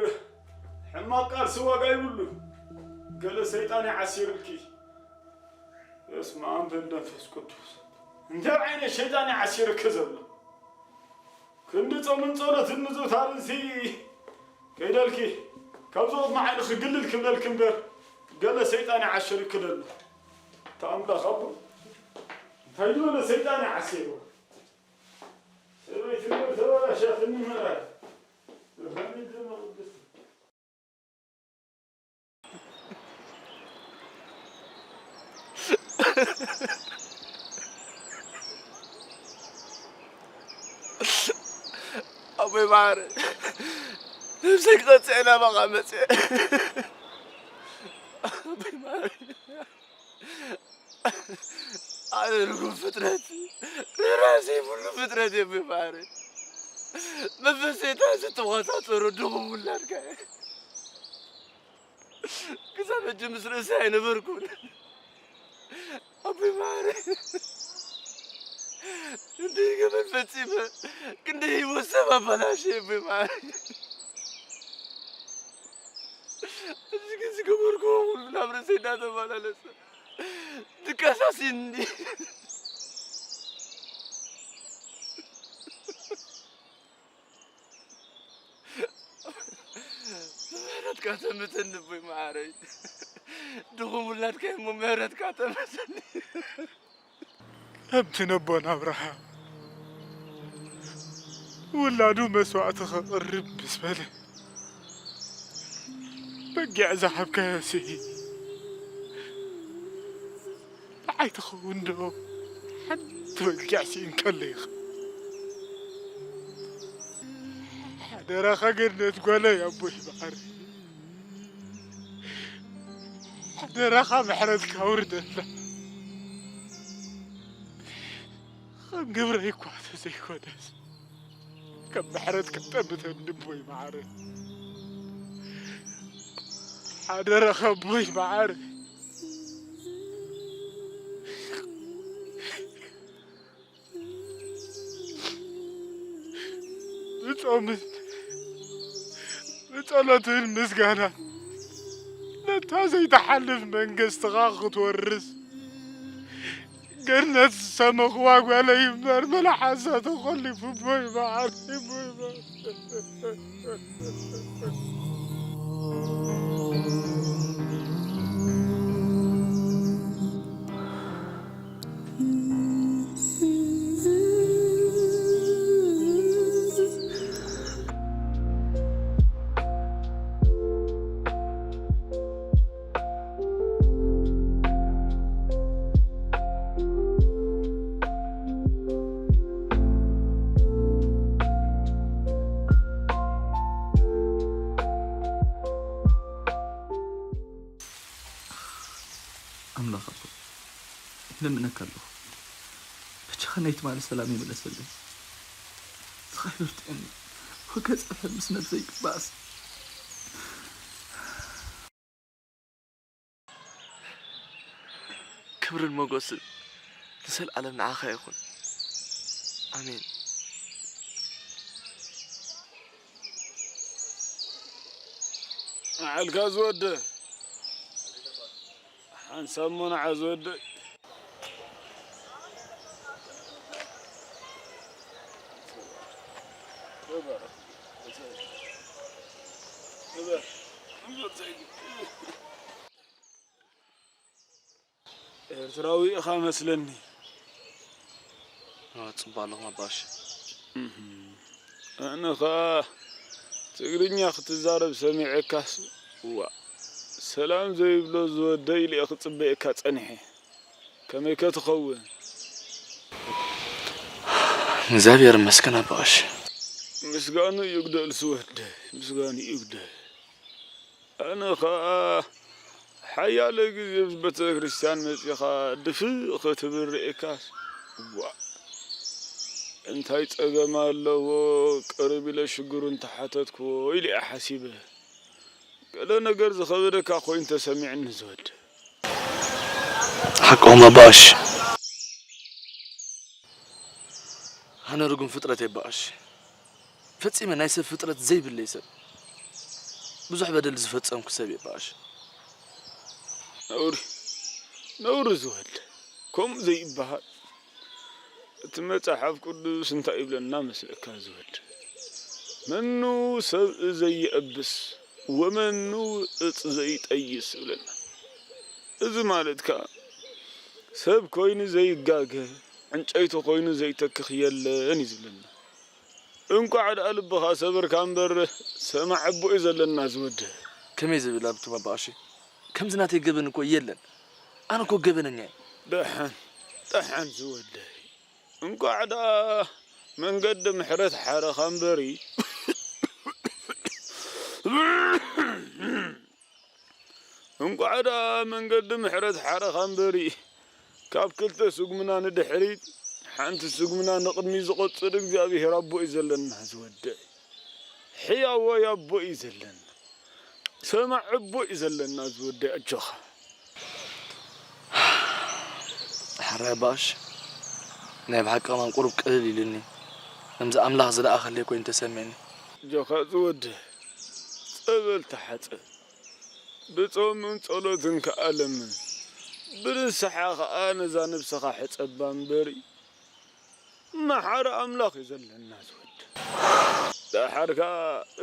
ሕማቕ ቃልሲ ዋጋ ይብሉ። ገለ ሰይጣን ይዓሲርኪ። በስመ ኣብ ወወልድ ወመንፈስ ቅዱስ። እንታይ ዓይነት ሸይጣን ይዓሲርኪ ዘሎ? ክንዲ ጾምን ጸሎትን ምዝውታርንሲ ከይደልኪ ካብ ዝቕድሚ ዓይንኺ ግልል ክብለልኪ እምበር ገለ ሰይጣን ይዓሽርኪ ደሎ። እታ ኣምላኽ ኣቦ እንታይ ዝበለ ሰይጣን ይዓሲርዎ? ሰበይቲ እምበር ተበላሻትኒ ምእራይ። ብርሃን ድማ ቅድስቲ። ኣቦይ ማረ ነብሰይ ክቐፅዕ ናባኻ መፅአ። ኣቦይ ማረ ኣነ ርጉም ፍጥረት ርህራሄ ዘይብሉ ፍጥረት እየ ኣቦይ ማረ። መንፈስ ሰይጣን ዝተቆፃፀሮ ድኹም ውላድካ እየ። ክሳብ ሕጂ ምስ ርእሰይ ኣይነበርኩን። ኣቦይ ማረ ክንደይ ገበን ፈጺመ ክንደይ ህይወት ሰብ ኣበላሽየ ኣቦይ ማረ። እዚ ግን ዝገበርኩዎ ኩሉ ናብ ርእሰይ እንዳተመላለሰ ድቃስ ኣስኢኑኒ። ብምህረትካ ተምተኒ ኣቦይ መዓረይ። ድኹም ውላድካ እሞ ምህረትካ ተምተኒ። ከምቲ ነቦና ኣብርሃም ውላዱ መስዋእቲ ከቕርብ ምስ በለ በጊዕ ዝሃብካዮሲ ንዓይ ትኸውን ዶ ሓንቲ በጊዕ ስኢንካለይ ኢኻ። ሓደራኻ ገነት ጓለይ ኣቦይ መዓረይ። ሓደራኻ ምሕረትካ ኣውርደላ። ከም ግብረይ እኳ ተዘይኮነስ፣ ከም ምሕረት ክጠምተኒ ኣቦይ መዓረ። ሓደራኻ ኣቦይ መዓረ። ብጾምን ብጸሎትን ምስጋናን ነታ ዘይትሓልፍ መንግስትኻ ክትወርስ፣ ገነት ዝሰመኽዋ ጓለይ እምበር፣ መልሓሳ ተኾሊፉ፣ ኣቦይ መዓረይ፣ ኣቦይ መዓረይ። ኣምላኽ ኣቦ፣ ይለምነካ ኣለኹ። በጃኻ ናይ ትማሊ ሰላም ይመለሰለይ። ስኻ ይበርትዐኒ። ወገ ጸፈን ምስ ነብሰይ ክበኣስ። ክብርን ሞገስን ንዘለኣለም ንዓኻ ይኹን። ኣሜን። መዓልካ ዝወደ ሓንሳብ ሞናዓ ዝወደ። ኤርትራዊ ኢኻ መስለኒ። ኦ፣ ጽቡቕ ኣለኹም ኣባሽ። እህም። ኣነ ኸኣ ትግርኛ ክትዛረብ ሰሚዐካስ፣ ዋ፣ ሰላም ዘይብሎ ዝወደ ኢለ እየ ክጽበየካ ጸኒሐ። ከመይከ ትኸውን? እግዚኣብሔር ይመስገን ኣባሽ። ምስጋኑ ይጉደል ዝወደ፣ ምስጋኑ ይጉደል። ኣነ ኸኣ ሓያለ ግዜ ምስ ቤተ ክርስቲያን መጺኻ ድፍእ ክትብል ርእየካስ፣ ዋእ፣ እንታይ ጸገም ኣለዎ፣ ቅርብ ኢለ ሽግሩ እንተሓተትክዎ ኢለ እየ ሓሲበ። ገለ ነገር ዝኸበደካ ኮይኑ ተሰሚዕኒ ዝወድ። ሓቆም ኣባሽ። ኣነ ርጉም ፍጥረት እየ ኣባሽ። ፈጺመ ናይ ሰብ ፍጥረት ዘይብለይ ሰብ፣ ብዙሕ በደል ዝፈጸምኩ ሰብ እየ ኣባሽ። ነውሪ፣ ነውሪ ዝወድ፣ ከምኡ ዘይበሃል። እቲ መጽሓፍ ቅዱስ እንታይ ይብለና መስለካ ዝወድ? መኑ ሰብእ ዘይየእብስ ወመኑ እጽ ዘይጠይስ ይብለና። እዚ ማለት ከኣ ሰብ ኮይኑ ዘይጋገ፣ ዕንጨይቲ ኮይኑ ዘይተክኽ የለን እዩ ዝብለና። እንቋዕ ደኣ ልብኻ ሰበርካ እምበር፣ ሰማዕ ኣቦ እዩ ዘለና ዝወደ። ከመይ ዝብል ኣብቲ ኣባኣሺ? ከምዚ ናተይ ገበን እኮ የለን። ኣነ እኮ ገበነኛ እየ። ደሓን፣ ደሓን ዝወደ። እንቋዕ ደኣ መንገዲ ምሕረት ሓረኻ እምበሪ። እንቋዕ ደኣ መንገዲ ምሕረት ሓረኻ እምበሪ፣ ካብ ክልተ ስጉምና ንድሕሪት፣ ሓንቲ ስጉምና ንቕድሚት ዝቖጽር እግዚኣብሄር ኣቦ እዩ ዘለና ዝወደይ። ሕያዋይ ኣቦ እዩ ዘለና። ሰማዕ ኣቦ እዩ ዘለና ዝወደይ፣ ኣጆኻ። ሕራይ ኣባሽ፣ ናይ ብሓቂ ከማን ቁሩብ ቅልል ኢሉኒ። ከምዚ ኣምላኽ ዝለኣኸለይ ኮይኑ ተሰሚዕኒ። ኣጆኻ ዝወደይ፣ ጸበል ተሓጸብ። ብጾምን ጸሎትን ከኣ ለምን። ብንስሓ ከኣ ነዛ ነብስኻ ሕጸባ እምበሪ፣ መሓሪ ኣምላኽ እዩ ዘለና ዝወድ። ደሓር ከኣ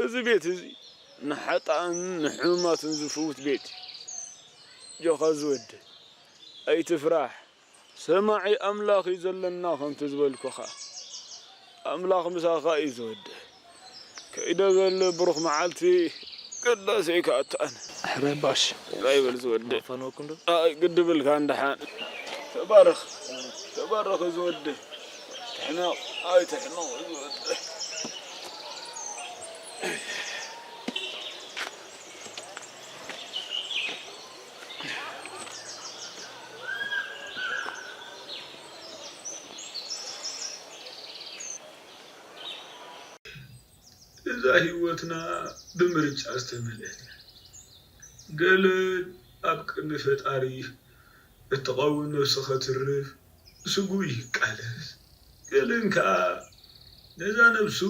እዚ ቤት እዚ ንሓጣን ንሕሙማትን ዝፍውት ቤት እዩ። ኣጆኻ ዝወድ፣ ኣይትፍራሕ። ሰማዒ ኣምላኽ እዩ ዘለና፣ ከምቲ ዝበልኩኻ። ኣምላኽ ምሳኻ እዩ ዝወድእ። ከይደ በል፣ ብሩኽ መዓልቲ ቅዳሴ ይከኣቱ ኣነ። ሕራይ ባሽ። ሕራይ በል ዝወድእ። ማፋንወኩም ዶ? ኣይ፣ ግዲ ብልካ፣ እንደሓን። ተባረኽ። ተባረኽ ዝወድእ። ትሕመቕ። ኣይ፣ ትሕመቕ ዝወድእ። ህይወትና ብምርጫ ዝተመልአት እያ። ገለ ኣብ ቅድሚ ፈጣሪ እትቐውም ነብሱ ኸትርፍ ስጉይ ይቃለስ፣ ገለን ከኣ ነዛ ነብሱ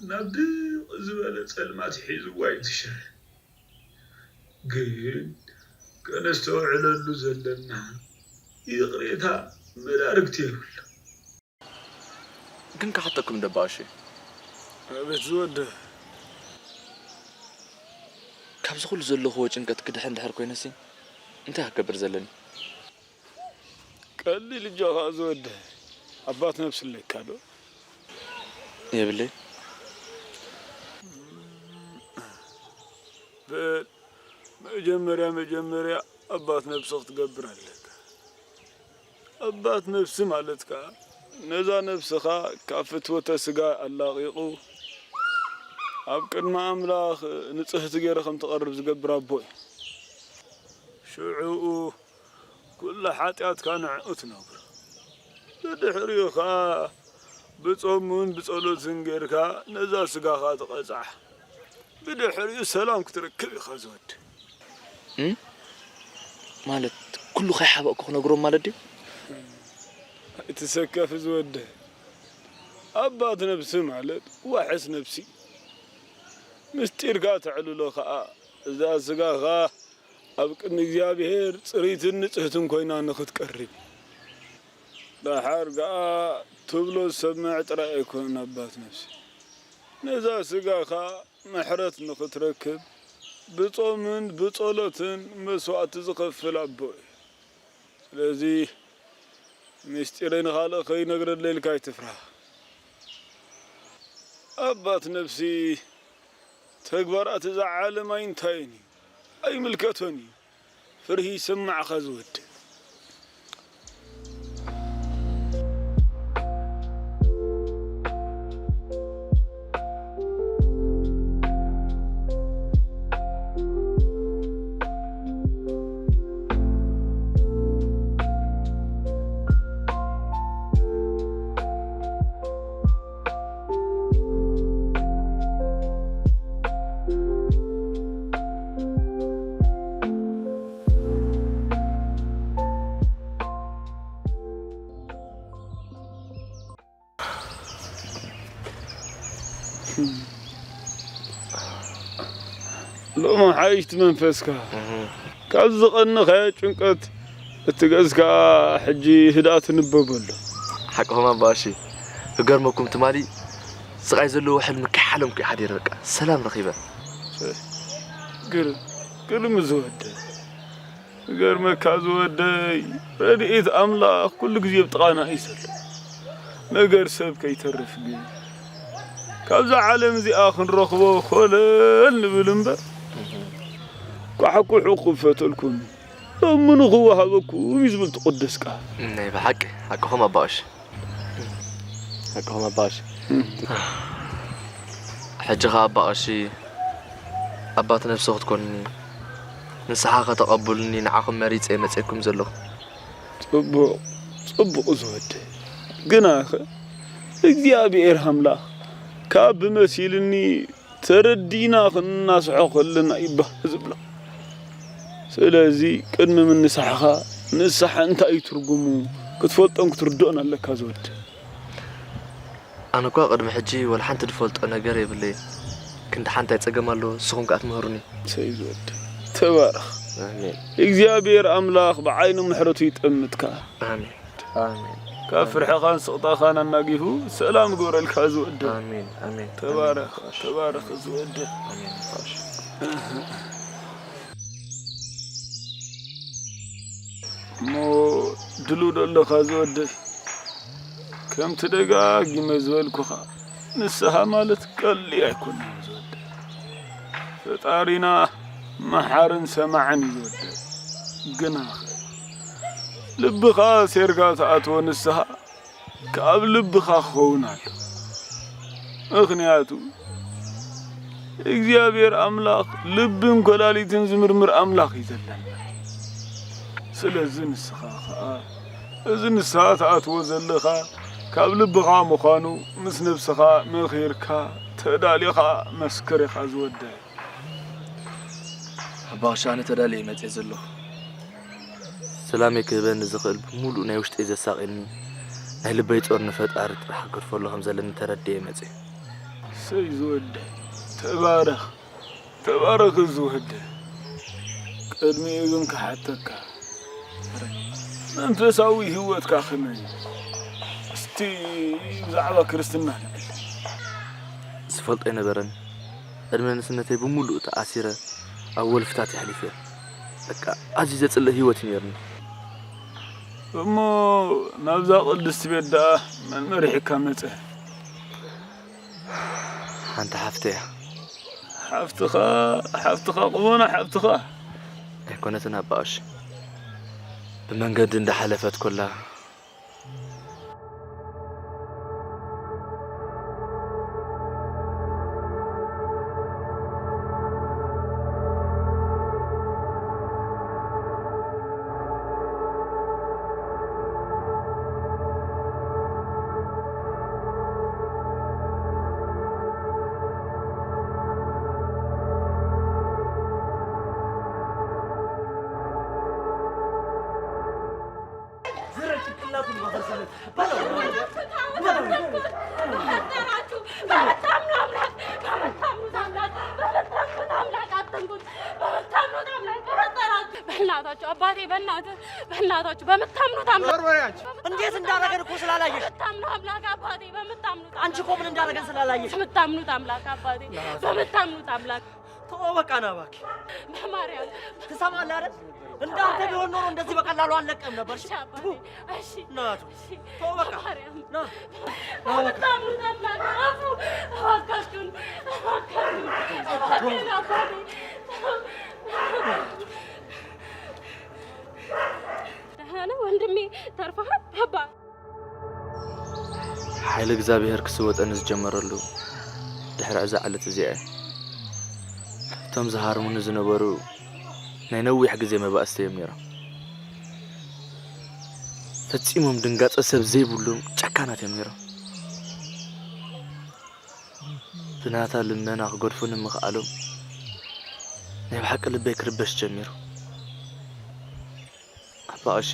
ናብ ድቕ ዝበለ ጸልማት ሒዝዋ እዩ ዝሸርብ። ግን ከነስተውዕለሉ ዘለና፣ ይቕሬታ መዳርግቲ የብሉ። ግን ክሓተኩም ደባኣሽ ኣቤት ዝወደ ካብዚ ኩሉ ዘለኹዎ ጭንቀት ክድሕን ድሕር ኮይነሲ እንታይ ክገብር ዘለኒ? ቀሊል እጃኻ ዝወደ ኣባት ነብሲ ኣለካ ዶ? የብለይ። በል መጀመርያ መጀመርያ ኣባት ነብሲ ክትገብር ኣለካ። ኣባት ነብሲ ማለት ከኣ ነዛ ነብስኻ ካብ ፍትወተ ስጋ ኣላቒቑ ኣብ ቅድሚ ኣምላኽ ንጽህቲ ገይሩ ከም ትቐርብ ዝገብር ኣቦ እዩ። ሽዑኡ ኩላ ሓጢኣትካ ንዕኡ ትነግሮ። ብድሕሪኡ ኸኣ ብጾምን ብጸሎትን ጌርካ ነዛ ስጋኻ ትቐጽዓ። ብድሕሪኡ ሰላም ክትረክብ ኢኻ ዝወድ። እም? ማለት ኩሉ ከይሓበእኩ ክነግሮም ማለት ድዩ? ኣይትሰከፍ ዝወደ። ኣባት ነብሲ ማለት ዋሕስ ነብሲ እዩ። ምስጢርካ ተዕልሎ ኸኣ እዛ ስጋኻ ኣብ ቅድሚ እግዚኣብሔር ጽርይትን ንጽህትን ኮይና ንኽትቀርብ። ደሓር ከኣ ትብሎ ዝሰምዕ ጥራይ ኣይኮነን ኣባት ነብሲ። ነዛ ስጋኻ ምሕረት ንኽትረክብ ብጾምን ብጸሎትን መስዋእቲ ዝኸፍል ኣቦ እዩ። ስለዚ ምስጢረይ ንኻልእ ከይነግረለይ ኢልካ ኣይትፍራህ። ኣባት ነብሲ ተግባራት እዛ ዓለም ኣይንታይን እዩ፣ ኣይምልከቶን እዩ። ፍርሂ ይስማዕኻ ዝወድ። ሎሚ ሓይሽቲ መንፈስካ ካብ ዝቐነኻዮ ጭንቀት እቲ ገጽካ ሕጂ ህድኣት ንበበሉ። ሓቅኹም ኣባ ቀሺ፣ ክገርመኩም ትማሊ ስቓይ ዘለዎ ሕልሚ ከይሓለምኩ እየ ሓዲረ፣ በቃ ሰላም ረኺበ። ግርም ግርም ዝወደ ክገርመካ ዝወደይ፣ ረድኤት ኣምላኽ ኩሉ ግዜ ኣብ ጥቓና እዩ ዘሎ። ነገር ሰብ ከይተርፍ ግን ካብዛ ዓለም እዚኣ ክንረኽቦ ኮለል ንብል እምበር፣ ኳሕኩሑ ክፈተልኩም፣ ለምኑ ክወሃበኩም እዩ ዝብል እቲ ቅዱስ ቃል። ናይ ብሓቂ ሓቅኹም ኣባ ቀሺ። ሓቅኹም ኣባ ቀሺ። ሕጂ ኸኣ ኣባ ቀሺ ኣባት ነብሲ ክትኮኑኒ ንስሓ ከተቐብሉኒ ንዓኹም መሪጸ እየ መጺኤኩም ዘለኹ። ጽቡቕ ጽቡቕ ዝወደ ግናኸ እግዚኣብሔር ኣምላኽ ካብ ብመሲልኒ ተረዲእና ክንናስሖ ከለና እዩ ባህ ዝብሎ። ስለዚ ቅድሚ ምንሳሕኻ ንስሓ እንታይ እዩ ትርጉሙ ክትፈልጦን ክትርድኦን ኣለካ ዝወደ። ኣነ እኳ ቅድሚ ሕጂ ወላ ሓንቲ ዝፈልጦ ነገር የብለይን። ክንዲ ሓንታይ ጸገም ኣሎ ንስኹም ከኣ ትምህሩኒ። ሰይ ዝወደ ተባረኽ። ኣሜን። እግዚኣብሔር ኣምላኽ ብዓይኑ ምሕረቱ ይጠምትካ። ኣሜን። ኣሜን። ካብ ፍርሕኻን ስቕታኻን ኣናጊፉ ሰላም ይግበረልካ ዝወደ። ኣሜን ኣሜን። ተባረኽ ተባረኽ ዝወደ። ኣሜን። እሞ ድሉ ደለኻ ዝወደይ ከምቲ ደጋጊመ ዝበልኩኻ ንስሃ ማለት ቀሊል ኣይኮነን ዝወደይ ፈጣሪና መሓርን ሰማዕን እዩ ዝወደይ ግናኸ ልብኻ ሴርካ ትኣትዎ ንስሃ ካብ ልብኻ ክኸውን ኣሎ ምኽንያቱ እግዚኣብሔር ኣምላኽ ልብን ኮላሊትን ዝምርምር ኣምላኽ እዩ ዘለና። ስለዚ ንስኻ ኸኣ እዚ ንስኻ ትኣትዎ ዘለኻ ካብ ልብኻ ምዃኑ ምስ ነብስኻ መኺርካ ተዳሊኻ መስክር ኢኻ ዝወደ። ኣባ ቀሺ፣ ኣነ ተዳልየ መጽየ ዘለኹ። ሰላመይ ክህበኒ ዝኽእል ብምሉእ ናይ ውሽጠይ ዘሳቕየኒ ናይ ልበይ ጾር ንፈጣሪ ጥራሕ ክገድፈሉ ከም ዘለኒ ተረድየ መጽየ። እሰይ ዝወደ፣ ተባረኽ፣ ተባረኽ ዝወደ። ቅድሚኡ ግን ክሓተካ፣ መንፈሳዊ ህይወትካ ከመይ እዩ? እስቲ ብዛዕባ ክርስትና ንብል። ዝፈልጦ ኣይነበረን። ዕድመ ንእስነተይ ብምሉኡ ተኣሲረ ኣብ ወልፍታት የሕሊፈ። በቃ ኣዝዩ ዘጽልእ ህይወት እዩ ነይሩኒ። እሞ ናብዛ ቅድስቲ ቤት ደኣ መን መሪሕካ መጸ? ሓንቲ ሓፍተይ እያ። ሓፍትኻ፣ ሓፍትኻ፣ ቁመና ሓፍትኻ? ኣይኮነትን ኣባ ቀሺ። ብመንገዲ እንዳሓለፈት ኮላ ዝረ ጭንቅላቱን ማፈርሰለት። በላቸው፣ በላቸው። በፈጠራችሁ፣ በምታምኑ አምላክ፣ በምታምኑት አምላክ፣ በምታምኑት አምላክ አትንኩት። በምታምኑት አምላክ በፈጠራችሁ። በእናታችሁ አባቴ፣ በእናትህ፣ በእናታችሁ በምታምኑት አምላክ። ወርወሪያች እንዴት እንዳደረገን እኮ ስላላየሽ። በምታምኑ አምላክ አባቴ፣ በምታምኑት አንቺ እኮ ምን እንዳደረገን ስላላየሽ። በምታምኑት አምላክ አባቴ፣ በምታምኑት አምላክ። ተው በቃ ና እባክህ። በማርያም። ትሰማለህ አይደል? እንዳንተ ቢሆን ኖሮ እንደዚህ በቀላሉ አልለቀም ነበር። እሺ? እሺ አባቴ፣ እሺ። ና ቱ። እሺ። ተው በቃ። በማርያም። ና። በምታምኑት አምላክ እረፉ። እባካችሁን፣ እባካችሁን፣ እባክህን አባቴ። ደህና ነህ ወንድሜ? ተርፈሃል አባ? ሓይሊ እግዚኣብሔር ክስወጠኒ ዝጀመረሉ ድሕሪ እዛ ዕለት እዚኣ እዩ። እቶም ዝሃርሙኒ ዝነበሩ ናይ ነዊሕ ግዜ መባእስቲ እዮም ነይሮም። ፈጺሞም ድንጋጸ ሰብ ዘይብሎም ጨካናት እዮም ነይሮም። ብናታ ልመና ክገድፉኒ ምኽኣሎም ናይ ብሓቂ ልበይ ክርበሽ ጀሚሩ። ኣባ ቀሺ፣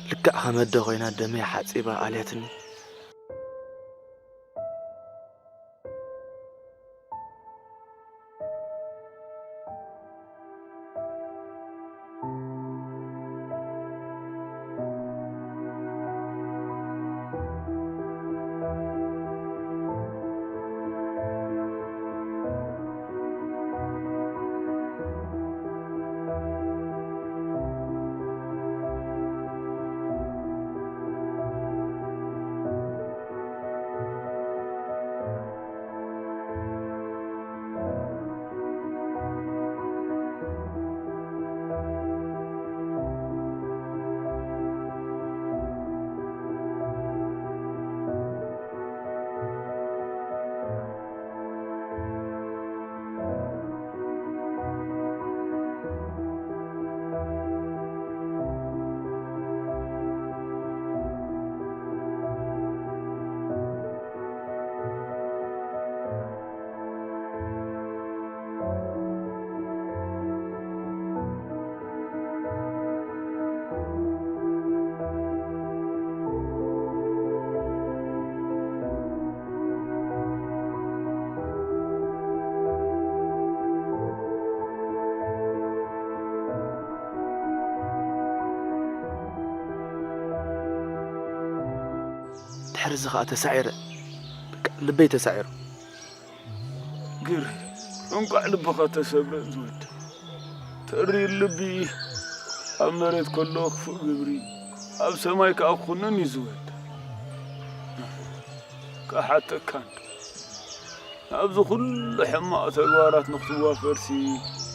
ልክዕ ከም ኣደ ኮይና ደመይ ሓጺባ ኣልያትኒ። ድሕሪ እዚ ኸኣ ተሳዒረ። በቃ ልበይ ተሳዒሩ። ግር፣ እንቋዕ ልብኻ ተሰብረ ዝወድ። ተሪር ልቢ ኣብ መሬት ከሎ ክፉእ ግብሪ፣ ኣብ ሰማይ ከኣ ክኹነን እዩ ዝወድ። ክሓተካ እንዶ፣ ናብዚ ኩሉ ሕማቕ ተግባራት ንኽትዋፈርሲ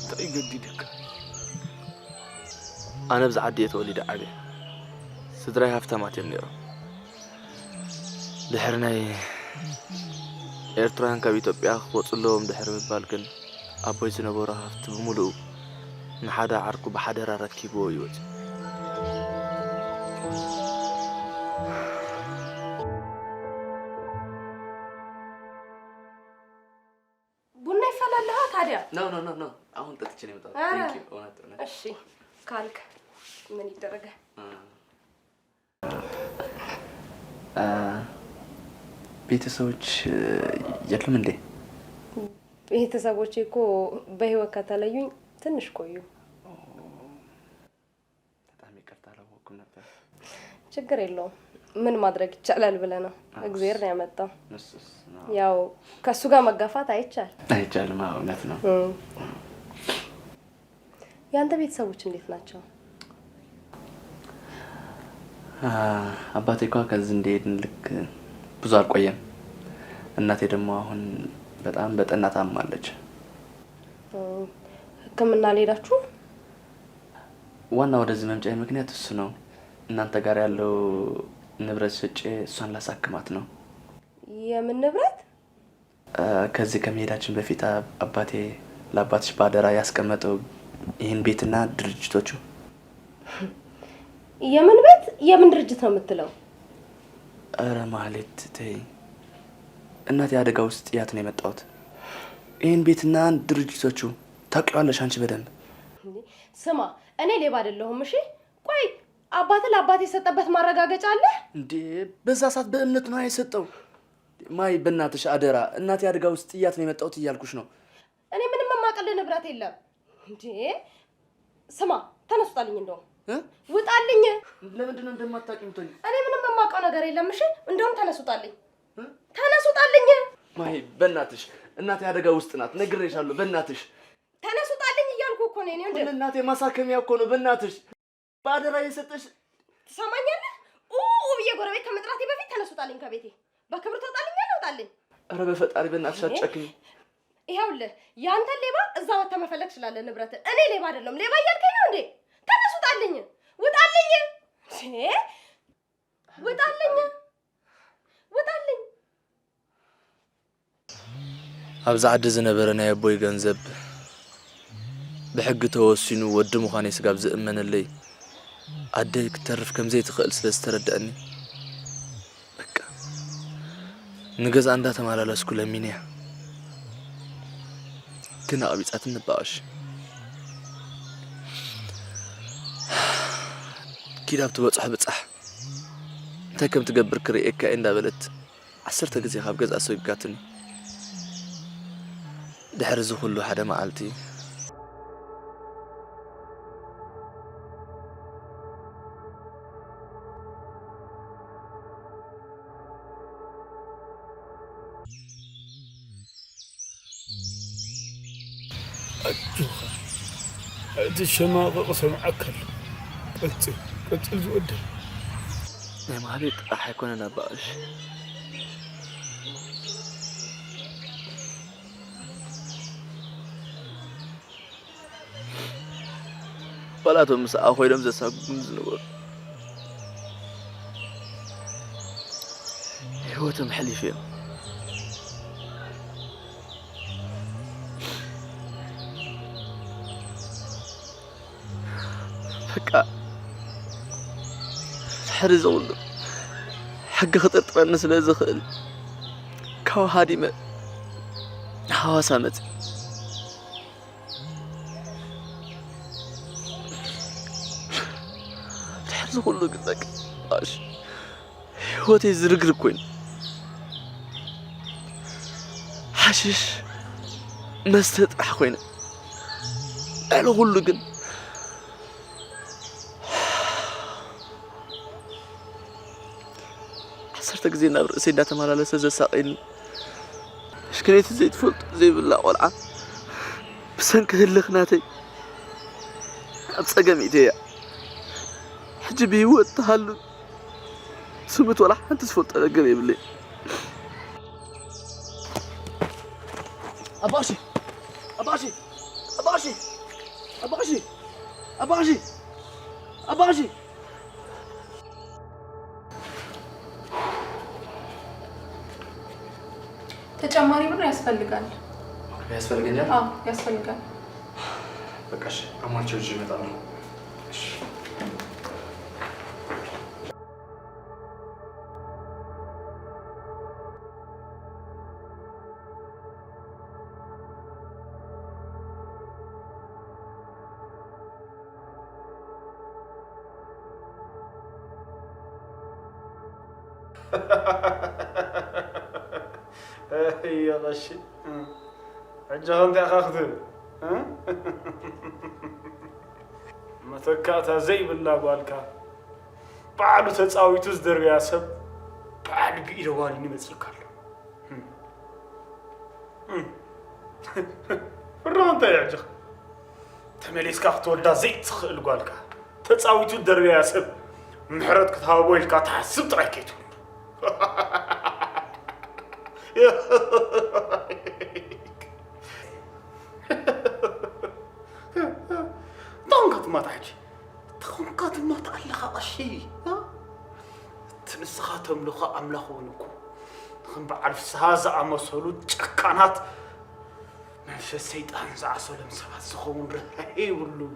እንታይ ይገድደካ? ኣነ ኣብዚ ዓዲ እየ ተወሊደ ዓብየ። ስድራይ ሃፍታማት እዮም ነይሮም። ድሕሪ ናይ ኤርትራውያን ካብ ኢትዮጵያ ክወፁ ኣለዎም ድሕሪ ምባል ግን፣ ኣቦይ ዝነበሮ ሃፍቲ ብምሉኡ ንሓደ ዓርኩ ብሓደራ ረኪብዎ እዩ ወፂኡ። No, no, no, no. አሁን ጠጥቼ ነው የመጣሁት። ኧረ። Thank you። እውነት፣ እውነት። እሺ ካልክ ምን ይደረጋል? አ፣ ቤተሰቦች፣ እ፣ የሉም እንዴ? ቤተሰቦቼ እኮ በህይወት ከተለዩኝ ትንሽ ቆዩ። በጣም ይቅርታ፣ አላወቅኩም ነበር። ችግር የለውም። ምን ማድረግ ይቻላል ብለህ ነው? አዎ። እግዜር ነው ያመጣው። እሱስ ነው። ያው ከእሱ ጋር መጋፋት አይቻል። አይቻልም። አዎ፣ እውነት ነው። እም። ያንተ ቤተሰቦች እንዴት ናቸው? አ፣ አባቴ እኳ ከዚህ እንደሄድን ልክ ብዙ አልቆየም። እናቴ ደግሞ አሁን በጣም በጠና ታማለች። እም፣ ህክምና አልሄዳችሁም? ዋና ወደዚህ መምጫዬ ምክንያት እሱ ነው። እናንተ ጋር ያለው ንብረት ሸጬ እሷን ላሳክማት ነው። የምን ንብረት? አ፣ ከዚህ ከመሄዳችን በፊት አ-፣ አባቴ ለአባትሽ ባደራ ያስቀመጠው ይህን ቤትና ድርጅቶቹ። የምን ቤት የምን ድርጅት ነው የምትለው? ኧረ ማህሌት ተይ፣ እናቴ አደጋ ውስጥ ጥያት ነው የመጣሁት። ይህን ቤትና ድርጅቶቹ ታውቂዋለሽ አንቺ በደንብ። እንዴ፣ ስማ፣ እኔ ሌባ አይደለሁም። እሺ ቆይ፣ አባትህ ለአባቴ የሰጠበት ማረጋገጫ አለ? እንዴ፣ በዛ ሰዓት በእምነት ነው የሰጠው። ማይ፣ በእናትሽ አደራ፣ እናቴ አደጋ ውስጥ ጥያት ነው የመጣሁት እያልኩሽ ነው። እኔ ምንም የማውቅልህ ንብረት የለም። እንዴ፣ ስማ፣ ተነስ ውጣልኝ። እንደውም እ? ውጣልኝ። ለምንድን ነው እንደማታውቂ የምትሆኝ? እኔ ምንም የማውቀው ነገር የለም። እሺ፣ እንደውም ተነስ ውጣልኝ። እ? ተነስ ውጣልኝ። ማይ፣ በእናትሽ እናቴ አደጋ ውስጥ ናት፣ ነግሬሻለሁ። በእናትሽ ተነስ ውጣልኝ እያልኩ እኮ ነው። እኔ ወንድም እናቴ ማሳከሚያ እኮ ነው። በእናትሽ ባደራ የሰጠሽ። ትሰማኛለህ? ኡ ኡ ብዬ ጎረቤት ከመጥራቴ በፊት ተነስ ውጣልኝ ከቤቴ። በክብር ትወጣልኛለህ? ውጣልኝ። ኧረ በፈጣሪ በእናትሽ አትጨክኝ። ይኸውልህ፣ ያንተን ሌባ እዛ ወጥተህ መፈለግ ትችላለህ። ንብረት እኔ ሌባ አይደለም። ሌባ እያልከኝ ነው እንዴ? ተነስ ውጣልኝ። ውጣልኝ። እንዴ? ውጣልኝ። ውጣልኝ። ኣብዚ ዓዲ ዝነበረ ናይ ኣቦይ ገንዘብ ብሕጊ ተወሲኑ ወዲ ምዃነይ ስጋብ ዝእመነለይ፣ ኣደይ ክትተርፍ ከም ዘይትኽእል ስለ ዝተረድኣኒ፣ በቃ፣ ንገዝኣ እንዳተመላለስኩ ለሚነያ። ግን ኣቕቢጻትኒ እባ ቀሺ። ኪድ ኣብቲ በጽሖ ብጻሕ፣ እንታይ ከም ትገብር ክርእየካ እየ እንዳበለት፣ ዓሰርተ ግዜ ካብ ገዝኣ ሰጒጋትኒ። ድሕሪ እዚ ኩሉ ሓደ መዓልቲ፣ ኣጆኻ፣ እቲ ሸማቕቕ ሰምዓካ ኣሎ። ቀጽል፣ ቀጽል ዝወደይ። ናይ ማህሌት ጥራሕ ኣይኮነን ኣባ ቀሺ። ዋላ እቶም ምስኣ ኮይኖም ዘሳጉጉኒ ዝነበሩ ህይወቶም ኣሕሊፎም እዮም። በቃ፣ ድሕሪ እዚ ኩሉ ሕጊ ክጥርጥረኒ ስለ ዝኽእል፣ ካብ ሃዲመ ሃዋሳ መጽእ። ድሕሪ እዚ ኩሉ ግን በቃ፣ እሺ፣ ህይወተይ ዝርግርግ ኮይኑ፣ ሓሽሽ መስተ ጥራሕ ኮይነ። ልዕሊ ኩሉ ግን፣ ዓሰርተ ግዜ ናብ ርእሰይ እንዳተመላለሰ ዘሳቕየኒ፣ ምሽክነይቲ ዘይትፈልጦ ዘይብላ ቆልዓ፣ ብሰንኪ ህልኽ ናተይ ኣብ ጸገም እትያ። ሕጂ ብህይወት ትሃሉ ትሙት ዋላ ሓንቲ ዝፈልጦ ነገር የብለይን። ኣባሺ! ኣባሺ! ኣባሺ! ኣባሺ! ኣባሺ! ኣባሺ! ተጨማሪ ብር ያስፈልጋል። ያስፈልገኛል? አዎ ያስፈልጋል። በቃ እሺ፣ አሟልቼ ይዤ እመጣለሁ። እሺ። እየ ቀሺ። ሕጂ ኸ እንታይ ኢኻ ክትብል? እ? መተካእታ ዘይብላ ጓልካ፣ ባዕሉ ተጻዊቱ ዝደርብያ ሰብ፣ ባዕሉ ብኢደ ዋሊኒ መጺእካ ኣሎ። ፍርዶ እንታይ ይዕጅኽ? ተመሊስካ ክትወልዳ ዘይትኽእል ጓልካ፣ ተጻዊቱ ዝደርብያ ሰብ፣ ምሕረት ክትሃቦ ኢልካ ትሓስብ ጥራይ ከይትውልዶ። እንታይ ኾንካ ትማታ ሕጂ? እንታይ ኾንካ ትማታ ኣለኻ ቀሺ? እ? እቲ ንስኻ ተምልኾ ኣምላኽ እውን እኮ ንኸም በዓል ፍስሃ ዝኣመሰሉ ጨካናት መንፈስ ሰይጣን ዝዓሰሎም ሰባት ዝኸውን ርህራሄ የብሉን።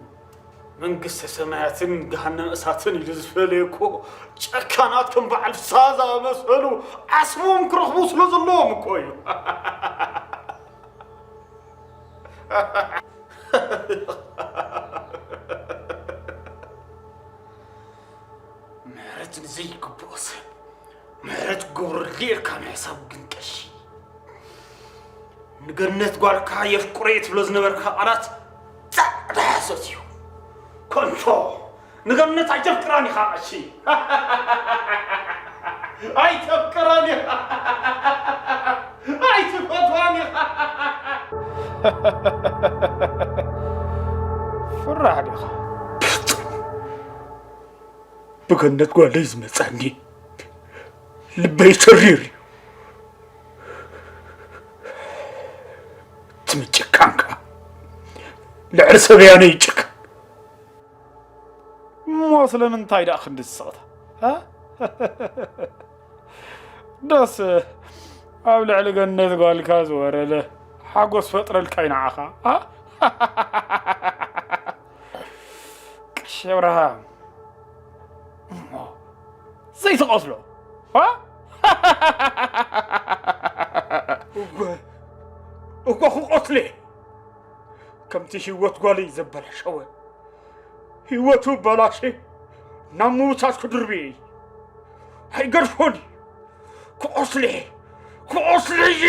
መንግስተ ሰማያትን ገሃነም እሳትን ኢሉ ዝፈለየ እኮ ጨካናት ከም በዓል ፍስሃ ዝኣመሰሉ ዓስቦም ክረኽቡ ስለ ዘለዎም እኮ እዩ። ምሕረት ንዘይግብኦ ሰብ ምሕረት ክገብረሉ ኢልካ ምሕሳብ ግን ቀሺ። ንገነት ጓልካ የፍቅሮ እየ ትብሎ ዝነበርካ ቃላት ጻዕዳ ሓሶት እዩ። ኮንፎ ንገነት ኣይተፍቅራን ኢኻ ቀሺ። ኣይተፍቅራን ኢኻ። ኣይትፈትዋን ኢኻ። ፍራሕ ዲኻ? ብገነት ጓለይ ዝመጸኒ ልበይ ተሪር እዩ። እቲ ምጭካንካ ልዕሊ ሰበያነ ይጭክን። እሞ ስለምንታይ ደኣ ክንዲ ዝስቕታ? እ? ደስ ኣብ ልዕሊ ገነት ጓልካ ዝወረደ ሓጎስ ፈጥረልካ እዩ ንዓኻ። እ? ቀሺ ኣብርሃም፣ እሞ ዘይትቐትሎ? እ? እወ፣ እወ ክቐትሎ እየ። ከምቲ ህይወት ጓለይ ዘበላሸወ፣ ህይወቱ በላሸ ናብ ምውታት ክድርብየ እዩ። ኣይገድፎን እዩ። ክቐትሎ እየ። ክቐትሎ እየ።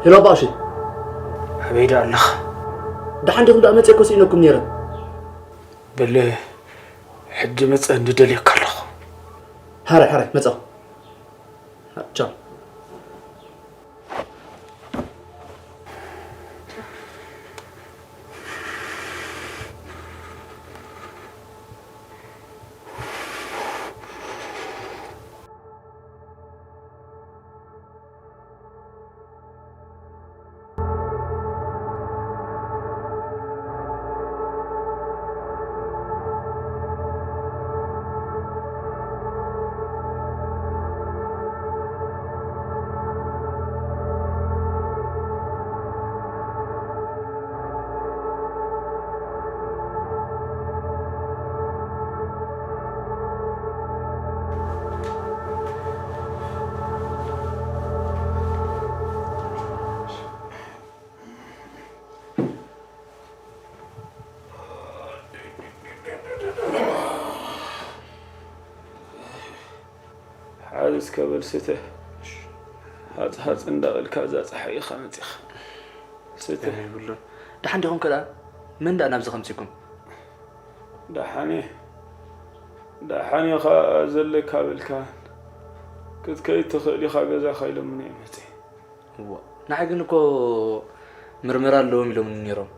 ሄሎ ኣባ ቀሺ። ኣበይ ደኣ ኣለኻ? ደሓን ዲኹም? ደኣ መጺኤ እኮ ስኢነኩም ነይረ። በለ፣ ሕጂ መጸ፣ እንድደልየካ ኣለኹ። ሓራይ፣ ሓራይ፣ መጻኹ። ቻው። ሓዝ እስከ በል ስተ። ሃጽ ሃጽ እንዳበልካ እዛ ጸሓይ ኢኻ መጺኻ። ስተ። ጸገም የብሉን። ደሓን ዲኹም ከ ደኣ? መን ደኣ ናብዚ ከምጺኩም? ደሓን እየ። ደሓን እየ ኸኣ ዘለካ በልካ። ክትከይድ ትኽእል ኢኻ፣ ገዛኻ ኢሎምኒ እየ መጺእ። እዋ፣ ንዓይ ግን እኮ ምርመራ ኣለዎም ኢሎምኒ ነይሮም።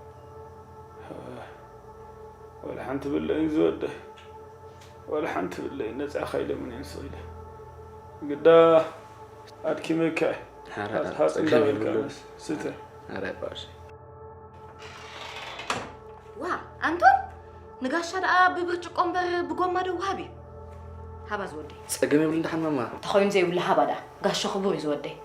ወላ ሓንቲ ብለይን ዝወደይ፣ ወላ ሓንቲ ብለይን ነጻኻ ኢሎምኒ እዮም ስቕ ኢለ። ግዳ ኣድኪመካ እየ። ኧረ፣ ሓጽ-፣ ሓጽ ጸገም እንዳበልካ የብሉን። መስ-፣ ስተ። ኧረ፣ ባሽ። ዋ፣ ኣንቶን፣ ንጋሻ ደኣ ብብርጭቆ እምበር ብጎማ ዶ ወሃብ እዩ? ሃባ ዝወደይ። ጸገም የብሉን ደሓን ማማ። ተኾይኑ ዘይብሉ ሃባ ደኣ፣ ጋሻ ክቡር እዩ ዝወደይ።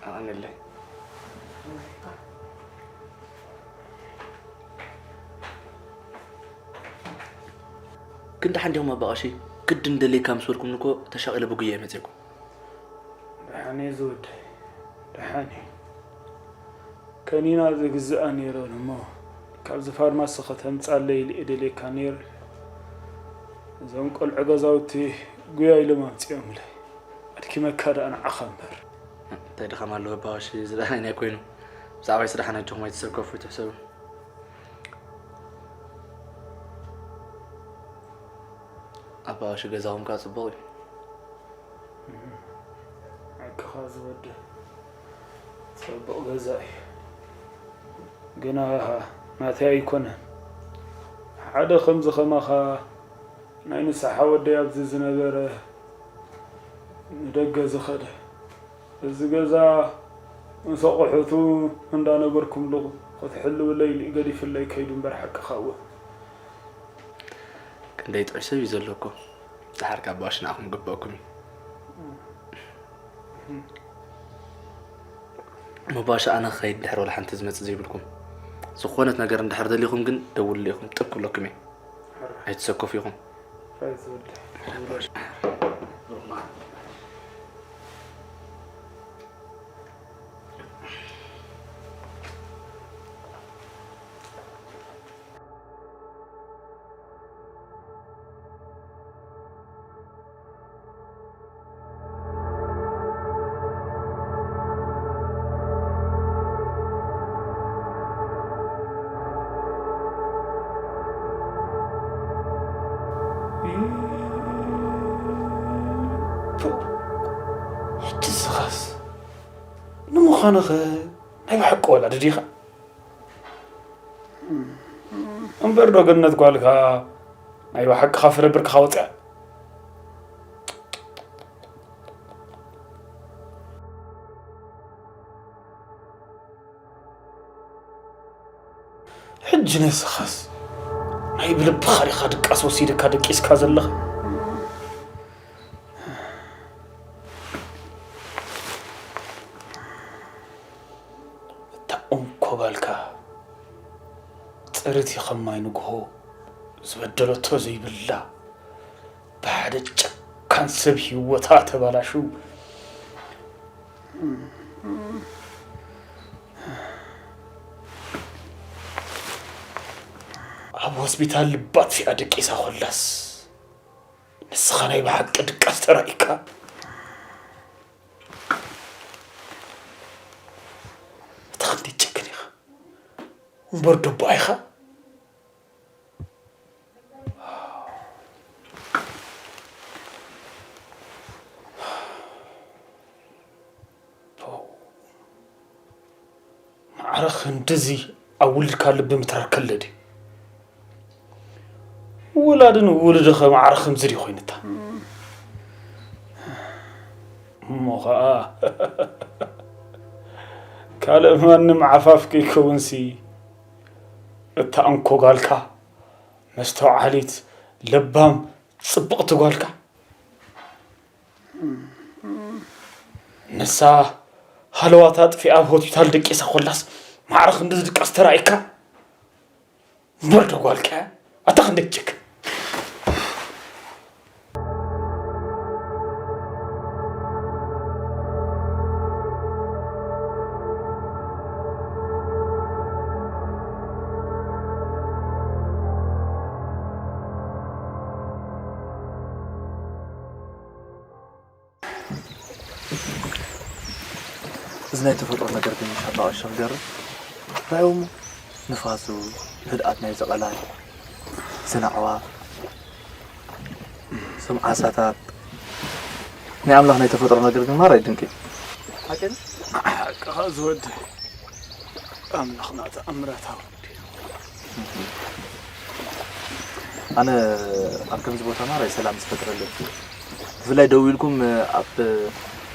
ኣቐንለይ። ግን ደሓን ዲኹም ኣባ ቀሺ? ግድን ደልየካ ምስ በልኩምኒ እኮ ተሻቒለ ብጉያ እየ መፅየኩም። ደሓን እየ ዝወደይ፣ ደሓን እየ። ከኒና ዝግዝኣ ነይረን እሞ ካብዚ ፋርማሲ ከተምጻለይ ኢለ እየ ደልየካ ነይረ። እዞም ቆልዑ ገዛውቲ ጉያ ኢሎም ኣምጺኦምለይ። ኣድኪመካ ደኣ ንዓኻ እምበር። እንታይ ድኻም ኣለዎ ኣባ ቀሺ? እዚ ደኣ ናይ ኮይኑ። ብዛዕባይ ስራሕ ኣጆኹም ኣይትሰከፉ፣ ኣይትሕሰቡ። ኣባ ቀሺ ገዛኹም ከኣ ጽቡቕ እዩ። ሓቅኻ ዝወደ ጽቡቕ ገዛ እዩ። ግና ናተይ ኣይኮነን። ሓደ ከምዚ ከማኻ ናይ ንስሓ ወደይ ኣብዚ ዝነበረ ንደገ ዝኸደ። እዚ ገዛ ምስ ኣቑሑቱ እንዳነገርኩምሉ ክትሕልውለይ ኢሉ እዩ ገዲፍለይ ከይዱ እምበር ሓቅኻ እወ። ክንደይ ጥዑይ ሰብ እዩ ዘሎ እኮ። ደሓር ካብ ኣባ ቀሺ ንዓኹም ግበኣኩም እዩ። እሞ ኣባ ቀሺ ኣነ ክኸይድ ድሕር ወላ ሓንቲ ዝመጽእ ዘይብልኩም። ዝኾነት ነገር እንድሕር ደሊኹም ግን ደውሉለይ ኢኹም፣ ጥብ ክብለኩም እየ። ኣይትሰከፉ ኢኹም። ቱ፣ ሕጂ ስኻስ ንምዃኑኸ ናይ ብሓቂ ወላዲ ዲኻ? እምበር ዶ ገነት ጓልካ ናይ ብሓቅኻ ፍረ ብርክኻ ወፅያ? ሕጂ ነስኻስ ናይ ብልብኻ ዲኻ ድቃስ ወሲድካ ደቂስካ ዘለኻ? እታ እንኮ ጓልካ ፅርይቲ ከም ማይ ንግሆ ዝበደለቶ ዘይብላ ብሓደ ጨካን ሰብ ህይወታ ተባላሹ። ኣብ ሆስፒታል ልባ ኣጥፊኣ ደቂሳ ኮላስ ንስኻ ናይ ብሓቂ ድቃስ ተራኢካ። ኣታ ክንደይ ትጨክን ኢኻ እምበር ደቦኣ ኢኻ። ማዕረ ክንድዚ ኣብ ውልድካ ልቢ ምትራር ከለ ድዩ? ውላድን ውሉድኸ ማዕረ ከምዚ ድዩ ኮይንታ? እሞ ኸኣ ካልእ ማንም ዓፋፍ ከይከውንሲ እታ እንኮ ጓልካ መስተውዓሊት፣ ለባም፣ ጽብቕቲ ጓልካ ንሳ ሃለዋታ ኣጥፊኣ ኣብ ሆስፒታል ደቂሳ ኮላስ ማዕረ ክንዲ ዝድቀስ ተራኢካ? እምበር ዶ ጓልካ ኣታ ክንደይ ጭክ። እዚ ናይ ተፈጥሮ ነገር ግን ሓባቕ ሸፍ ገርም ራእዮሙ ንፋሱ፣ ህድኣት ናይ ዘቐላይ፣ ስነ ኣዕዋፍ፣ ስም ዓሳታት፣ ናይ ኣምላኽ ናይ ተፈጥሮ ነገር ግን ማራ ይድንቂ። ሓቂ ድዩ? ሓቅኻ ዝወዲ ኣምላኽና ተኣምራታዊ። ኣነ ኣብ ከምዚ ቦታ ማራ እዩ ሰላም ዝፈጥረለይ። ብፍላይ ደው ኢልኩም ኣብ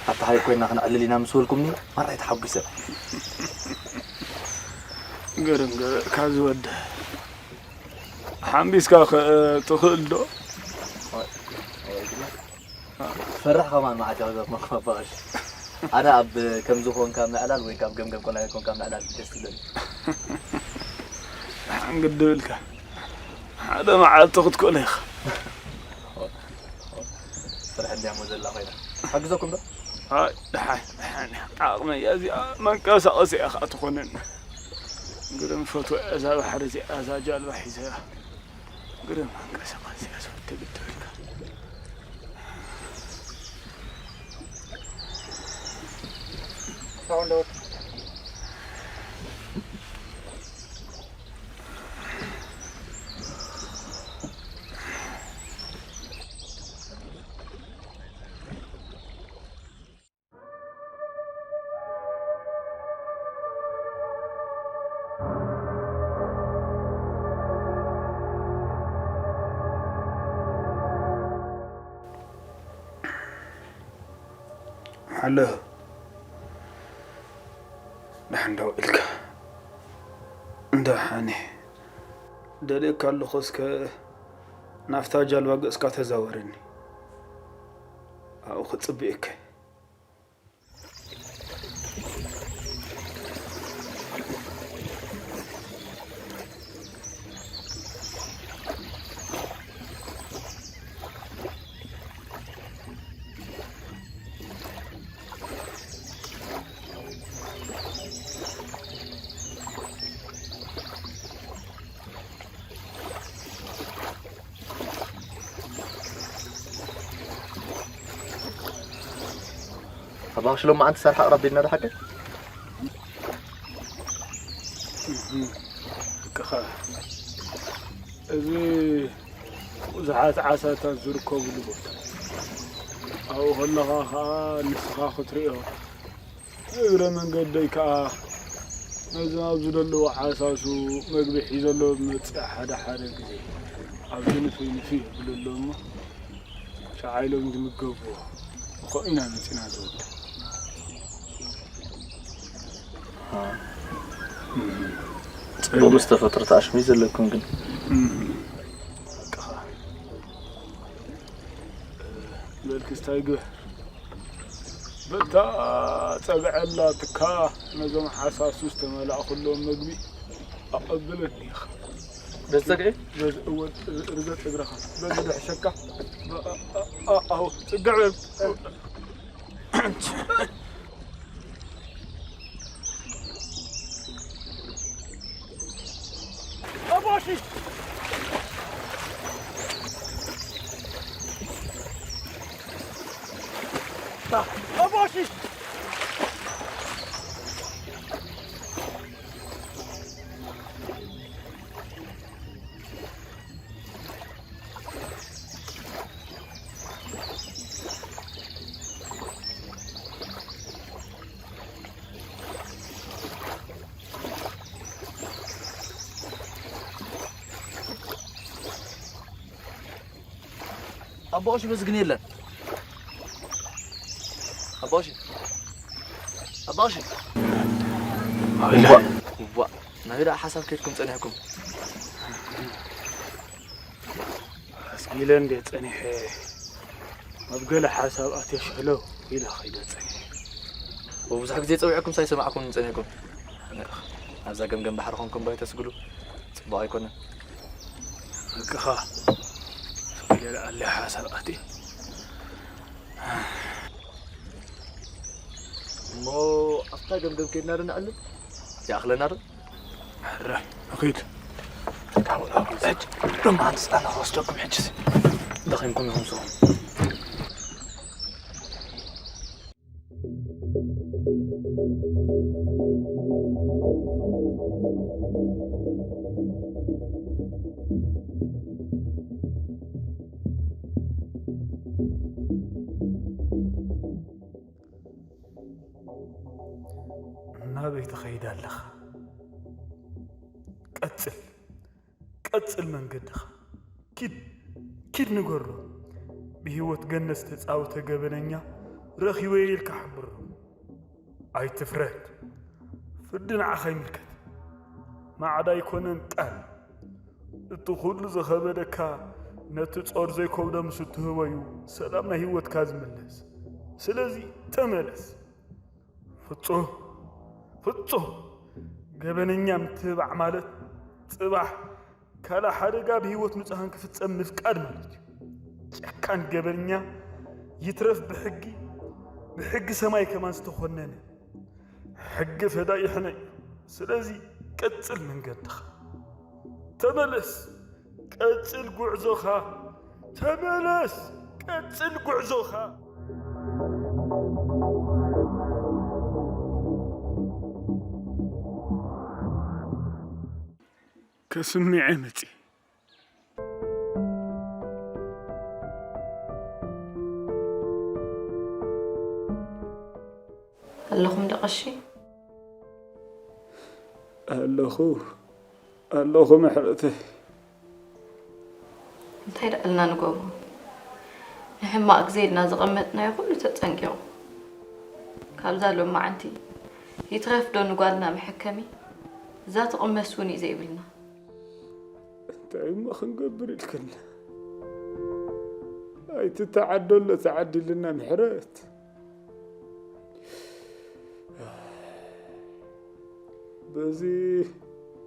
ኣብቲ ሓይል ኮይና ክነዕልል ኢና ምስ በልኩምኒ ማራ እዩ ተሓጒሰ። ግርም ገበእካ ዝወዲ። ሓምቢስካ ከ ትኽእል ዶ? ፈራሕ ከማን መዓት ያው ዘርመ ከፋሽ ኣነ ኣብ ከም ዝኾን ካብ ምዕላል ወይ ካብ ገምገም ቆላይ ኮን ካብ ምዕላል ደስ ይለኒ። ሓንግድ ብልካ ሓደ መዓልቲ ክትክእሎ ኢኻ። ፈራሕ እንዲያ ሞ ዘላ ኮይና ሓግዘኩም ዶ? ኣይ ደሓን ደሓን እያ። ዓቕመይ እያ እዚኣ መንቀሳቐሲ እያ ከዓ ትኾነኒ። ግርም ፈትወ እዛ ባሕሪ እዚኣ እዛ ጃልባ ሒዘያ ግርም መንቀሳቐሲ እያ ዝፈቱ ግድርካ። ሓሎ ደሓን ዶ ኢልካ? እንዶ ሓኒ ደልየካ ኣለኹ፣ እስከ ናብታ ጃልባ ገጽካ ተዛወረኒ፣ ኣብኡ ክጽብየካ። ኣባሽ ሎማዓንቲ ሰርሓ ኣቕራቢልና ዶ ሓቂ? ብቃኻ እዚ ብዙሓት ዓሳታት ዝርከብሉ ቦታ ኣብኡ ከለኻ ከዓ ንስኻ ክትርእዮ እግረ መንገደይ ከዓ ነዚ ኣብ ዝደለዎ ዓሳሱ መግቢ ሒዘሎ መፅእ ሓደ ሓደ ግዜ ኣብዚ ንፍይ ንፍይ የብለሎ እሞ ሸዓ ኢሎም ዝምገብዎ እኮ ኢና መፂና ዝወደ ጽቡቕ ዝተፈጥረ ተኣሽሚ ዘለኩም ግን በልክስታይ ግበር በታ ጸግዐላ ትካ ነዞም ሓሳሱ ዝተመላእኩሎም መግቢ ኣቐብለኒ ኢኻ በዝጸግዒ ርገጽ እግረኻ በዚ ድሕሸካ ኣው ጽግዕ በል ኣባኦሽ በዚ ግን የለን። ኣባኦሽ ኣባኦሽ ኣቢላ ዋ ናበይ ደኣ ሓሳብ ከይድኩም ጸኒሕኩም? ኣስጊለ እንደ ጸኒሐ ኣብ ገለ ሓሳብ ኣትየ ሽሕለው ኢለ ኸይደ ጸኒሐ። ብብዙሕ ግዜ ጸዊዕኩም ሳይሰማዕኩም ጸኒሕኩም። ኣብዛ ገምገም ባሕሪ ኮንኩም ባይ ተስግሉ ጽቡቕ ኣይኮነን። ደቅኻ ኣስጊለ ልኣለ ሓሳብ ኣትየ እሞ ኣብታ ገምገም ከይድና ዶ ንዕልል? ይኣኽለና ዶ? ሕራይ ንኺድ ሕጂ ድማ ንስኣና ክወስደኩም ሕጅስ ደኺምኩም ኢኹም ስኹም ናበይ ትኸይድ ኣለኻ? ቀጽል፣ ቀጽል መንገድኻ። ኪድ፣ ኪድ ንገሮ። ብህይወት ገነት ዝተጻወተ ገበነኛ ረኺበዮ ኢልካ ሓብሮ። ኣይትፍረድ። ፍርዲ ንዓኻ ይምልከት። ማዕዳ ኣይኮነን ጣል። እቲ ኩሉ ዝኸበደካ ነቲ ጾር ዘይከብዶ ምስ እትህቦ እዩ ሰላም ናይ ህይወትካ ዝምለስ። ስለዚ ተመለስ። ፍጹም፣ ፍጹም ገበነኛ ምትብባዕ ማለት ጽባሕ ካልእ ሓደጋ ብህይወት ንጹሃን ክፍጸም ምፍቃድ ማለት እዩ። ጨካን ገበነኛ ይትረፍ ብሕጊ፣ ብሕጊ ሰማይ ከማን ዝተኾነነ። ሕጊ ፈዳኢ ሕነ እዩ። ስለዚ ቀጽል መንገድኻ። ተመለስ፣ ቀጽል ጉዕዞኻ። ተመለስ፣ ቀጽል ጉዕዞኻ። ከስምዐ መጺ። ኣለኹም ደቐሺ? ኣለኹ፣ ኣለኹ ምሕረተይ። እንታይ ደኣ ኢልና ንገብሮ? ንሕማቕ ግዜ ኢልና ዘቐመጥናዮ ኩሉ ተጸንቂቑ። ካብዛ ሎማዓንቲ ይትረፍ ዶ ንጓልና መሐከሚ? እዛ ትቕመስ እውን እዩ ዘይብልና። እንታይ እሞ ክንገብር ኢልክና? ኣይትተዓዶ ኣሎ ተዓዲልና ምሕረት። በዚ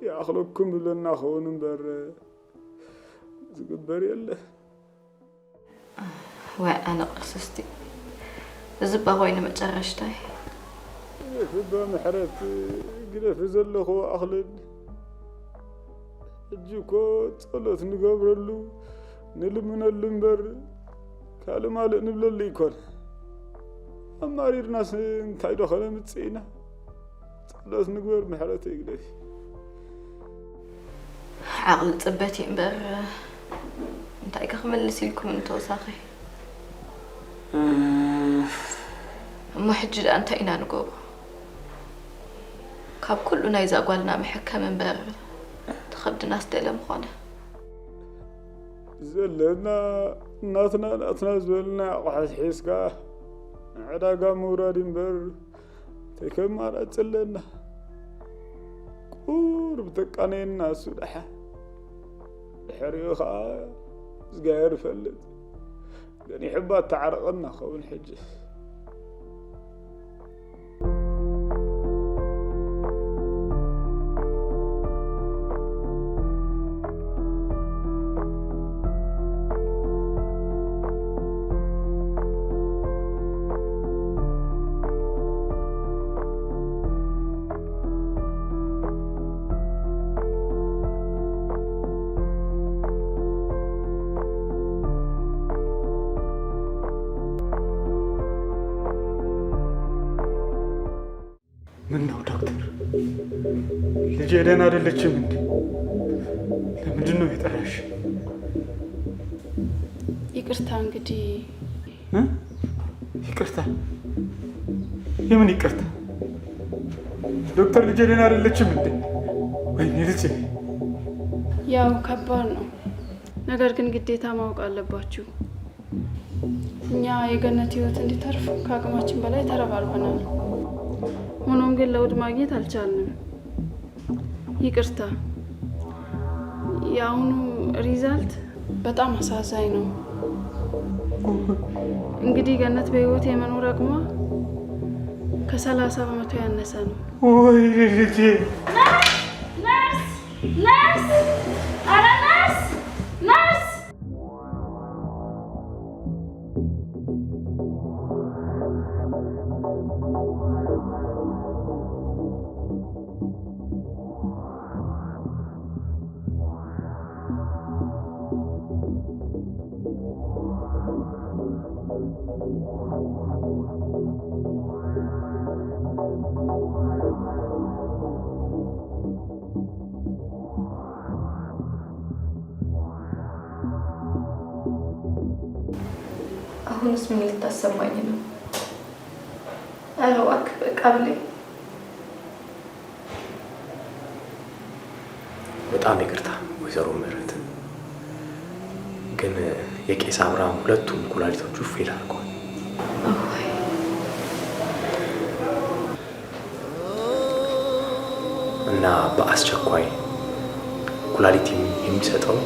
ይኣኽለኩም ብለና ኸውን እምበር ዝግበር የለ። ዋይ ኣነ ቅርስስቲ፣ እዚ እባ ኮይኑ መጨረሽታይ። ግደፊ እባ ምሕረት፣ ግደፊ ዘለኹ ኣኽልል። ሕጂ እኮ ጸሎት ንገብረሉ ንልምነሉ እምበር ካልእ ማልእ ንብለሉ ኣይኮነ። ኣማሪርናስ እንታይ ዶ ኸነምጽእ ኢና? ጸሎት ንግበር ምሕረተይ ግደፊ። ዓቕሊ ጽበት እዩ እምበር እንታይ ከ ክምልስ ኢልኩም ንተወሳኺ? እሞ ሕጂ ደኣ እንታይ ኢና ንገብሮ? ካብ ኩሉ ናይዛ ጓልና መሐከሚ እምበር እቲ ከብድናስ ደለ ምኾነ። ዘለና ናትና ናትና ዝበልና ኣቑሑት ሒዝካ ንዕዳጋ ምውራድ እምበር እንታይ ከማራፂ ኣለና? ቁሩብ ተቃነየና እሱ ደሓ ድሕሪኡ ከዓ እግዚኣብሔር ይፈልጥ። ገኒሑ እባ ኣተዓርቐና ኸውን ሕጂ። ምን ነው ዶክተር፣ ልጄ ደህና አይደለችም እንዴ? ለምንድን ነው የጠራሽ? ይቅርታ እንግዲህ እ? ይቅርታ? የምን ይቅርታ? ዶክተር፣ ልጄ ደህና አይደለችም እንዴ? ወይኔ ልጄ። ያው ከባድ ነው፣ ነገር ግን ግዴታ ማወቅ አለባችሁ። እኛ የገነት ህይወት እንዲተርፍ ከአቅማችን በላይ ተረባርበናል። ሆኖም ግን ለውጥ ማግኘት አልቻልንም። ይቅርታ፣ የአሁኑ ሪዛልት በጣም አሳዛኝ ነው። እንግዲህ ገነት በህይወት የመኖር አቅሟ ከሰላሳ በመቶ ያነሰ ነው። ወይኔ ልጄ። ነርስ! ነርስ! ኧረ ነርስ! ነርስ! አሁንስ ምን ልታሰማኝ ነው? ኧረ እባክህ በቃ ብለኝ። በጣም ይቅርታ ወይዘሮ ምህረት፣ ግን የቄስ አብርሃም ሁለቱም ኩላሊቶቹ ፌል አድርገዋል። እና በአስቸኳይ ኩላሊት የሚ- የሚሰጠው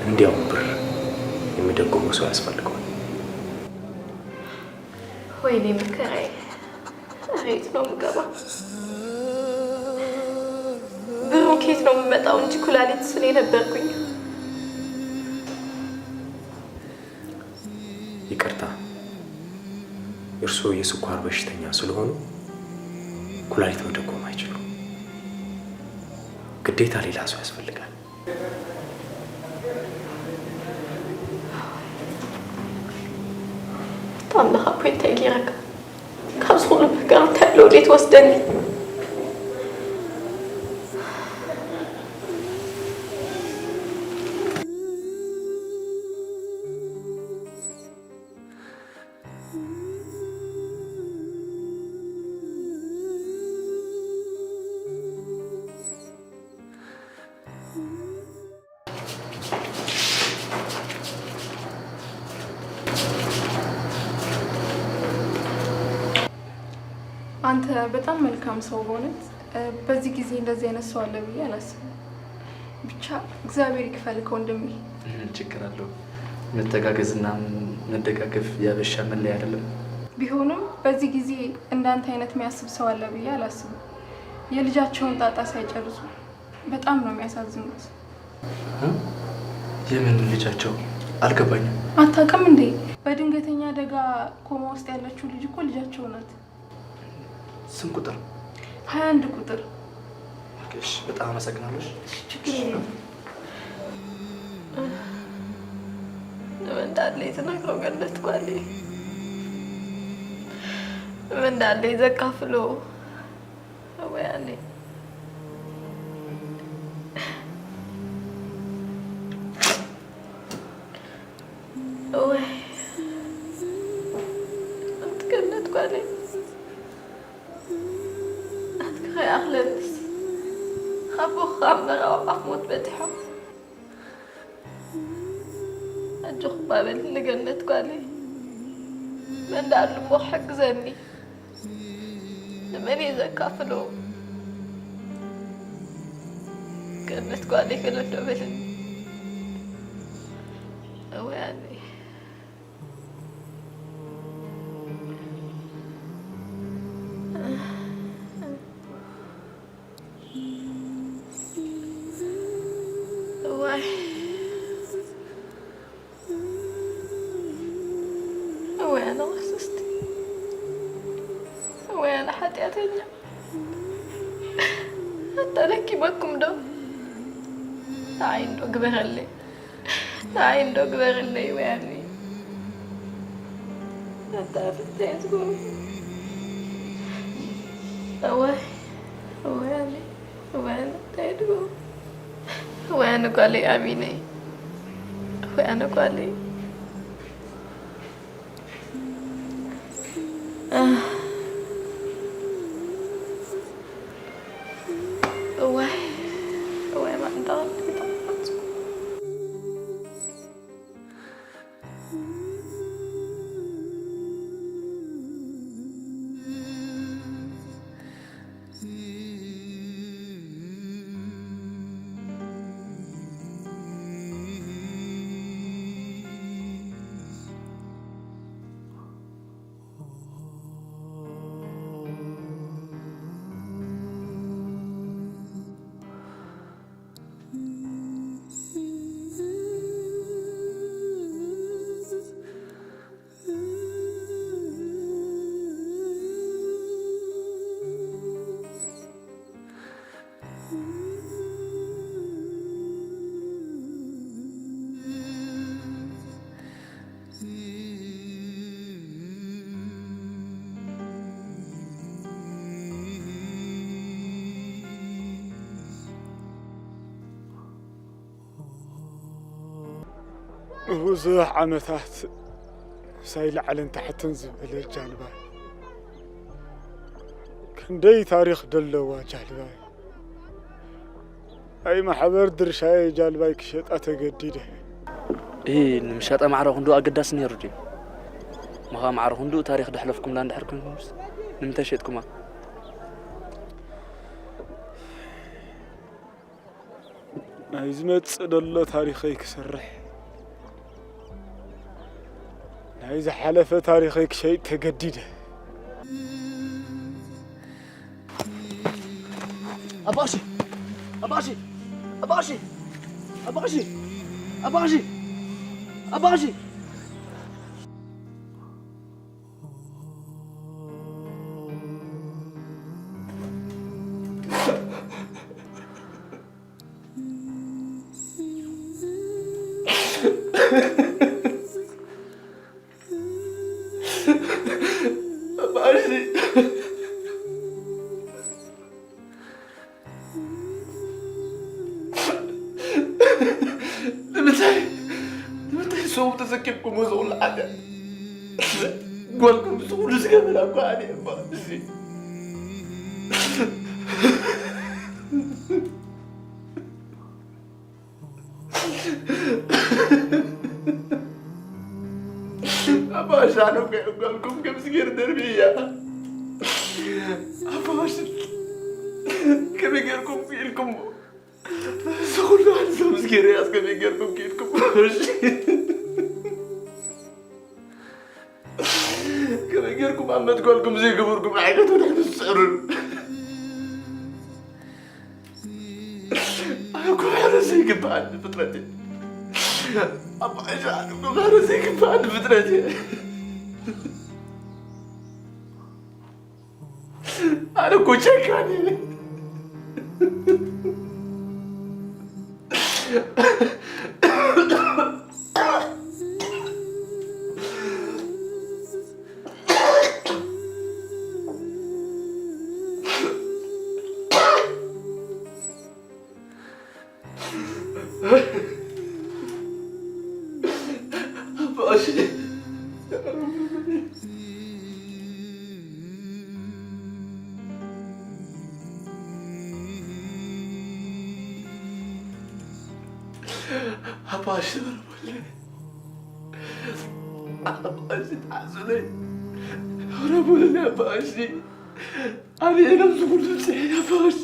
እንዲያውም ብር የሚደግፉ ሰው ያስፈልገዋል። ወይኔ መከራዬ፣ ሬት ነው ምገባ። ብሩ ኬት ነው የምመጣው እንጂ ኩላሊት ስኔ ነበርኩኝ። ይቅርታ፣ እርስዎ የስኳር በሽተኛ ስለሆኑ ኩላሊት መደጎም አይችሉም። ግዴታ ሌላ ሰው ያስፈልጋል። ኣምላኽ ኣቦይ እንታይ ገይረካ? ካብዚ ኩሉ መከራ እንታይ ኣሎ ወዴት ወስደኒ? አንተ በጣም መልካም ሰው በእውነት። በዚህ ጊዜ እንደዚህ አይነት ሰው አለ ብዬ አላስብም። ብቻ እግዚአብሔር ይክፈልክ ወንድሜ። ችግር አለው። መተጋገዝና መደጋገፍ ያበሻ መለያ አይደለም። ቢሆንም በዚህ ጊዜ እንዳንተ አይነት የሚያስብ ሰው አለ ብዬ አላስብም። የልጃቸውን ጣጣ ሳይጨርሱ በጣም ነው የሚያሳዝኑት። የምን ልጃቸው አልገባኝም። አታውቅም እንዴ? በድንገተኛ አደጋ ኮማ ውስጥ ያለችው ልጅ እኮ ልጃቸው ናት። ስንት ቁጥር? ሀያ አንድ ቁጥር። እሺ፣ በጣም አመሰግናለሁ። ችግር የለም። ምን እንዳለ ትነግረው ገነት ጓሌ፣ ምን እንዳለ ዘካፍሎ ወያኔ ወይ ኣንቲ ገነት ጓሌ፣ ኣንቲ ከይኣኽለንስ ኣቦኻ ኣብ መራብዓ ሞት በጺሖም። ኣጆኹ እባ በልኒ ገነት ጓለይ፣ መን ደኣ ኣሎ እሞ ክሕግዘኒ? ንመን እየ ዘካፍሎ? ገነት ጓለይ ገለ እንዶ በልኒ። እወ ኣነይ። እዋይ እዋይ ኣነ ቅስስቲ እዋይ ኣነ ሓጢኣተኛ ኣታ ደኪመኩም ዶ ንዓይ እንዶ ግበረለይ ንዓይ እንዶ ግበረለይ እዋይ ኣነ ኣታ ፍትሕቲ እያ ትገብሩ እዋይ እዋይ ኣነ እዋይ ኣነ እንታይ ትገብሩ እዋይ ኣነ ጓለይ ኣሚነይ እዋይ ኣነ ጓለይ እዋይ እዋይ ማንታ ንብዙሕ ዓመታት ምሳይ ላዕልን ታሕትን ዝበለ ጃልባ፣ ክንደይ ታሪኽ ደለዋ ጃልባ። ኣይ ማሕበር ድርሻየ ጃልባይ ክሸጣ ተገዲደ። እሂ ንምሻጣ ማዕረ ክንዱ ኣገዳሲ ነይሩ ድዩ? ምኻ ማዕረ ክንዱ ታሪኽ ደሕለፍኩምላ እንድሕር ክንኩምስ ንምንታይ ሸጥኩማ? ናይ ዝመጽእ ደሎ ታሪኸይ ክሰርሕ ናይ ዝሓለፈ ታሪኸይ ክሸይጥ ተገዲደ። ኣባሺ! ኣባሺ! ኣባሺ! ኣባሺ! ኣባሺ! ኣባሺ! ኣባሺ! ንምንታይ፣ ንምንታይ ሰው ተሰኪምኩሞ ዝኹሉ ሓጢኣት? ጓልኩም ዝኹሉ ዝገበራ እኮ ኣነ እየ እባ፣ እዚ። ኣባሻ ነው ጓልኩም ከምዚ ገይሩ ደርብያ። ኣባሽ ከመይ ገይርኩም ክኢልኩሞ? እዚ ኩሉ ሓንሳብ ምስ ገይረያስ ከመይ ጌርኩም ኬድኩም? እሺ። ከመይ ጌርኩም ኣብ መትከልኩም ዘይገበርኩም ዓይነት ወድሕን ትስዕሩን? ኣነ እኮ ክሕረስ ዘይግብኣኒ ፍጥረት እየ። ኣባሻ፣ ኣነ እኮ ክሕረስ ዘይግብኣኒ ፍጥረት እየ። ኣነ እኮ ጨካን እየ። ኣባሺ። ኣባሺ፣ ኣባሺ፣ ኣባሺ፣ ኣባሺ። ኣበይ ኢሎም ዝኹሉ ጽሕያ ፈቐሲ?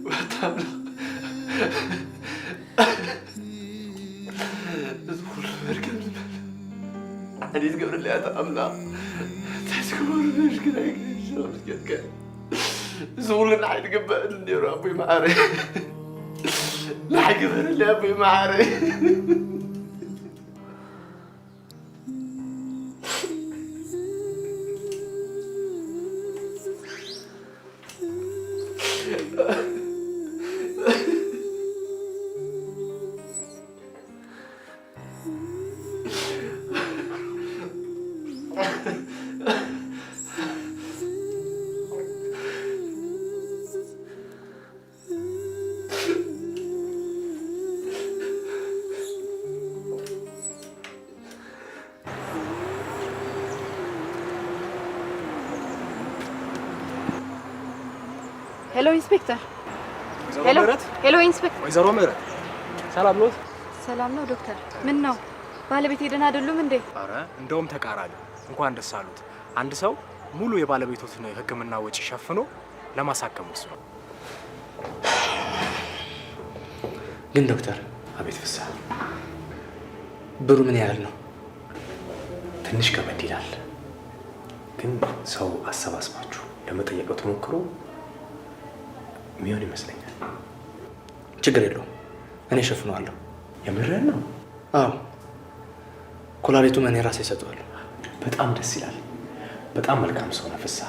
በጣም ነው። እዚ ኩሉ መርገም ዝበል። ኣነ ዝገብረለይ ኣታ ኣምላኽ። እንታይ ዝገብሩ መሽክና ይግርሽ ምስገድከ። እዚ ኩሉ ንዓይ ዝግበኣኒ ነይሩ ኣቦይ መዓረይ። ንዓይ ግበረለይ ኣቦይ መዓረይ። ሄሎ ኢንስፔክተር። ወይዘሮ ሄሎ፣ ምህረት? ሄሎ ኢንስፔክተር። ወይዘሮ ምህረት፣ ሰላም ኖት? ሰላም ነው ዶክተር። ምን ነው ባለቤቴ ደህና አይደሉም እንዴ? ኧረ እንደውም ተቃራኒ። እንኳን ደስ አሉት። አንድ ሰው ሙሉ የባለቤቶትን ሕክምና ወጪ ሸፍኖ ለማሳከም ወስኗል። ግን ዶክተር። አቤት ፍስሐ። ብሩ ምን ያህል ነው? ትንሽ ከበድ ይላል። ግን ሰው አሰባስባችሁ ለመጠየቅ ብትሞክሩ የሚሆን ይመስለኛል። ችግር የለውም፣ እኔ እሸፍነዋለሁ። የምርህን ነው? አዎ፣ ኩላሊቱን እኔ ራሴ እሰጠዋለሁ። በጣም ደስ ይላል። በጣም መልካም ሰው ነህ ፍስሐ።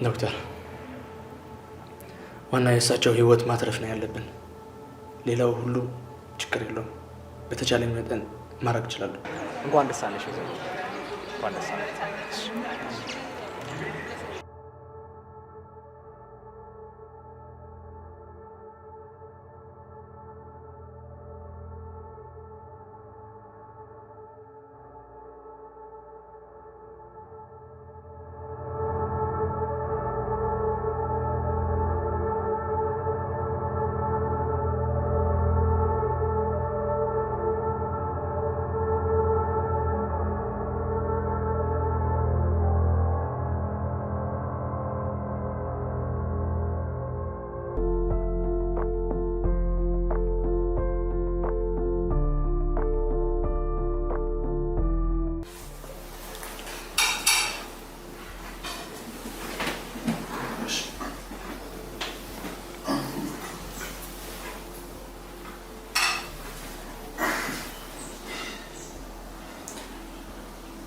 ዶክተር፣ ዋና የእሳቸው ህይወት ማትረፍ ነው ያለብን። ሌላው ሁሉ ችግር የለውም። በተቻለኝ መጠን ማድረግ እችላለሁ። እንኳን ደስ አለሽ ወይዘሮ። እንኳን ደስ አለሽ።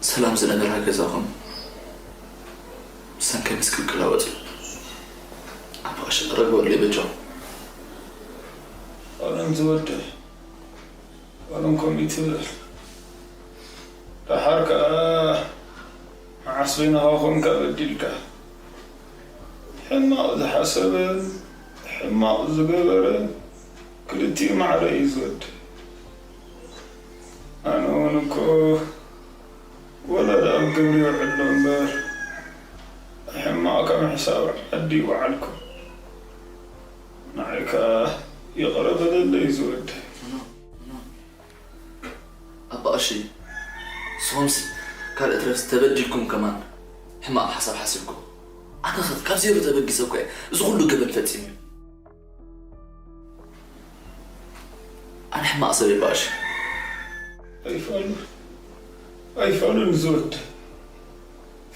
ሰላም ዝነበራ ገዛኹም ብሰንኪ ምስቅልቅላ ወፂኡ። ኣባ ቀሺ ቅረብወለይ በጃኹም። ኦሮም ዝወደ ኦሮም ኮሚት ትብል። ደሓር ከኣ መዓስ በይንኻ ኮንካ በዲልካ። ሕማቕ ዝሓሰበን ሕማቕ ዝገበረን ክልቲኡ ማዕረ እዩ ዝወደ። ኣነ እውን እኮ ወላ ደኣ ኣብ ግብሪ ይውዕል ዶ እምበር፣ ሕማቕ ካብ ምሕሳብ ዓዲ ይወዓልኩ። ንዓይ ከኣ ይቕረ በለለይ ዝወደይ። ኣባ ቀሺ፣ ንስኹምሲ ካልእ ትረፍስ ተበዲልኩም ከማን ሕማቕ ሓሳብ ሓሲብኩም። ኣነኸ ካብ ዜሮ ተበጊሰ እኮ እየ እዚ ኩሉ ገበን ፈጺመ። ኣነ ሕማቕ ሰብ እየ ኣባ ቀሺ። ኣይፋሉን ኣይፋሉን ዝወደይ።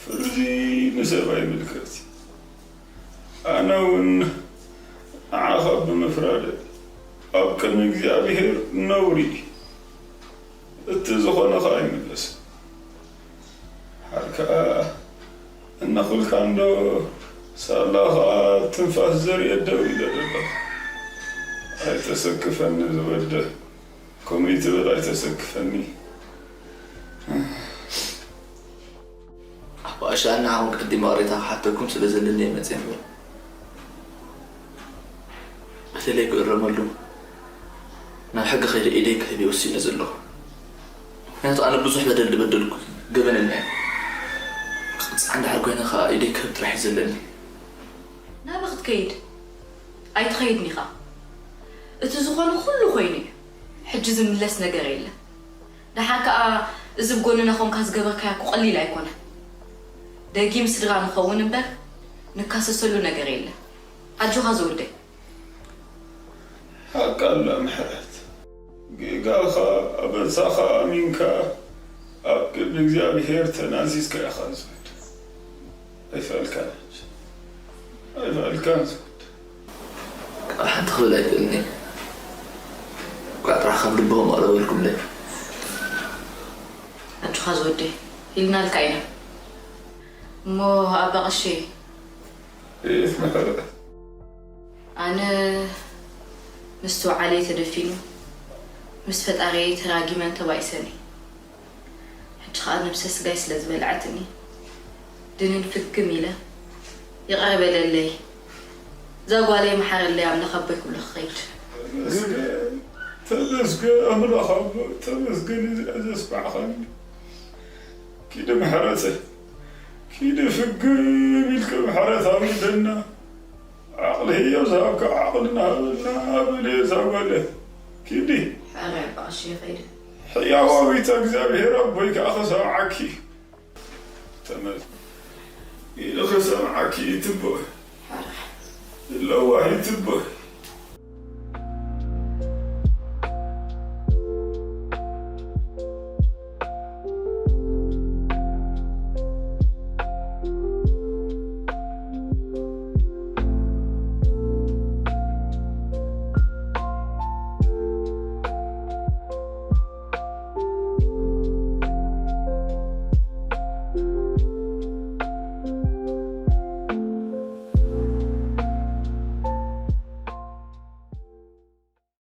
ፍርዲ ንሰብ ኣይምልከት። ኣነ እውን ንዓኻ ብምፍራደ ኣብ ቅድሚ እግዚኣብሔር ነውሪ እዩ። እቲ ዝኾነ ኸኣ ይምለስ። ሓር ከኣ እነኹልካ እንዶ ሳላ ኸኣ ትንፋስ ዘርየ ደው ኢለ ዘለኹ። ኣይተሰክፈኒ ዝወደ፣ ከምኡ ይትብል ኣይተሰክፈኒ። ኣባ ቀሺ፣ ኣነ ንዓኹም ቀዲመ ቅሬታ ክሓተኩም ስለ ዘለኒ እየ መፅየ እምበር፣ በደለይ ክእረመሉ ናብ ሕጊ ከይደ ኢደይ ክህብ እየ ወሲነ ዘለኹ። ምክንያቱ ኣነ ብዙሕ በደል ዝበደልኩ ገበን እኒሀ። ክቕፃዕ እንድሕር ኮይነ ከዓ ኢደይ ክህብ ጥራሕ እዩ ዘለኒ። ናበይ ክትከይድ? ኣይትኸይድን ኢኻ። እቲ ዝኾነ ኩሉ ኮይኑ እዩ። ሕጂ ዝምለስ ነገር የለን። ደሓር ከኣ እዚ ብጎንና ኮንካ ዝገበርካዮ እኮ ቀሊል ኣይኮነን። ደጊም ስድራ ንኸውን እምበር ንካሰሰሉ ነገር የለን። ኣጆኻ ዝወደይ። ሓቂ ኣላ ምሕረት። ጌጋኻ ኣበሳኻ ኣሚንካ ኣብ ቅድሚ እግዚኣብሔር ተናዚዝካ ኢኻ ዝወድ። ኣይፋልካን ኣይፋልካን ዝወድ። ቃል ሓንቲ ክብል ኣይክእልን እየ። እኳ ጥራሕ ካብ ልብኹም ኣቕርበልኩምለይ። ኣጆኻ ዝወደይ ኢልናልካ ኢና። እሞ ኣባ ቀሺ ቤት ምሕረት ኣነ ምስትውዓለይ ተደፊኑ ምስ ፈጣሪየይ ተራጊመን ተባኢሰን እየ። ሕጂ ኸኣ ነብሰ ስጋይ ስለ ዝበልዐትኒ ድንን ፍግም ኢለ ይቕረ በለለይ እዛ ጓለይ መሓረለይ ኣምላኽ ኣቦይ ክብሎ ክኸይድ። ተመስገን ተመስገን ኣምላኽ ኣቦ ተመስገን እዚኣ ዘስማዕኻኒ። ኪዲ ምሕረተ ኪዲ ፍግም ኢልኪ ምሕረት ኣውርደና። ዓቕሊ ህያብ ዝሃብካ ዓቕልና ሃበና። ኣበለ እዛ ጓለ ኪዲ ሕራይ ባእሺ ይኸይድ። ሕያዋዊት እግዚኣብሔር ኣቦይ ከኣ ክሰምዓኪ ተመ ኢሉ ክሰምዓኪ ይትቦ ለዋህ ይትቦ